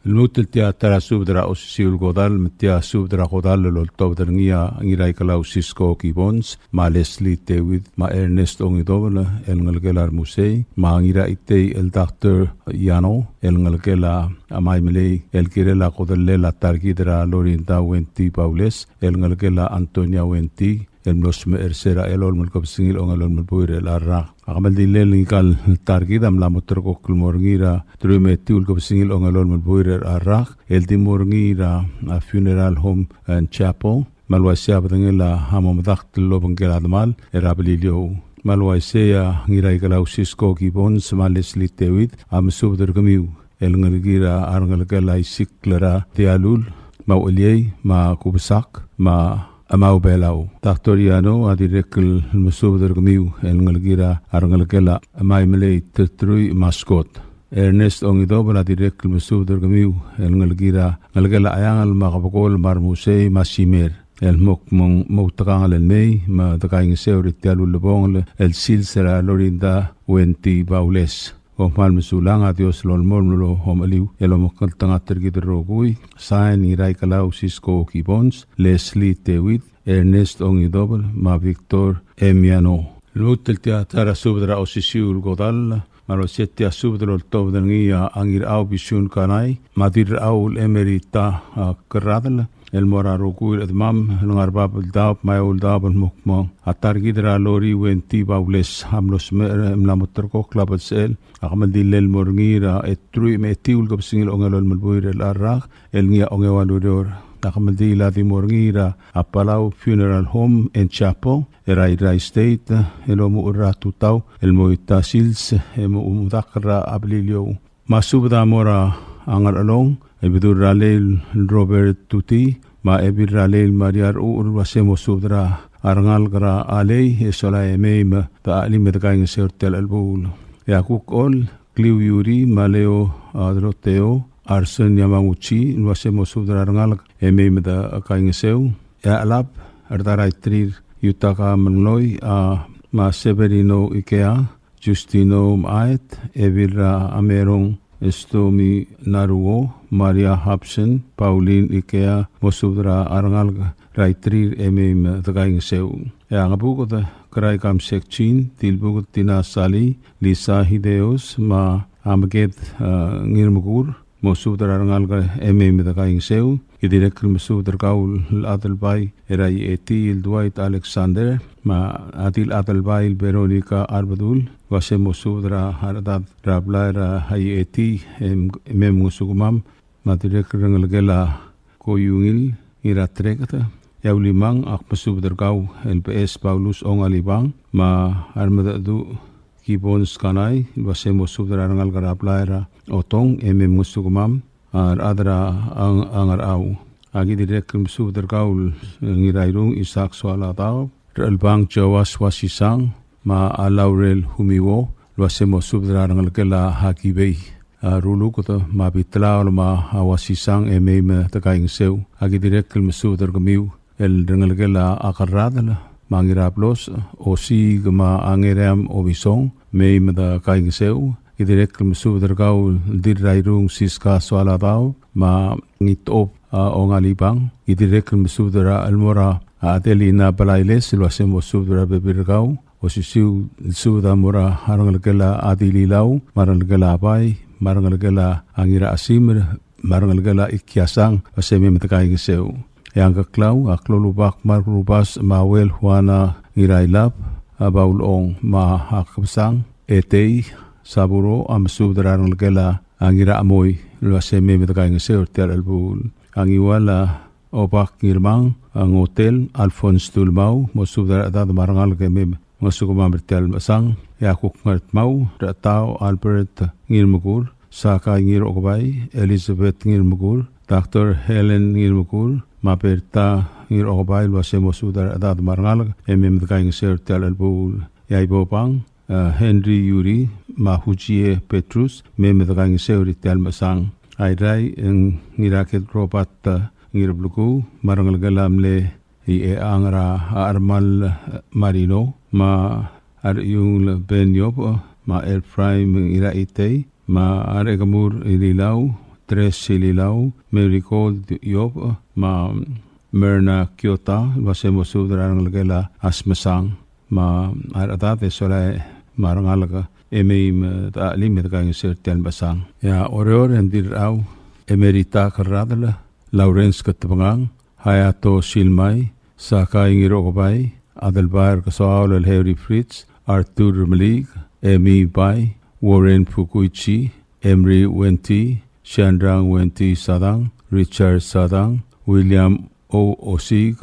Lmuut el tia ta er a subed er a osisiu el kodall, me tia subed er a kodall el oltobed er ngii a Ngiraikelau Cisco Gibbons, me a Leslie David, me a Ernest Ongidobel, el ngelekel a Remusei, me a Ngiraitei el Doctor Yano, el ngelekel a Maimelei, el kirel a kodellel a ta er kid er a Lorinda Wenty Baules, el ngelekel a Antonia Wenty, el mlo smecher er se er a elolem el kebesengil ongelolem el buil er a rak. A kemeldillel ngika el ta er kid a mla mo ulterekokl el mo er ngii er a teruich me a etiu el kebesengil ongelolem el buil er a rak, el di mo er ngii er a, a, Funeral Home and Chapel, me a le uaisei a bedengel a mo medakt el obengkel a demal er a Beliliou. Me a le uaisei a Ngiraikelau Cisco Gibbons me a Leslie David a mesubed er kemiu el ngelekir a rengelekel a Isikl er a Tialul, me a Ucheliei, me a Kubesak, me a Mau Belau. Doctor Yano a dirrek el mesubed er kemiu el ngelekir a rengelekel a Maimelei Terterui me a Scott. Ernest Ongidobel a dirrek el mesubed er kemiu el ngelekir a ngelekel a Eangel me a Kebekol me a Remusei me a Simer, el mo kmo ng moutekangel el mei me de kaingeseu er tia el ulebongel el sils er a Lorinda Wenty Baules. Kom kmal mesulang, a Dios lolemolem el omecheliu el omekngeltengat er kid el rokui. Sain, Ngiraikelau Cisco Gibbons, Leslie Tewid, Ernest Ongidobel, me a Victor Emiano. Lmuut el tia ta er a subed er a osisiu el kodall, me a le uaisei tia subed el oltobed er ngii a Ngirachau Bisiun Kanai, me a Dirrachau el Emerita, a, Kerradel, el mo er a rokui el chedemam el ngar er a bab el daob me a eou el daob el mo kmo a ta er kid er a Lori Wenty Baules a mlo smecher e mla mo ulterekokl a belsechel a kemeldillel el mo er ngii er a teruich me a etiu el kebesengil ongelolem el buil er a rak el ngii a ongeua el ureor. A kemeldiil a di mo er ngii er a Palau Funeral Home and Chapel er a Irrai State el omuchel er a tutau el mo ita sils e mo medakl er a Beliliou. Me a subed a mo er a Ngerchelong, Ibedul er a Lei el Robert Tuti, me a Ebil er a Lei el Maria Rechucher, el uase mo subed er a rengalek er a Lei, e sola e mei me de chelim e de kaingeseu er tia el chelebuul. E a kuk Chol, Kliu Yuri, me a Leo, a, Doroteo, Arsen Yamaguchi, el uase mo subed er a rengalek e mei me de kaingeseu. E a Chelab, Rdaraitrir Yutaka Mengloi, a, me a Severino Ikea, Justino Maet, Ebil er a Amerong, Estomi Naruo, Maria Hobson, Pauline Ikea, mo subed er a rengalek er a Itrir e mei me de kaingeseu. E a Ngebuked, Kerai Kamsek Chin, Dilbuked Tina Sali, Lisa Hideos, me a Meked, a, Ngirmekur, mo subed er a rengalek e mei me de kaingeseu. Ki dirrek el mesubed er kau el Adelbai er a Ieti el Dwight Alexander, me a Adil Adelbai el Veronica Arbedul, el uase mo subed er a rechedad er a blai er a Ieti e mei mngesukemam, me a dirrek el rengelekel a Koiungil Ngiratreket. E a Ulimang, ak mesubed er kau el Beches Paulus Ongalibang, me a Remedecheduch Gibbons Kanai, el uase mo subed er a rengalek er a blai er a Otong e mei mngesukemam, a rechad er a Ngerchau. Aki dirrek el mesubed er kau el Ngirairung Isaac Soaladaob, Rechelbang Joas Wasisang, me a Laurel Humiwo, el uase mo subed er a rengelekel a Hakibei, a Ruluked, me a Bitlaol, me a Wasisang e mei me de kaingeseu. Aki dirrek el mesubed er kemiu el rengelekel a Kerradel, me a Ngirablos, Osiik, me a Ngeream Obisong, mei me de kaingeseu. Ki dirrek el mesubed er kau el Dirrairung Siska Soaladaob, me a Ngitob, a, Ongalibang. Ki dirrek el mesubed er a Elmora, a, Adelina Balailes, el uase mo subed er a rebebil er kau, Osisiu el subed a mo er a rengelekel a Adililau, me a rengelekel a Bai, me a rengelekel a Ngirachesimel, me a rengelekel a Ikiasang, el uase mei me dekaingeseu. E a Ngkeklau, a Klolubak Mark Rubas, me a Uel Juana Ngirailab, a Baulong, me a Kebesang, Etei Saburo, a mesubed er a rengelekel a Ngirachamoi, el uase mei me dekaingeseu er tia el chelebuul. A Ngiwal, a Obak Ngirmang, a Ngotel Alphonse Tulmau, mo subed er a rechedad me a rengalek e mei me ngesukemam er tia el mechesang. E a kuk Ngardmau, Rechetau Albert Ngirmekur, Sakai Ngirokebai, Elizabeth Ngirmekur, Doctor Helen Ngirmekur, me a Berta Ngirokebai, el uase mo subed er a rechedad me a rengalek e mei me dekaingeseu er tia el chelebuul. E a Ibobang, a Henry Yuri, me a Hujie Petrus, mei me dekaingeseu er tia el mechesang. A Irrai, e Ngiraked Robert, a Ngirblekuu, me a rengelekel a mle Iechang er a Armal, a Marino, me a Rechiungl Ben Yob, me a Ephraim Ngiraitei, me a Rechekemur Ililau, Tres Ililau, Mary Gold Yob, me a Merna Kiota, el uase mo subed er a rengelekel a Smesang, me a rechedad e solae me a rengalek e mei me dechelim e dekaingeseu er tia el mechesang. E a Oreor, e ng Dirrau, Emerita Kerradel, Lawrence Ketebengang, Hayato Silmai, Sakai Ngirokebai, Adelbai er Kesoaol el Harry Fritz, Arthur Meliik, Emi Bai, Warren Fukuichi, Emery Wenti, Shandrang Wenti Sadang, Richard Sadang, William O. Osiik,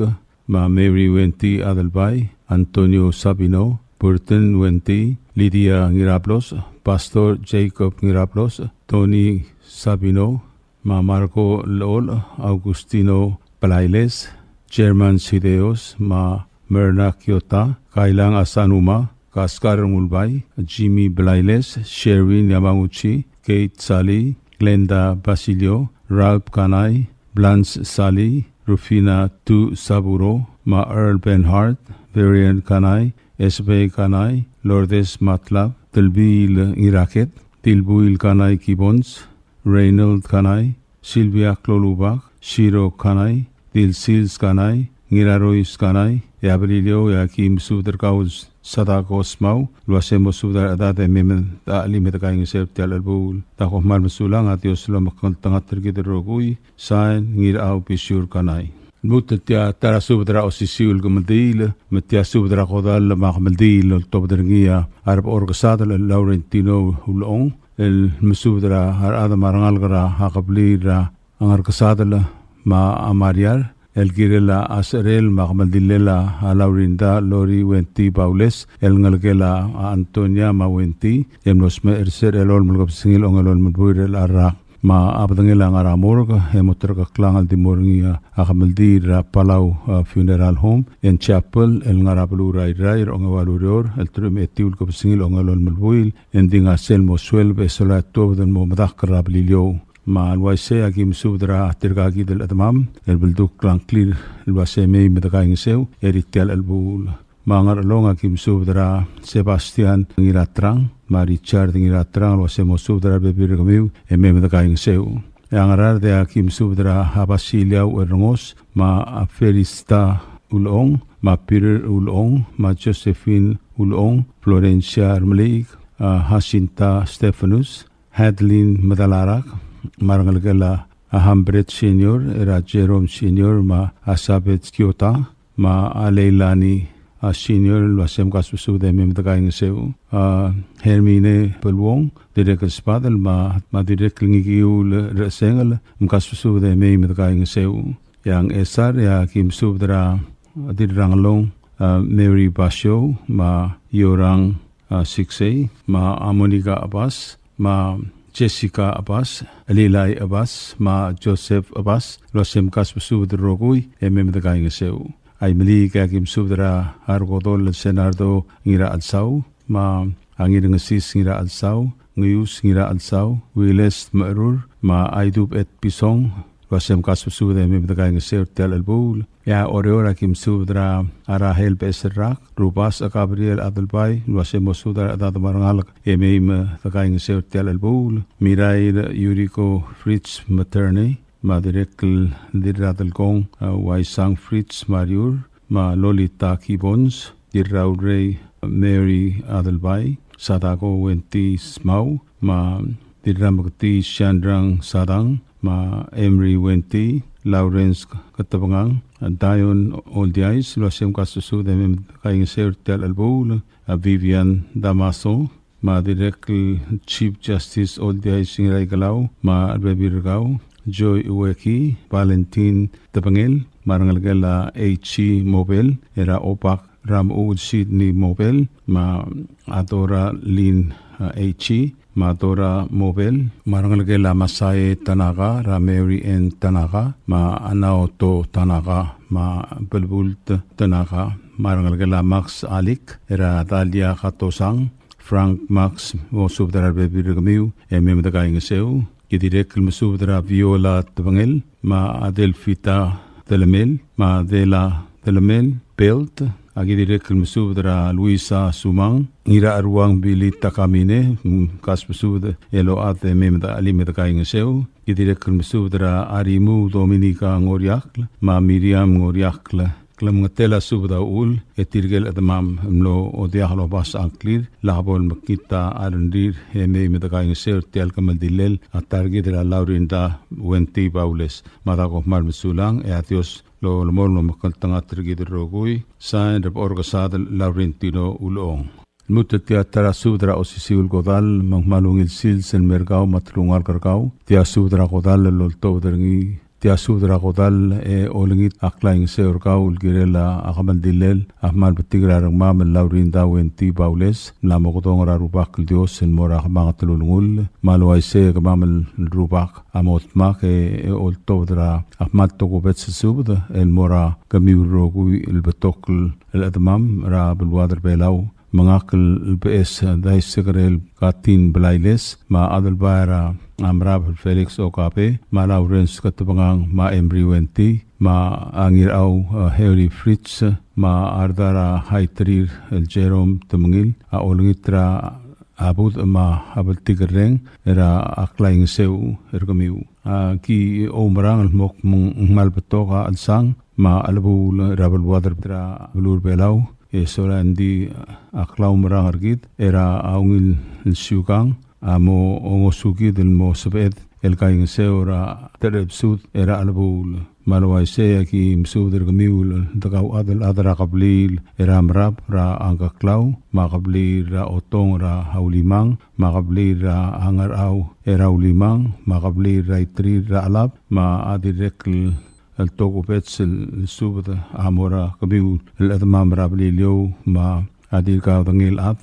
me a Mary Wenti Adelbai, Antonio Sabino, Burton Wenti, Lydia Ngirablos, Pastor Jacob Ngirablos, Tony Sabino, me a Marco Lechol, Augustino Blailes, German Sideos, me a Merna Kiota, Kailang Asanuma, Kaskar Ngulbai, Jimmy Blailes, Sherwin Yamaguchi, Kate Sali, Glenda Basilio, Ralph Kanai, Blanche Sali, Rufina Tu Saburo, me a Earl Benhart, Varian Kanai, Esbe Kanai, Lourdes Matlab, Telbiil Ngiraket, Tilbuil Kanai Gibbons, Reynold Kanai, Sylvia Klolubak, Shiro Kanai, Dilsils Kanai, Ngirarois Kanai, e a Beliliou e aki mesubed er kau el Sadako Smau, el uase mo subed er a rechedad e mei me dechelim e dekaingeseu er tia el chelebuul. Kom kmal mesulang, a Dios lomekngeltengat er kid el rokui, sain Ngirau Bisiur Kanai. Lmuut el tia ta er a subed er a osisiu el kemeldiil, me tia subed er a kodall me a kemeldiil el oltobed er ngii a Rebechor Kesadel el Laurentino Ulechong, el mesubed er a rechad me a rengalek er a kebliil er a Ngerkesadel me a Mariar, el kirel a secherel me a kemeldillel a Laurinda Lori Wenti Baules, el ngelekel a Antonia me a Wenti, e mlo smecher er se er a elolem el kebesengil a ongelolem el buil er a rak. Me a bedengel a ngar er a morgue, e mo terkeklang el di mo er ngii a kemeldiil er a Palau, a, Funeral Home and Chapel, el ngar er a beluu er a Irrai, er a ongeua el ureor, el teruich me a etiu el kebesengil a ongelolem el buil, e ng di ngar sel mo sueleb e sola e tuobed el mo medakl er a Beliliou. Me a le uaisei e aki mesubed er tirka kid el chedemam, el beldukl a ngklir el uase mei me dekaingeseu er tia el chelebuul. Me a Ngerchelong e aki mesubed er a Sebastian Ngiratrang, me a Richard Ngiratrang, el uase mo subed er a rebebil er kemiu, e mei me dekaingeseu. E a Ngaraard e aki mesubed er a Basiliau Rengos, me a Felista Ulechong, me a Peter Ulechong, me a Josephine Ulechong, Florencia Remeliik, a Jacinta Stephanus, Hadlin Medalarak, me a rengelekel a Hambret Senior, er a Jerome Senior, me a Sabeth Kiota, me a Leilani, a, Senior, el uase mkasbesubed e mei me dekaingeseu. A, Hermine Beluong, dirrek el sbadel, me a, me a dirrek el ngikiu el rechesengel, mkasbesubed e mei me dekaingeseu. E a Ngchesar, e aki mesubed er a Dirrangelong, a, Mary Basio, me a Yorang, a, Siksei, me a Monica Abbas, me a Jessica Abbas, Lilai Abbas, me a Joseph Abbas, el uase mkasbesubed el rokui, e mei me dekaingeseu. A Imeliik e aki mesubed er a Rekodol el Senardo Ngirachelsau, me a Ngirengesis Ngirachelsau, Ngius Ngirachelsau, Wiles Merur, me a Aidub Et Pisong, el uase mkasbesubed e mei me dekaingeseu er tia el chelebuul. E a Oreor e aki mesubed er a Rahel Beserrak, Rubasech Gabriel Adelbai, el uase mo subed er a rechedad me a rengalek e mei me dekaingeseu er tia el chelebuul. Mirair Yuriko Fritz Materne, me a dirrek el Dirradelkong, a, Waisang Fritz Mariur, me a Lolita Gibbons, Dirraurei Mary Adelbai, Sadako Wenty Smau, me a Dirramekti Shandrang Sadang, me a Emery Wenty, Lawrence Ketebengang, Dion Oldiais, el uasei mkasusubed e mei me dekaingeseu er tia el chelebuul, a Vivian Damaso, me a dirrek el Chief Justice Oldiais Ngiraikelau, me a rebebil er kau, Joy Ueki, Valentine Tebengel, me a rengelekel a H. Mobel, er a Obak Ramuul Sidney Mobel, me a Dora Lynn, a, H., me a Dora Mobel, me a rengelekel a Masae Tanaka, er a Mary Ann Tanaka, me a Naoto Tanaka, me a Belbult Tanaka, me a rengelekel a Max Alik, er a Dalia Katosang, Frank Max, mosubed er a rebebil er kemiu, e mei me dekaingeseu. Ki dirrek el mesubed er a Viola Tebengel, me a Adelfita Telemel, me a Adela Telemel Belt, a ki dirrek el mesubed er a Luisa Sumang, Ngiracheruang Billy Takamine, mm, kasbesubed el ochad e mei me de chelim e dekaingeseu. Ki dirrek el mesubed er a Arimu Dominica Ngoriakl, me a Miriam Ngoriakl. Klemengetel a subed a uchul, e tirke el chedemam el mlo diak lobasech a ngklir, lak bo lemekngit a rengrir, e mei me dekaingeseu er tia el kemeldillel a ta er kid er a Laurinda Wenty Baules. Me a da kom kmal mesulang, e a Dios el olemolem el omekngeltengat er kid el rokui. Sain, Rebechor Kesadel Laurentino Ulechong. Lmuut er tia ta er a subed er a osisiu el kodall, me ng kmal ungil sils el mer kau me a telungalek er kau. Tia subed er a kodall el oltobed er ngii, tia subed er a kodall e olengit a klaingeseu er kau el kirel a kemeldillel a kmal betik er a rengmam el Laurinda Wenty Baules, mla mokedong er a Rubak el Dios el mo er a kemanget el ulengull, me a le uaisei e kemam el rubak a mo dmak e oltobed er a kmal tokubets el subed el mo er kemiu el rokui el betok el chedemam er a beluad er Belau. Me ngak el Beches Daisekerel Katin Blailes, me a Adelbai er a Merab el Felix Okabe, me a Lawrence Ketebengang, me a Emery Wenty, me a Ngirau, eh, Harry Fritz, me a Ardar a Haiterir el Jerome Temengil, a olengit er a budech me a bltikerreng er a klaingeseu er kemiu. A ki oumerang el mo kmo ng kmal betok a chelsang me a chelebuul er a beluad er a beluu er Belau, e sola e ng di a klaumerang er kid er a ungil el siukang a mo ngosukid el mo sebeched el kaingeseu er a terebsud er a chelebuul. Me a le uaisei e aki mesubed er kemiu el dekauchad el chad er a kebliil er a Merab er a Ngkeklau, me a kebliil er a Otong er a Ulimang, me a kebliil er a Ngerchau er a Ulimang, me a kebliil er a Iterir er a Chelab, me a dirrek el el tokubets el subed a mo er kemiu el chedemam er a Beliliou, me a di kaudengei el chad,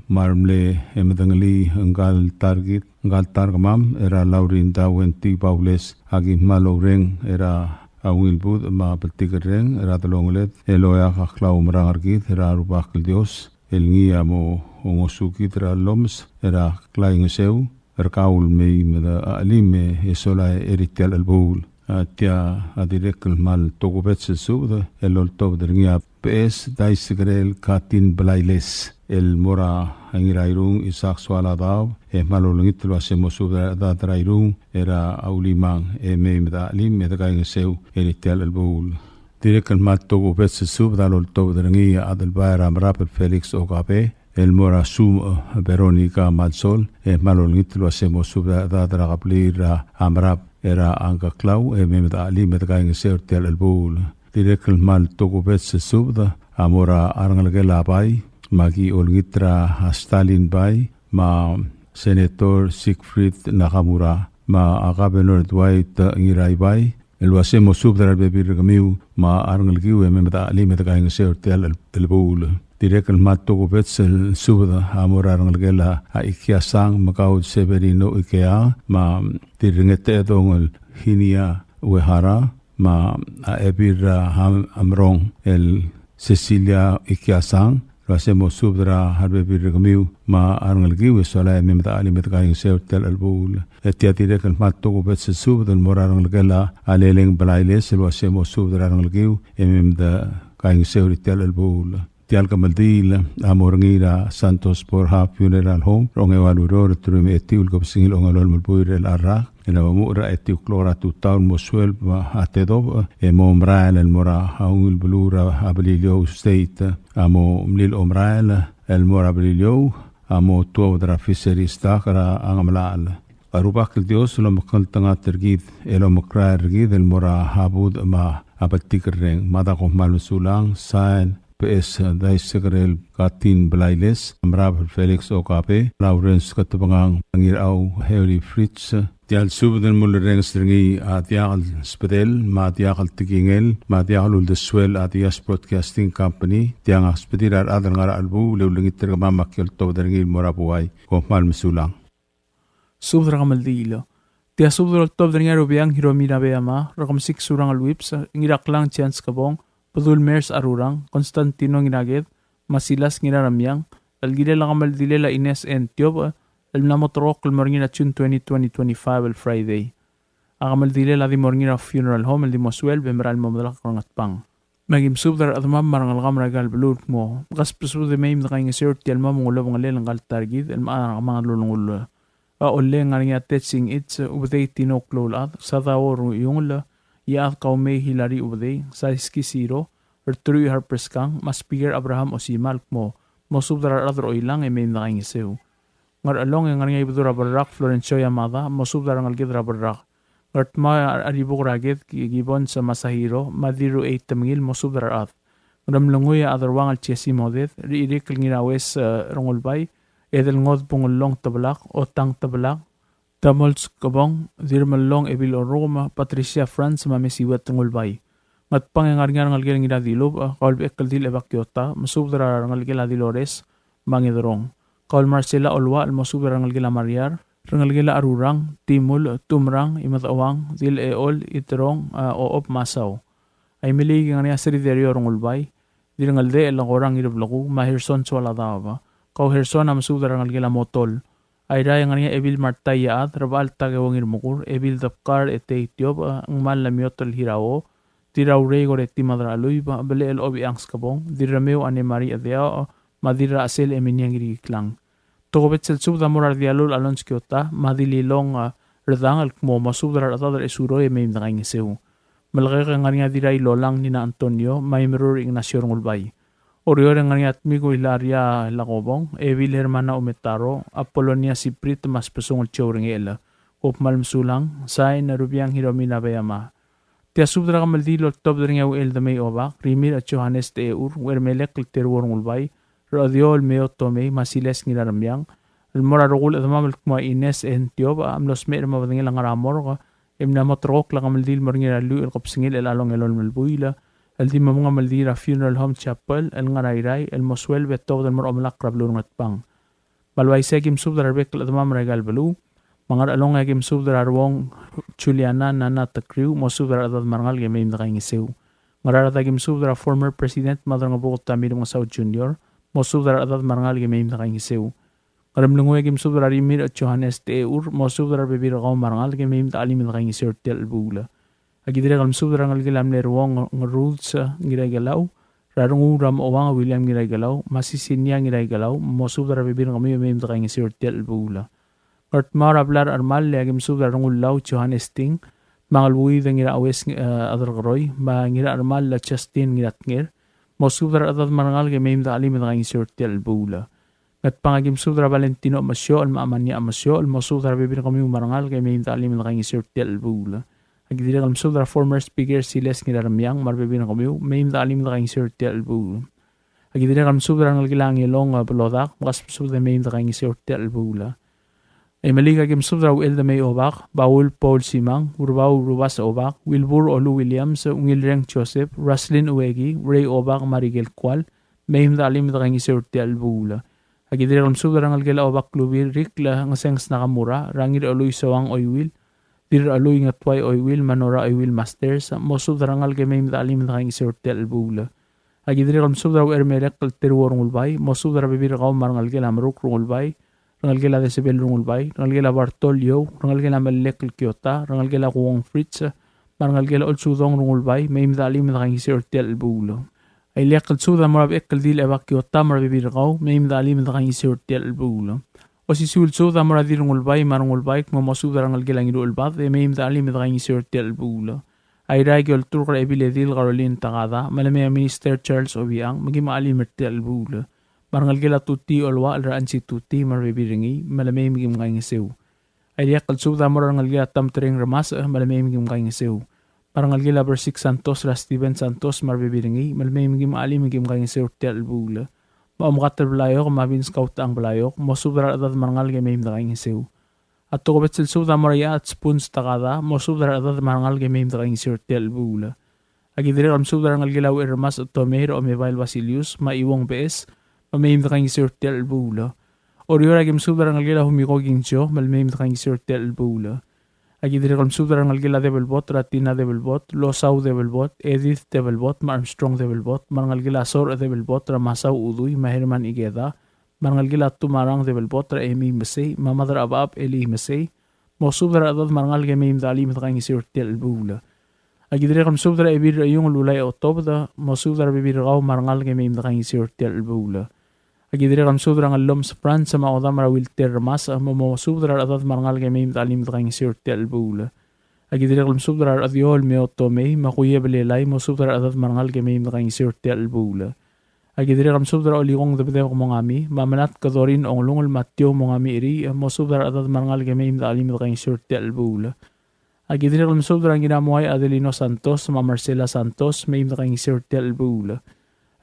me a remle e medengelii ngka el ta er kid, ngka el ta er kemam, er a Laurinda Wenty Baules, a ki kmal oureng er a ungil budech me a bltikerreng er a delongeled, el oeak a klaumerang er kid er a Rubak el Dios, el ngii a mo ngosukid er a llomes er a klaingeseu er kau el mei me de chelim e sola er tia el chelebuul. A tia a dirrek el kmal tokubets el subed el oltobed er ngii a Beches Daisekerel Katin Blailes el mo er a Ngirairung Isaac Soaladaob, e kmal olengit el uase mo subed er a chedad er a Irung er a Ulimang, e mei me de chelim e de kaingeseu er tia el chelebuul. Dirrek el kmal tokubets el subed a loltobed er ngii a Adelbai er a Merab el Felix Okabe, el mo er a Sumech, eh, Veronica Malsol, e kmal olengit el uase mo subed er a chedad er a kebliil er a Merab er a Ngkeklau, e mei me de chelim e de kaingeseu er tia el chelebuul. Dirrek el kmal tokubets el subed a mo er a rengelekel a Bai, me a ki olengit er a Stalin Bai, me a Senator Siegfried Nakamura, me a Governor Dwight Ngiraibai, el uase mo subed er a rebebil er kemiu me a rengelekiu e mei me de chelim e de kaingeseu er tia el chelebuul. Dirrek el kmal tokubets el subed a mo er a rengelekel a Ikiasang, me kau el Severino Ikea, me a Dirrengetedong el Hinia Uehara, me a Ebil er a Ham-, Amrong el Cecilia Ikiasang, el uase mo subed er a rebebil er kemiu me a rengelekiu e sola e mei me de chelim e de kaingeseu er tia el chelebuul. E tia dirrek el kmal tokubets el subed el mo er a rengelekel a Leleng Blailes el uase mo subed er a rengelekiu e mei me de kaingeseu er tia el chelebuul. Tia el kemeldiil a mo er ngii er a Santos Borja Funeral Home er a ongeua el ureor, teruich me a etiu el kebesengil a ongelolem el buil er a rak, el mo er a etiu el klok er a tutau el mo sueleb a tedobech, e mo merael el mo er a ungil beluu er a Beliliou State, a mo mlil omerael el mo er a Beliliou a mo tuobed er a fisheries dock er a Ngemelachel. A Rubak el Dios el omekngeltengat er kid el omekrael er kid el mo er a budech me a betik el reng. Mada kom kmal mesulang. Sain, Beches Daisekerel Katin Blailes, Merab Felix Okabe, Lawrence Ketebengang, Ngirau Harry Fritz. Tia el subed el mulerrenges er ngii a diak el sbedel, me a diak el tekingel, me a diak el uldesuel a Diaz Broadcasting Company. Tiang a sbedir a rechad el ngar er a chelebuul e ulengit er kemam me aki oltobed er ngii el mo er a buai. Kom kmal mesulang. Subed er a kemeldiil. Tia subed el oltobed er ngii a Rubiang Hiromi Nabeyama, Rekemesik Surangel Whipps, Ngiraklang Chance Kebong, Bedul Mers Arurang, Constantino Ngiraked, me a Silas Ngiraremiang, el kirel a kemeldilel a Ines N. Tiobech, el mla mo terrekokl el mo er ngii er a June twenty, twenty twenty-five el Friday. A kemeldilel a di mo er ngii er a funeral home el di mo sueleb e merael el mo medelakl er a Ngatpang. Me aki mesubed er a rechedemam me a rengelekam er aika el beluu el kmo, mkasbesubed e mei me dekaingeseu er tia el mo mengulobengelel ngka el ta er kid el mechar a kemanget el ulengull. A Ollei e ng ngar er ngii a Tetsing Its, Ubedei Tino Kloulechad, Sadao Ruiungel, Iechad Kaumei Hilary Ubedei, Saiski Siro, Ertrui Harper Skang, me a Speaker Abraham Osimal el kmo, mosubed er a rechad er Oilang e mei me dekaingeseu. Ngerchelong e ng ngar er ngii a Ibedul er a Berrak Florencio Yamada, mosubed er a rengeleked er a Berrak. Ngardmau e a Ribuk er a Ked Ki-, Gibbons Masahiro, me a Dirruchei Temengil, mosubed er a rechad. Ngeremlengui e a Aderuang el Jesse Moded, Ririk el Ngiraues, e, Rengulbai, Edelngod Bungellong Tebelak, Otang Tebelak, Tamols Kebong, Dirmellong Ebil Orrukem, Patricia Franz, me a Mesiuet Rengulbai. Ngatpang e ng ngar er ngii a rengelekel a Ngiradilubech, e, Kaulbechekldil Ebakiota, mosubed er a rengelekel a Dilores, me a Ngederong. Kaul Marcela Oluach el mosubed er a rengelekel a Mariar, rengelekel a Arurang, Timul, Tumrang, Imedecheuang, Dilechechol, Iterong, e, Ochob me a Sau. Aimeliik e ng ngar er ngii a Sriderio Rengulbai, Dirrengeldechel Korang Ireblekuu, me a Herson Soaladaob. Kau Herson a mesubed er a rengelekel a Motol. Airai e ng ngar er ngii a Ebil Marta Iechad, Rebechall Takeo Ngirmekur, Ebil Debkar Etei Tiobech, e, Ngmal Lemiotel Hirao, Dirraurei Koreti Madracheluib, Belechel Obichang Skebong, Dirremeu Anne Marie Chedeaoch, me a Dirrachesel Eminia Ngirikiklang. Tokubets el subed a mo er a Redialul Alonz Kiota, me a Dililong, e, Redang el kmo mosubed er a rechedad er a Esuroi e mei me dekaingeseu. Melekeok e ng ngar er ngii a Dirrailolang Nina Antonio, me a Imerur Ignacio Rengulbai. Oreor e ng ngar er ngii a Tmiku Hilaria Lakobong, Ebil Hermana Umetaro, Apolonia Siprit, me a Sbesungel Joe Rengechel. Kom kmal mesulang, sain, Rubiang Hiromi Nabeyama. Tia subed er a kemeldiil el oltobed er ngii a Uchel Demei Obak, Rimirch Johannes Techur, Uchermelek el Teruo Rengulbai, Rechediou el Meo Tomei, me a Silas Ngiraremiang, el mo er a rokui el chedemam el kmo a Ines N. Tiobech, a mlo smecher me a bedengel a ngar er a morgue, e mla mo terrekokl a kemeldiil el mo er ngii er a lluich el kebesengil er chelechal ongelolem el buil, el di mo mengemeldiil er a Funeral Home Chapel el ngar er a Irrai, el mo sueleb e tuobed el mo er a omelakl er a beluu er a Ngatpang. Me a le uaisei e aki mesubed er a rebek el chedemam er aika el beluu. Me a Ngerchelong e aki mesubed er a Ruong Juliana Nana Tekriu, mosubed er a rechedad me a rengalek e mei me dekaingeseu. Ngaraard e aki mesubed er a former President Madrangebuked Tommy Remengesau Junior, mosubed er a rechedad me a rengalek e mei me dekaingeseu. Ngeremlengui e aki mesubed er a Rimirch Johannes Techur, mosubed er a rebebil er kau me a rengalek e mei me dechelim e dekaingeseu er tia el chelebuul. Aki dirrek el mesubed er a rengelekel a mle Ruong Ngeruls Ngiraikelau, er a Renguul er a Mochouang William Ngiraikelau, me a Sisinia Ngiraikelau, mosubed er a rebebil er kemiu e mei me dekaingeseu er tia el chelebuul. Ngardmau er a blai er a Chermall e aki mesubed er a Rengullau Johannes Ting, me a Ngeluid Ngiraues, e, Aderkeroi, me a Ngirachermall Justin Ngiratnger, mosubed er a rechedad me a rengalek e mei me dechelim e dekaingeseu er tia el chelebuul. Ngatpang e aki mesubed er a Valentino Mesiochel me a Amania Mesiochel, mosubed er a rebebil er kemiu me a rengalek e mei me dechelim e dekaingeseu er tia el chelebuul. Aki dirrek el mesubed er a former speaker Silas Ngiraremiang me a rebebil er kemiu, mei me dechelim e dekaingeseu er tia el chelebuul. Aki dirrek el mesubed er a rengelekel a Ngelong, e, Belodak, mkasbesubed e mei me dekaingeseu er tia el chelebuul. Aimeliik e aki mesubed er a Uchel Demei Obak, Baul Paul Simang, Urbau Rubas Obak, Wilbur Olu Williams, Ungilreng Joseph, Roslyn Ueki, Ray Obak me a Rikel Kual, mei me dechelim e dekaingeseu er tia el chelebuul. Aki dirrek el mesubed er a rengelekel a Obak Lubir Rikl Ngesenges Nakamura, er a Ngirchelui Soang Oiwil, Dirrachelui Ngetuai Oiwil, me a Nora Oiwil Masters, mosubed er a rengalek e mei me dechelim e dekaingeseu er tia el chelebuul. Aki dirrek el mesubed er a Uchermelek el Teruo Rengulbai, mosubed er a rebebil er kau me a rengelekel a Meruk Rengulbai, rengelekel a Desebel Rengulbai, rengelekel a Bartol Iou, rengelekel a Melek el Kiota, rengelekel a Kuong Fritz, me a rengelekel a Olsudong Rengulbai, mei me dechelim e dekaingeseu er tia el chelebuul. A ileakl el subed a mo er a Bechekldil Ebakiota me a rebebil er kau, mei me dechelim e dekaingeseu er tia el chelebuul. Osisiu el subed a mo er a Dirrengulbai me a Rengulbai, el kmo mosubed er a rengelekel a Ngiruchelbad, e mei me dechelim e dekaingeseu er tia el chelebuul. Airai e aki olturk er a Ebiledil Caroline Takada, me le mei a Minister Charles Obichang, me kim chelim er tia el chelebuul. me a rengelekel a Tuti Oluachel er a Ansi Tuti me a rebebil er ngii, me le mei me kim kaingeseu. A Iriakl el subed a mo er a rengelekel a Tamtereng Remasech, me le mei me kim kaingeseu. Me a rengelekel a Bersik Santos er a Steven Santos me a rebebil er ngii, me le mei me kim chelim me kim kaingeseu er tia el chelebuul. Me a Omkatel Blaiok me a Vince Kautechang Blaiok, mosubed er a rechedad me a rengalek e mei me dekaingeseu. A tokubets el subed a mo er a Iechad Spuns Takada, mosubed er a rechedad me a rengalek e mei me dekaingeseu er tia el chelebuul. Aki dirrek el mesubed er a rengelekel a Ucherremasech Tomei er a Omebael Basilius, me a Iuong Beches, me mei me dekaingeseu er tia el chelebuul. Oreor, aki mesubed er a rengelekel a Humiko Kingzio, me le mei me dekaingeseu er tia el chelebuul. Aki dirrek el mesubed er a rengelekel a Debelbot er a Tina Debelbot, Losau Debelbot, Edith Debelbot, me a Armstrong Debelbot, me a rengelekel a Sorech Debelbot er a Masau Udui, me a Herman Ikeda, me a rengelekel a Tumarang Debelbot er a Emi Mesei, me a Madrabab Eli Mesei, mosubed er a rechedad me a rengalek e mei me dechelim e dekaingeseu er tia el chelebuul. Aki dirrek el mesubed er a Ebil er a Iung el Ulai Otobed, mosubed er a rebebil er kau me a rengalek e mei me dekaingeseu er tia el chelebuul. Aki dirrek el mesubed er a Ngellomes Franz me a Odam er a Wilter Remasech, me mosubed er a rechedad me a rengalek e mei me dechelim e dekaingeseu er tia el chelebuul. Aki dirrek el mesubed er a Rechediou el Meo Tomei, me a Kuiebelelai, mosubed er a rechedad me a rengalek e mei me dekaingeseu er tia el chelebuul. Aki dirrek el mesubed er a Olikong Debedebek Mongami, me a Melatk Dorin Onglungel me a Tiou Mongami Eri, mosubed er a rechedad me a rengalek e mei me dechelim e dekaingeseu er tia el chelebuul. Aki dirrek el mesubed er a Ngiramuai Adelino Santos, me a Marcela Santos, mei me dekaingeseu er tia el chelebuul.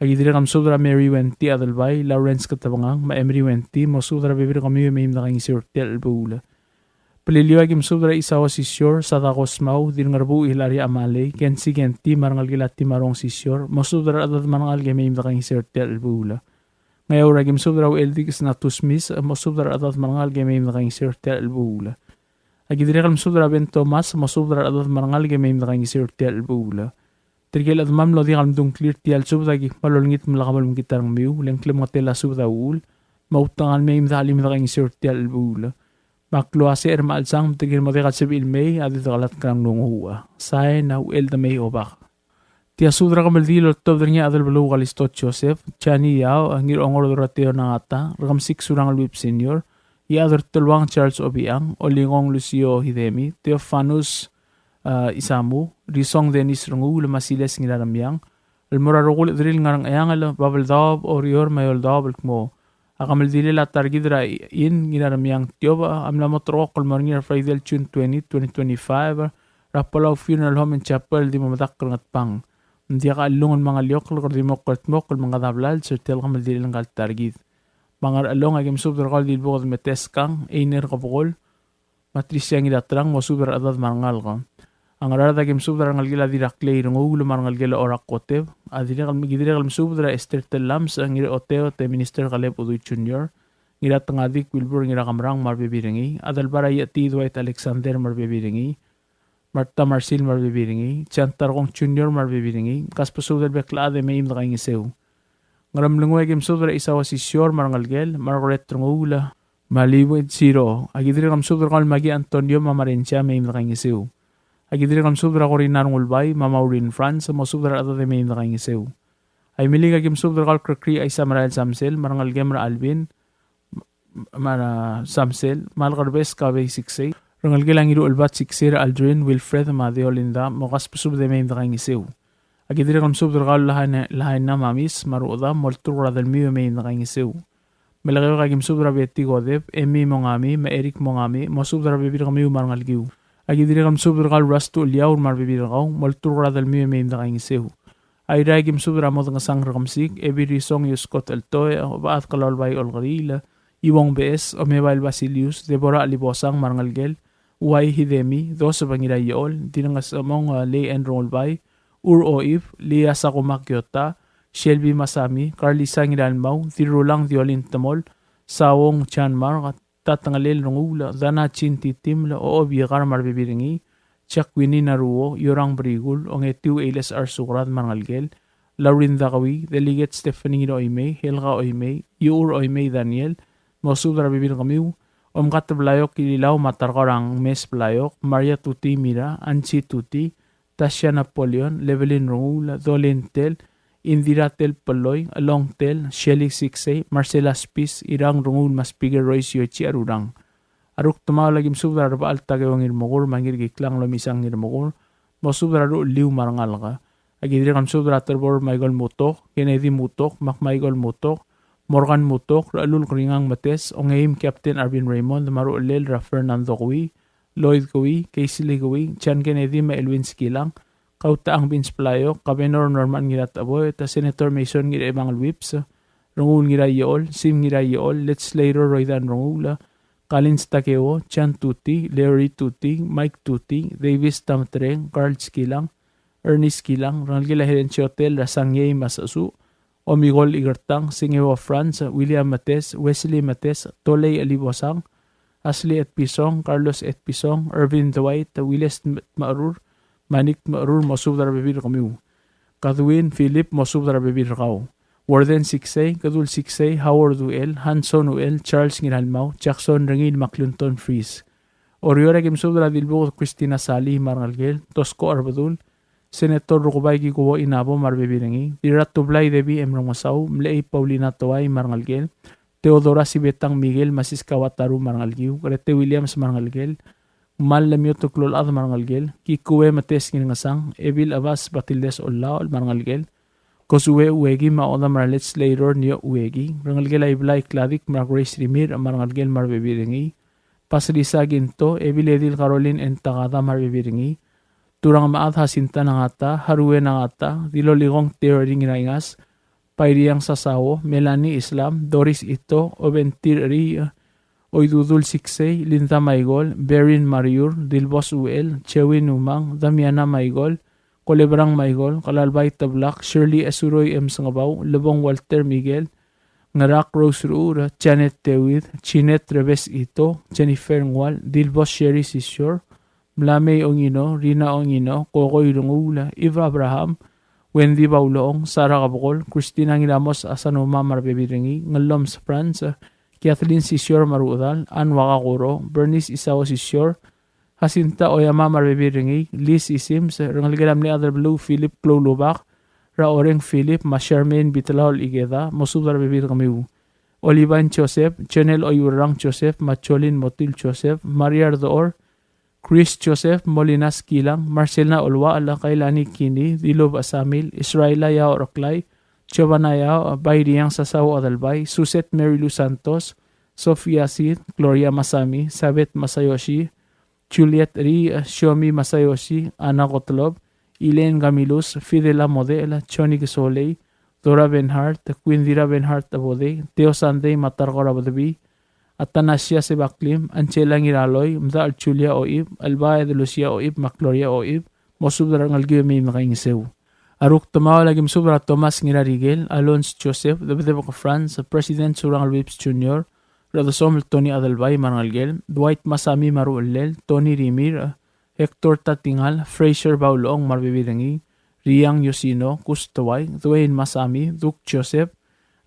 Aki dirrek el mesubed er a Mary Wenty Adelbai, Lawrence Ketebengang, me a Emery Wenty, mosubed er a rebebil er kemiu e mei me dekaingeseu er tia el chelebuul. Beliliou, aki mesubed er a Isawa Sisior, Sadako Smau, Dirngerbuuch Hilaria Amalei, Kensi Kenti, me a rengelekel a Timarong Sisior, mosubed er a rechedad me a rengalek e mei me dekaingeseu er tia el chelebuul. Ngeaur, aki mesubed er a Ucheldikes Natus Misech, mosubed er a rechedad me a rengalek e mei me dekaingeseu er tia el chelebuul. Aki dirrek el mesubed er a Ben Thomas, mosubed er a rechedad me a rengalek e mei me dekaingeseu er tia el chelebuul. Tirke el chedemam el diak el mdung a ngklir er tia el subed, aki kmal olengit me lak bo lemekngit a rengmiu, le ng klemengetel a subed a uchul, me a utengang el mei me dechelim e dekaingeseu er tia el chelebuul. Me a klou a secher me a chelsang, me tirke el mo diak el sebechir el mei, a di dekelatk er a nglunguuch. Sain a Ucheldemei Obak. Tia subed er a kemeldiil el oltobed er ngii a Adelbeluu Kalisto Joseph, Jani Yao, Ngirongor Dorateo Nangata, Rekemesik Surangel Whipps Senior, Iechad er a Teluang Charles Obichang, Olikong Lucio Hidemi, Theofanus, a, Isamu, Risong Dennis Renguul, me a Siles Ngiraremiang, el mo er a rokui el chederir el ngar er a Ngcheangel, Babeldaob, Oreor, me a Eouldaob el kmo a kemeldilel a ta er kid er a Inn Ngiraremiang Tiobech a mla mo terrekokl el mo er ngii er a Friday el June twenty, twenty twenty-five, er a Palau Funeral Home and Chapel el di mo medakl er a Ngatpang. Ng diak a chellungel me a ngeliokl, kede di mo kldmokl el mengedmokl er tia el kemeldilel ngka el ta er kid. Me a Ngerchelong, aki mesubed er kau el Dilbuked Meteskang, Einer Kebekol, me a Trisia Ngiraterang, mosubed er a rechedad me a rengalek. A Ngaraard, aki mesubed er a rengelekel a Diraklei Renguul me a rengelekel a Orak Koteb. A dirrek el, ki dirrek el mesubed er a Esther Tellames, Ngirchoteo, te Minister Kaleb Udui Junior, Ngiratengadik Wilbur Ngirakemerang me a rebebil er ngii, Adelbai er a Iechetii Dwight Alexander me a rebebil er ngii, Martha Marsil me a rebebil er ngii, Chantarkong Junior me a rebebil er ngii, kasbesubed el bek el chad e mei me dekaingeseu. Ngeremlengui, aki mesubed er a Isawa Sisior me a rengelekel, Margaret Renguul, me a Liwet Siro. Aki dirrek el mesubed er kau el Maki Antonio me a Marensia, mei me dekaingeseu. Aki dirrek el mesubed er a Corina Rengulbai me a Maureen Franz, mosubed er a rechedad e mei me dekaingeseu. Aimeliik, aki mesubed er kau el Krekrii Aisamerael Samsel me a rengelekem er a Alvin, me a Samsel, me a Lekerbes Kabei Siksei, rengelekel a Ngiruchelbad Siksei er a Aldrin, Wilfred me a Deolinda, mo kasbesubed e mei me dekaingeseu. Aki dirrek el mesubed er kau el Lahaina, Lahaina Mamis me a Ruchedam, molturk er a delmiu e mei me dekaingeseu. Melekeok, aki mesubed er a Betty Kodep, Emi Mongami, me a Eric Mongami, mosubed er a rebebil er kemiu me a rengelekiu. Aki dirrek el mesubed er kau el Rustu Eliaur me a rebebil er kau, molturk er a delmiu e mei me dekaingeseu. Airai, aki mesubed er a Modngesang Rekemesik, Ebil Risong Ioskot Eltoech, Obechad Kelaulbai Olkeriil, Iuong Beches, Omebael Basilius, Deborah Libosang me a rengelekel, Uai Hidemi, Joseph Ngiraiechol, Dirrengesechemong, e, Lei Andrew Ngulbai, Ur Oib, Lia Sakuma Kiota, Shelby Masami, Carlisa Ngiralmau, Dirrulang Diolin Temol, Saong Chanmar, Tatengelel Renguul, Dana Chin Titiml, Ochob Iekar me a rebebil er ngii, Jacqueline Naruo, Iorang Brikul, Ongetiu Eiles Arsukrad me a rengelekel, Laurin Dakawi, Delegate Stephanie Ngiraoimei, Helga Oimei, Iuchur Oimei Daniel, mosubed er a rebebil er kemiu, Omkat Blaiok Ililau me a Tarkor Angmes Blaiok, Maria Tuti Mira, Ansi Tuti, Tasha Napoleon, Levelin Renguul, Dolin Tell, Indira Tell Peloi, Elong Tell, Shelly Siksei, Marcela Spis, Irang Renguul me a Speaker Royce Yoichi Arurang. A rukdemaol, aki mesubed er a Rebechall Takeo Ngirmekur me a Ngirkiklang Lomisang Ngirmekur, mosubed er a ruchelliu me a rengalek. Aki dirrek el mesubed er a Terbor Michael Mutok, Kennedy Mutok, Mac Michael Mutok, Morgan Mutok, Rechelul Keringang Metes, Ongeim Captain Arvin Raymond, me a ruchellel er a Fernando Kui, Lloyd Kui, Casely Kui, John Kennedy me a Elwin Skilang, Kautechang Vince Pelayo, Kabenor Norman Ngiratecheboet, Senator Mason Ngirchebangel Whipps, Rengul Ngiraiechol, Sim Ngiraiechol, Legislator Roydan Rengul, Kalins Takeo, John Tuti, Larry Tuti, Mike Tuti, Davis Tametereng, Carl Skilang, Ernest Skilang, rengelekel a Helen Chotel, er a Sangiei Masasu, Omigol Ikertang, Singeo Franz, William Metes, Wesley Metes, Tolei Elibosang, Ashley Etpison, Carlos Etpison, Irvin Dwight, Willis Tmerur, Manik Tmerur, mosubed er a rebebil er kemiu. Kadwin Philip, mosubed er a rebebil er kau. Warden Siksei, Kedul Siksei, Howard Uel, Hanson Uel, Charles Ngiralmau, Jackson Rengil, me a Clinton Fries. Oreor a ki mesubed er a Dilbuked Christina Sali me a rengelekel, Tosko Arbedul, Senator Rukebai Kikuo Inabo me a rebebil er ngii, Dirratublai Debbie M. Remengesau, Mlechei Paulina Toai me a rengelekel, Theodora Sibetang Miguel me a Siska Wataru me a rengelekiu, Grete Williams me a rengelekel, Mal Lemioto Klolchad me a rengelekel, Kikue Metes Ngirngesang, Ebil Abas Batildes Ollaol me a rengelekel, Kosue Ueki me a Odam er a Legislator Nio Ueki, rengelekel a Iblai Kladik me a Grace Rimirch me a rengelekel me a rebebil er ngii, Pasilisa Ginto, Ebil Edil Caroline N. Takada me a rebebil er ngii, Turang Mechad Jacinta Nangata, Harue Nangata, Dilolikong Terry Ngiraingas, Pairiang Sasao, Melanie Islam, Doris Ito, Obentir Ri, Oidudul Siksei, Linda Maigol, Berin Mariur, Dilbos Uel, Chewin Umang, Damiana Maigol, Kolebrang Maigol, Kalalbai Teblak, Shirley Esuroi M. Sengebau, Lebong Walter Miguel, Ngerak Rose Ruur, Janet Dewid, Jeanette Rebes Ito, Jennifer Ngual, Dilbos Sherry Sisior, Mlamei Ongino, Rina Ongino, Kokoi Renguul, Eve Abraham, Wendy Baulong, Sarah Kebekol, Christina Ngiramos Asanuma me a rebebil er ngii, Ngelloms Franz, Kathleen Sisior me a rechedal, Anne Wakakoro, Bernice Isao Sisior, Jacinta Oyama me a rebebil er ngii, Liz Isims, rengelekel a mle Adelbeluu Philip Kloulubak, er a Oreng Philip, me a Charmaine Bitlaol Ikeda, mosubed er a rebebil er kemiu. Olivine Joseph, Jonel Oiurrang Joseph, me a Jolin Motil Joseph, Maria Ardor, Chris Joseph, Molina Skilang, Marcelina Olwachel, Kailani Kini, Dilub Asamil, Israela Yao Reklai, Giovanna Yao, Bairiang Sasao Adelbai, Suzette Mary Lou Santos, Sofia Sid, Gloria Masami, Sabeth Masayoshi, Juliet Ri, Shiomi Masayoshi, Anna Gottlob, Elaine Camillus, Fidela Model, Johnny Kesolei, Dora Benhart, Quindira Benhart Abodei, Theo Sandei me a Tarkor Abedebii, Athanasia Sebaklim, Angela Ngiraloi, Mdachel Julia Oib, Elbaed Lucia Oib, me a Gloria Oib, mosubed er a rengelekiu e mei me dekaingeseu. A Rukdemaol a ki mesubed er a Thomas Ngirarikel, Alonz Joseph, Debedebek Franz, President Surangel Whipps Junior, Redesomel Tony Adelbai me a rengelekel, Dwight Masami me a ruchellel, Tony Rimirch, Hector Tatingal, Fraser Baulong me a rebebil er ngii, Riang Yosino, Kus Tewai, Dwayne Masami, Duke Joseph,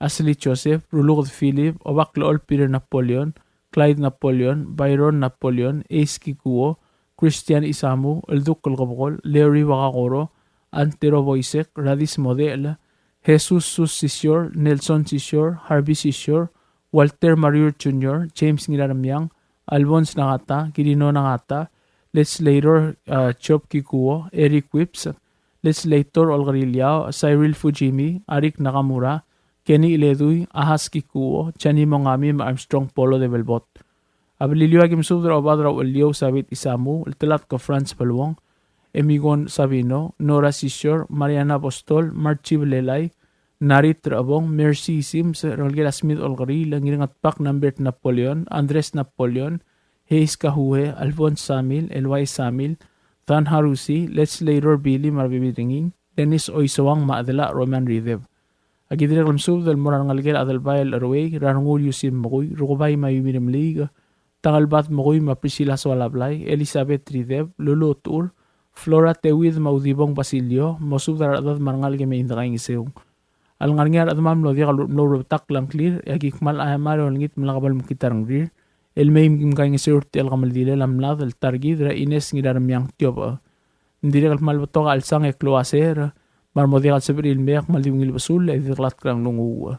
Ashley Joseph, Ruluked Philip, Obaklechol Peter Napoleon, Clyde Napoleon, Byron Napoleon, Ace Kikuo, Christian Isamu, Elduk Kelkebekol, Larry Wakakoro, Antero Boisek, Radis Model, Jesus Sus Sisior, Nelson Sisior, Harvey Sisior, Walter Mariur Junior, James Ngiraremiang, Alphonse Nagata, Kirino Nagata, Legislator, uh, Job Kikuo, Eric Whipps, Legislator Olkeriil Yao, Cyril Fujimi, Arik Nakamura, Kenny Iledui, Ahas Kikuo, Jani Mongami, me a Armstrong Polo de Belbot. A Beliliou a ki mesubed er a Obad er a Ucheliou Sabit Isamu, Ltelatk Franz Beluong, Emigon Sabino, Nora Sisior, Mariana Apostol, Marchi Belelai, Narit Rebong, Mercy Sims, rengelekel a Smith Olkeriil, Ngirngetbak Nambert Napoleon, Andres Napoleon, Hayes Kahue, Alphonse Samil, Elwai Samil, Dan Harusi, Legislator Billy me a rebebil er ngii, Dennis Oisoang me a Adela Roman Rideb. A ki dirrek el mesubed el mo er a rengelekel a Adelbai el Cheruei, er a Rengul Yusim Mekui, Rukebai me a Yumi Remeliik, Tangelbad Mekui me a Priscilla Soalablai, Elizabeth Rideb, Lulu Otur, Flora Teuid me a Udibong Basilio, mosubed er a rechedad me a rengalek e mei me dekaingeseu. A lengar er ngii a rechedam el mlo diak el mlo rubetakl a ngklir, e a ki kmal aiamar e olengit me lak bo lemekngit a rengrir, el mei me ki kaingeseu er tia el kemeldilel a mlad el ta er kid er a Ines Ngiraremiang Tiobech. Ng dirrek el kmal betok a chelsang e klou a ser, me a re mo diak el sebechir el mei a kmal di ungil besul, e di deklatk er a nglunguuch.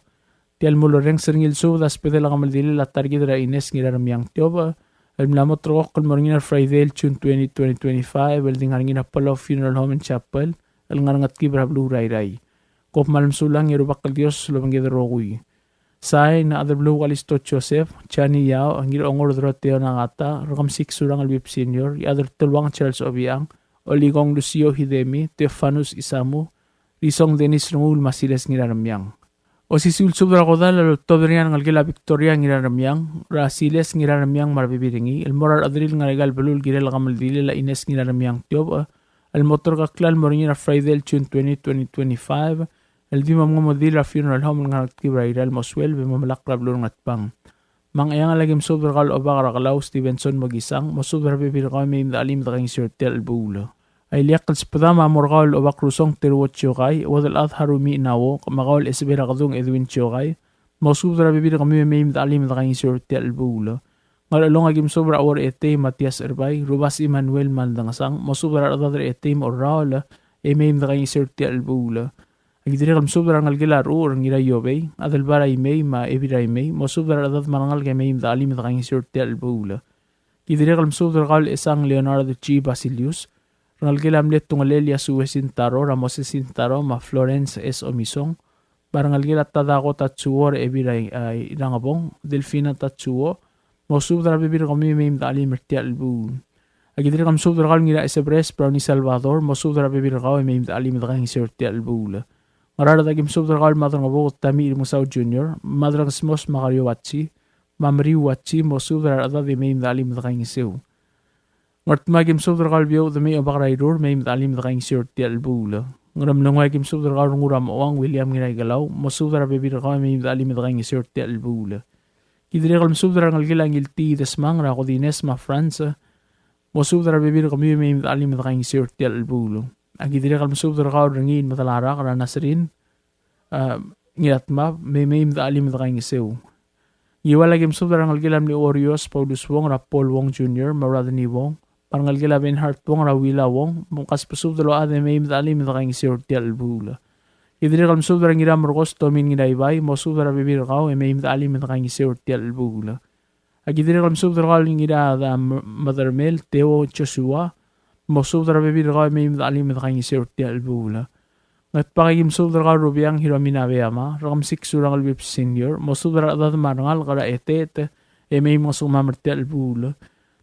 Tia el mulerrenges er ngii el subed a sbedel a kemeldilel a ta er kid er a Ines Ngiraremiang Tiobech, el mla mo ulterekokl el mo er ngii er a Friday el June twenty, twenty twenty-five, el di ngar er ngii er a Palau Funeral Home and Chapel, el ngar er a Ngetkib er a beluu er a Irrai. Kom kmal mesulang e a Rubak el Dios a lobengkid el rokui. Sain, Adelbeluu Kalisto Joseph, Jani Yao, Ngirongor Doroteo Nagata, Rekemesik Surangel Whipps Senior, Adelteluang Charles Obiang, Olikong Lucio Hidemi, Theofanus Isamu, Risong Dennis Renguul me a Siles Ngiraremiang. Osisiu el subed er a kodall el oltobed er ngii a rengelekel a Victoria Ngiraremiang, er a Siles Ngiraremiang me a rebebil er ngii, el mo er a rechederir el ngar er aika el beluu el kirel a kemeldilel a Ines Ngiraremiang Tiobech, el mo terkakl el mo er ngii er a Friday el June twenty, twenty twenty-five, el di mo mengemedil er a funeral home el ngar er a Ngetkib er a Irrai el mo sueleb e mo melakl er a beluu er a Ngatpang. Me a Ngcheangel a ki mesubed er kau el Obak er a Kelau Stevenson Mokisang, mosubed er a rebebil er kau e mei me de chelim e de kaingeseu er tia el chelebuul. A ileakl el sbedam a mo er kau el Obak Rusong Teruo Tiokai, Uodelchad Harumi Inauo, me kau el Esebei er a Kedung Edwin Tiokai, mosubed er a rebebil er kemiu e mei me de chelim e de kaingeseu er tia el chelebuul. Ngerchelong a ki mesubed er a Uor Etei Matias Erbai, Rubas Emmanuel Maldangesang, mosubed er a rechedad er a Etei me a Orraol, e mei me de kaingeseu er tia el chelebuul. A ki dirrek el mesubed er a rengelekel a Rechucher Ngiraiobei, Adelbai er a Imei me a Ebil er a Imei, mosubed er a rechedad me a rengalek e mei me de chelim e de kaingeseu er tia el chelebuul. Ki dirrek el mesubed er kau el Esang Leonard G. Basilius, rengelekel a mle Tungelel Yasue Sintaro, er a Moses Sintaro me a Florence S. Omisong, me a rengelekel a Tadako Tatsuo er a Ebil er a, a, Irangebong, Delfina Tatsuo, mosubed er a rebebil er kemiu e mei me de chelim er tia el chelebuul. A ki dirrek el mesubed er kau el Ngiraesebres Brownie Salvador, mosubed er a rebebil er kau e mei me de chelim e de kaingeseu er tia el chelebuul. Ngaraard a ki mesubed er kau el Madrengebuked Tommy Remengesau Junior, Madrengesmos Makario Wachi, me a Meriu Wachi, mosubed er a rechedad e mei me de chelim e de kaingeseu. Ngardmau a ki mesubed er kau el Biou Demei Obak er a Irur, mei me de chelim e de kaingeseu er tia el chelebuul. Ngeremlengui a ki mesubed er kau el Ngiramechuang William Ngiraikelau, mosubed er a rebebil er kau e mei me de chelim e de kaingeseu er tia el chelebuul. Ki dirrek el mesubed er a rengelekel a Ngiltii Desmang, er a Kodines me a Franz, mosubed er a rebebil er kemiu e mei me de chelim e de kaingeseu er tia el chelebuul. A ki dirrek el mesubed er kau el Rengiil Medalarak, er a Nasrin, a, Ngiratmab, me mei me de chelim e de kaingeseu. Ngiwal a ki mesubed er a rengelekel a mle Warriors Paulus Wong, er a Paul Wong Junior, me a Rodney Wong, me a rengelekel a Bernhard Wong, er a Willa Wong, me mkasbesubed el ochad e mei me de chelim e de kaingeseu er tia el chelebuul. Ki dirrek el mesubed er a Ngiramerkos Tomin Ngiraibai, mosubed er a rebebil er kau e mei me de chelim e de kaingeseu er tia el chelebuul. A ki dirrek el mesubed er kau el Ngirada M-, Medermel Teo Joshua, mosubed er a rebebil er kau e mei me de chelim e de kaingeseu er tia el chelebuul. Ngatpang a ki mesubed er kau el Rubiang Hiromi Nabeyama, Rekemesik Surangel Whipps Senior, mosubed er a rechedad me a rengalek er a Eteet, e mei me ngesukemam er tia el chelebuul.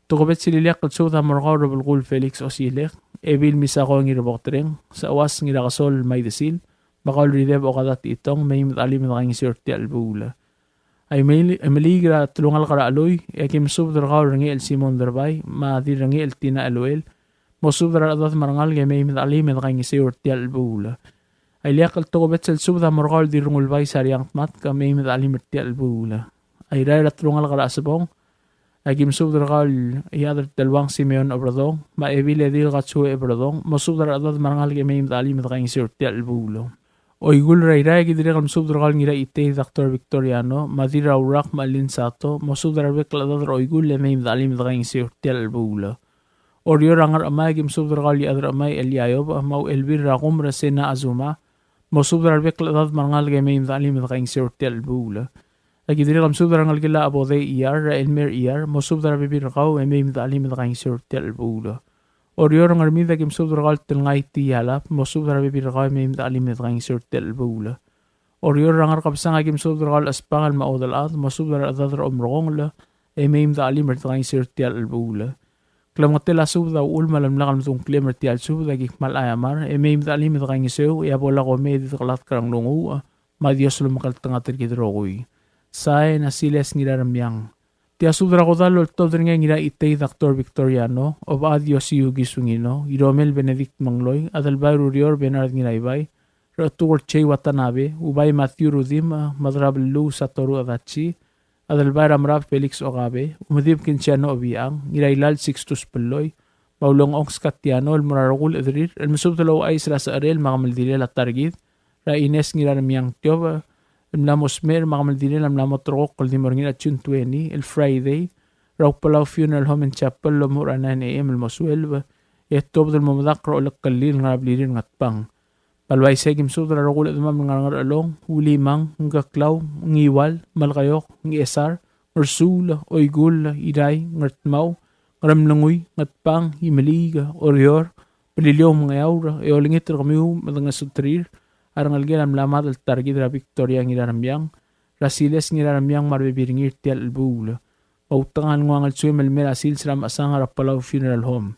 Tokubets el ileakl el subed a mo er kau el Rebelkuul Felix Osilek, Ebil Misako Ngirboketreng, Seuas Ngirakesol Maidesil, me kau el Rideb Okada Techitong, mei me de chelim e de kaingeseu er tia el chelebuul. A Imeli-, Imeliik er a telungalek er a Chelui, e a ki mesubed er kau el Rengechel Simon Derbai, me a Dirrengechel Tina Eluel, mosubed er a rechedad me a rengalek e mei me de chelim e de kaingeseu er tia el chelebuul. A ileakl el tokubets el subed a mo er kau el Dirrengulbai Sariang Tmatk, mei me de chelim er tia el chelebuul. A Irrai er a telungalek er a Chesebong, a ki mesubed er kau el Iechad er a Teluang Simeon Oberdong, me a Ebil Edil Katsue Oberdong, mosubed er a rechedad me a rengalek e mei me de chelim e de kaingeseu er tia el chelebuul. Oikull er a Irrai a ki dirrek el mesubed er kau el Ngiraitei Doctor Victoriano, me a Dirraurak me a Lynn Sato, mosubed er a rebek el chedad er a Oikull e mei me de chelim e de kaingeseu er tia el chelebuul. Oreor er a Ngerchemai a ki mesubed er kau el Iechad er a Chemai Eliayob, me a Uchelbil er a Kumer Sena Azuma, mosubed er a rebek el chedad me a rengalek e mei me de chelim e de kaingeseu er tia el chelebuul. A ki dirrek el mesubed er a rengelekel a Obodei Iyar, er a Elmer Iyar, mosubed er a rebebil er kau e mei me de chelim e de kaingeseu er tia el chelebuul. Oreor er a Ngermid a ki mesubed er kau el Telngai Tialap, mosubed er a rebebil er kau e mei me de chelim e de kaingeseu er tia el chelebuul. Oreor er a Ngerkebesang a ki mesubed er kau el Chesbangel me a Uodelchad, mosubed er a rechedad er a Omrekongel, e mei me de chelim e de kaingeseu er tia el chelebuul. Klemengetel a subed a uchul me a lemlak el medung a ngklem er tia el subed a ki kmal aiamar, e mei me de chelim e de kaingeseu, e a bo lak omei e di dekelatk er a nglunguuch, me a Dios a lomekngeltengat er kid el rokui. Sain a Siles Ngiraremiang. Tia subed er a kodall el oltobed er ngii a Ngiraitei Doctor Victoriano, Obechad Yosiu Kisungino, Iromel Benedict Mengloi, Adelbai Rurior Bernard Ngiraibai, Rechetuker Jay Watanabe, Ubai Matthew Rudimch, Medrabeluu Satoru Adachi, Adelbai er a Merab Felix Okabe, Umedib Kinsiano Obichang, Ngirailal Sixtus Belloi, me a Ulengchong Skatiano, el mo er a rokui el chederir, el mesubed el ouchais er a secherel me a kemeldilel a ta er kid, er a Ines Ngiraremiang Tiobech, el mla mo smecher me a kemeldilel a mla mo ulterekokl el di mo er ngii er a June twenty, el Friday, er a Ukelau Funeral Home and Chapel el omuchel er a nine A M el mo sueleb, e tuobed el mo medakl er a olekelir el ngar er a blirir er a Ngatpang. Me a le uaisei e ki mesubed er a rokui el chedemam el ngar er a Ngerchelong, Ulimang, Ngkeklau, Ngiwal, Melekeok, Ngchesar, Ngersuul, Oikull, Irrai, Ngardmau, Ngeremlengui, Ngatpang, Imeliik, Oreor, Beliliou me a Ngeaur, e olengit er kemiu me dengesuterir a rengelekel a mla mad el ta er kid er a Victoria Ngiraremiang, er a Siles Ngiraremiang me a rebebil er ngii er tia el chelebuul. Outekangel el nguu a ngelsuem el mei er a sils er a mechesang er a Palau Funeral Home.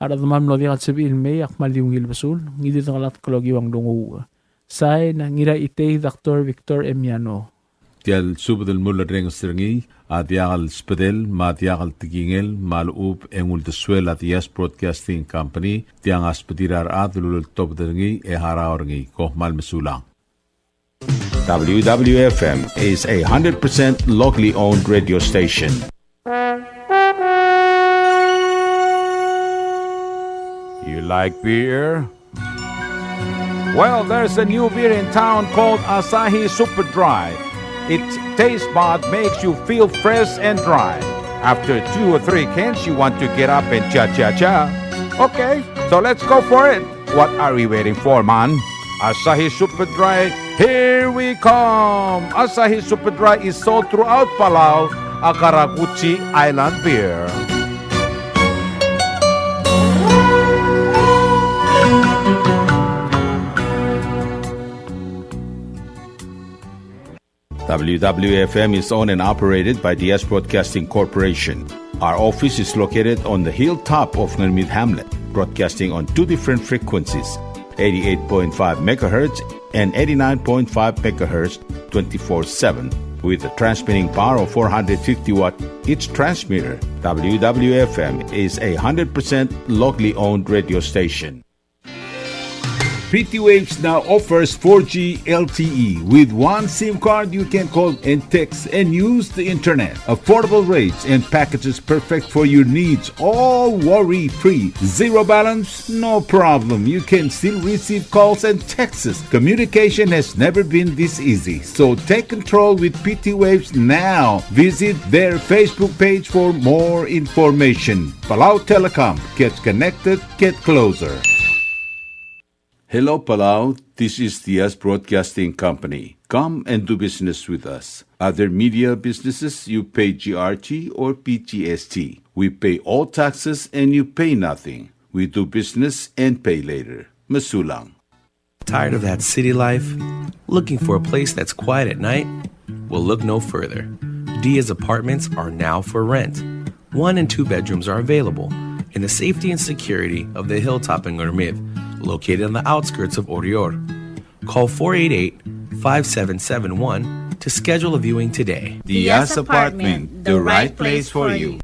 A rechedam el mlo diak el sebechir el mei a kmal di ungil besul, ngii di dekelatk el okiu a nglunguuch. Sain, Ngiraitei Doctor Victor M. Yano. Tia el subed el mulerrenges er ngii a diak el sbedel me a diak el tekingel me a lechub e ng uldesuel a Diaz Broadcasting Company, tiang a sbedir a rechad el uleltobed er ngii e harau er ngii. Kom kmal mesulang. W W F M is a hundred percent locally owned radio station. You like beer? Well, there's a new beer in town called Asahi Super Dry. Its taste bud makes you feel fresh and dry. After two or three cans, you want to get up and cha-cha-cha. Okay, so let's go for it. What are we waiting for, man? Asahi Super Dry, here we come! Asahi Super Dry is sold throughout Palau, a karakuchi island beer. W W F M is owned and operated by Diaz Broadcasting Corporation. Our office is located on the hilltop of Ngermid Hamlet, broadcasting on two different frequencies, eighty-eight point five megahertz and eighty-nine point five megahertz, twenty-four seven, with a transmitting power of four hundred fifty watt each transmitter. W W F M is a hundred percent locally owned radio station. P T Waves now offers four G L T E. With one SIM card, you can call and text and use the internet. Affordable rates and packages perfect for your needs, all worry-free. Zero balance? No problem. You can still receive calls and texts. Communication has never been this easy. So take control with P T Waves now. Visit their Facebook page for more information. Palau Telecom. Get connected. Get closer. Hello, Palau. This is Diaz Broadcasting Company. Come and do business with us. Other media businesses, you pay G R T or P G S T. We pay all taxes and you pay nothing. We do business and pay later. Mesulang. Tired of that city life? Looking for a place that's quiet at night? Well, look no further. Diaz Apartments are now for rent. One and two bedrooms are available in the safety and security of the hilltop in Ngermid, located on the outskirts of Oreor. Call four eight eight, five seven seven one to schedule a viewing today. Diaz Apartment, the right place for you.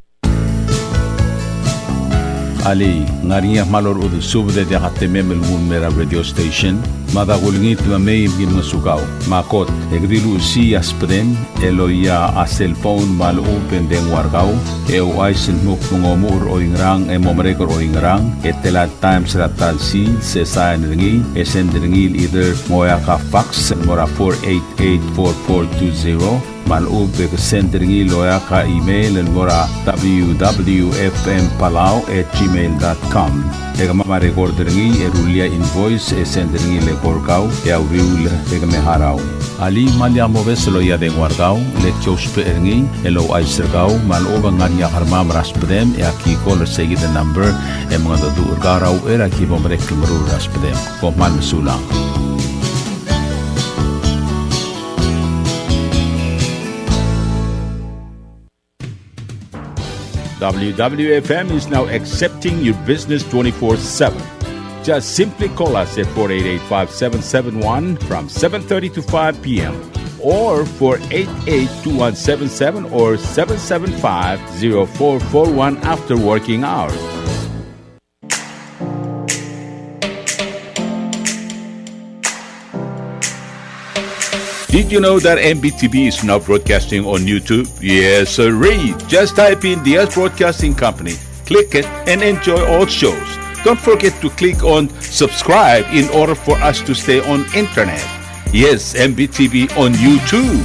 Alii, ng ngar er ngii a kmal orechudel subed e diak a temem el nguu el mei er a radio station? Mada kulengit me mei me ki ngosukau. Me a kot, e ke di luchesii a sbedem el oia a cell phone me a lechub e ng dengua er kau, e ouchais el dmu kmo ng omuchel er oingerang e mo merek er oingerang, e tela el times er a ta el sils, e sain er ngii, e send er ngii el either ng oeak a fax el mo er a four eight eight four four two zero, me a lechub e ke send er ngii el oeak a email el mo er a W W F M Palau at gmail dot com. E kemam a record er ngii e rullii a invoice e send er ngii el eko er kau e a uriul e ke me harau. Alii, me lak mobes el oia dengua er kau, le ki ousbech er ngii el ouchais er kau me a lechub e ng ngar er ngii a kermam er a sbedem e aki call er seikid el number e mengedecheduch er kau er a uchei er a ki bo merek el meruul er a sbedem. Kom kmal mesulang. W W F M is now accepting your business twenty-four seven. Just simply call us at four eight eight, five seven seven one from seven thirty to five p m or four eight eight, two one seven seven or seven seven five, zero four four one after working hours. Did you know that M B T V is now broadcasting on YouTube? Yes, sirree. Just type in Diaz Broadcasting Company, click it, and enjoy all shows. Don't forget to click on subscribe in order for us to stay on internet. Yes, M B T V on YouTube.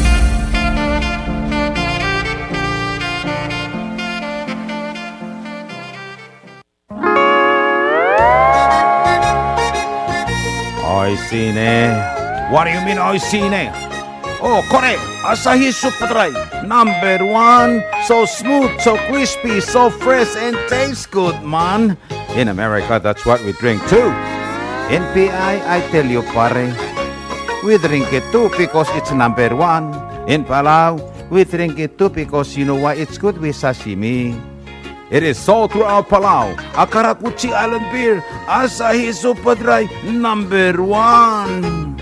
Oishii ne. What do you mean, oishii ne? Oh, kore, Asahi Super Dry, number one. So smooth, so crispy, so fresh, and tastes good, man. In America, that's what we drink too. In P I, I tell you, pare, we drink it too because it's number one. In Palau, we drink it too because you know why, it's good with sashimi. It is sold throughout Palau. A karakuchi island beer, Asahi Super Dry, number one.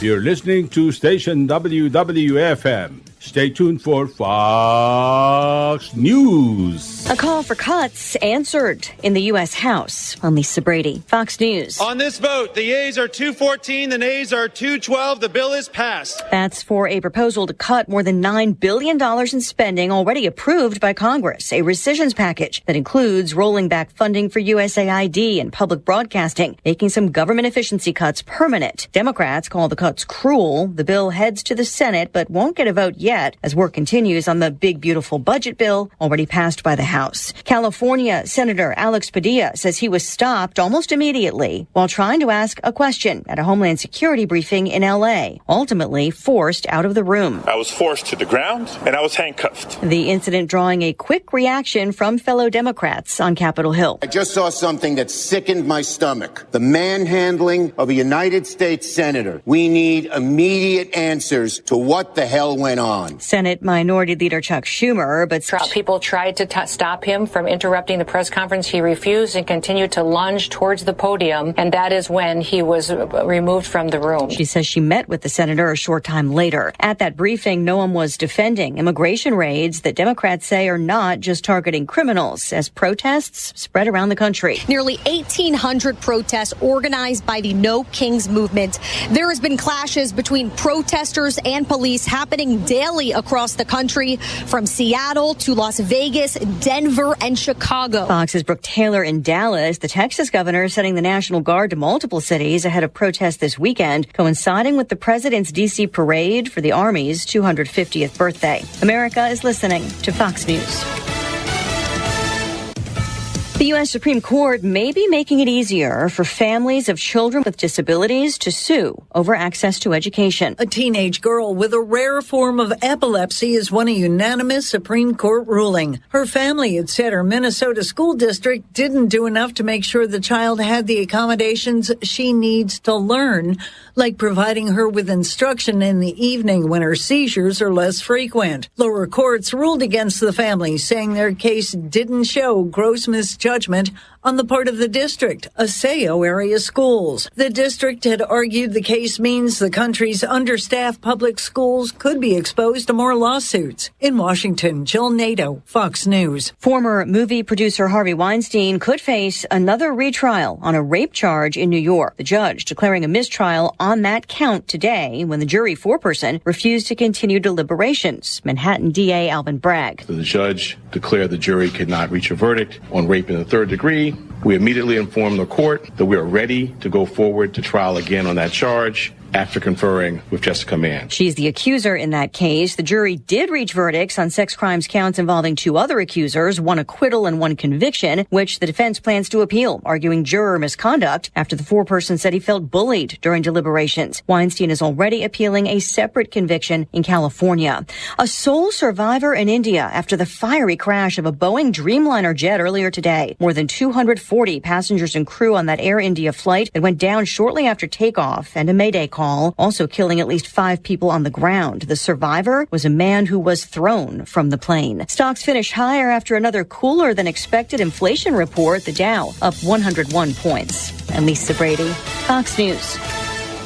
You're listening to station W W F M. Stay tuned for Fox News. A call for cuts answered in the U S House. I'm Lisa Brady, Fox News. On this vote, the yeas are two fourteen, the nays are two twelve. The bill is passed. That's for a proposal to cut more than nine billion dollars in spending already approved by Congress, a rescissions package that includes rolling back funding for U S A I D and public broadcasting, making some government efficiency cuts permanent. Democrats call the cuts cruel. The bill heads to the Senate but won't get a vote yet as work continues on the big, beautiful budget bill already passed by the House. California Senator Alex Padilla says he was stopped almost immediately while trying to ask a question at a Homeland Security briefing in L A, ultimately forced out of the room. I was forced to the ground and I was handcuffed. The incident drawing a quick reaction from fellow Democrats on Capitol Hill. I just saw something that sickened my stomach. The manhandling of a United States senator. We need immediate answers to what the hell went on. Senate Minority Leader Chuck Schumer, but people tried to t- stop him from interrupting the press conference. He refused and continued to lunge towards the podium, and that is when he was uh, removed from the room. She says she met with the senator a short time later. At that briefing, Noem was defending immigration raids that Democrats say are not just targeting criminals, as protests spread around the country. Nearly eighteen hundred protests organized by the No Kings movement. There has been clashes between protesters and police happening daily across the country, from Seattle to Las Vegas, Denver, and Chicago. Fox's Brooke Taylor in Dallas. The Texas governor sending the National Guard to multiple cities ahead of protests this weekend, coinciding with the president's D C parade for the Army's two hundred fiftieth birthday. America is listening to Fox News. The U S Supreme Court may be making it easier for families of children with disabilities to sue over access to education. A teenage girl with a rare form of epilepsy has won a unanimous Supreme Court ruling. Her family had said her Minnesota school district didn't do enough to make sure the child had the accommodations she needs to learn, like providing her with instruction in the evening when her seizures are less frequent. Lower courts ruled against the family, saying their case didn't show gross misjudgment on the part of the district, Osseo area schools. The district had argued the case means the country's understaffed public schools could be exposed to more lawsuits. In Washington, Jill Nato, Fox News. Former movie producer Harvey Weinstein could face another retrial on a rape charge in New York. The judge declaring a mistrial on that count today when the jury foreperson refused to continue deliberations. Manhattan D A Alvin Bragg. The judge declared the jury could not reach a verdict on rape in the third degree. We immediately informed the court that we are ready to go forward to trial again on that charge after conferring with Jessica Mann. She's the accuser in that case. The jury did reach verdicts on sex crimes counts involving two other accusers, one acquittal and one conviction, which the defense plans to appeal, arguing juror misconduct after the foreperson said he felt bullied during deliberations. Weinstein is already appealing a separate conviction in California. A sole survivor in India after the fiery crash of a Boeing Dreamliner jet earlier today. More than two hundred forty passengers and crew on that Air India flight that went down shortly after takeoff and a mayday call, also killing at least five people on the ground. The survivor was a man who was thrown from the plane. Stocks finish higher after another cooler than expected inflation report. The Dow up one hundred one points. I'm Lisa Brady, Fox News.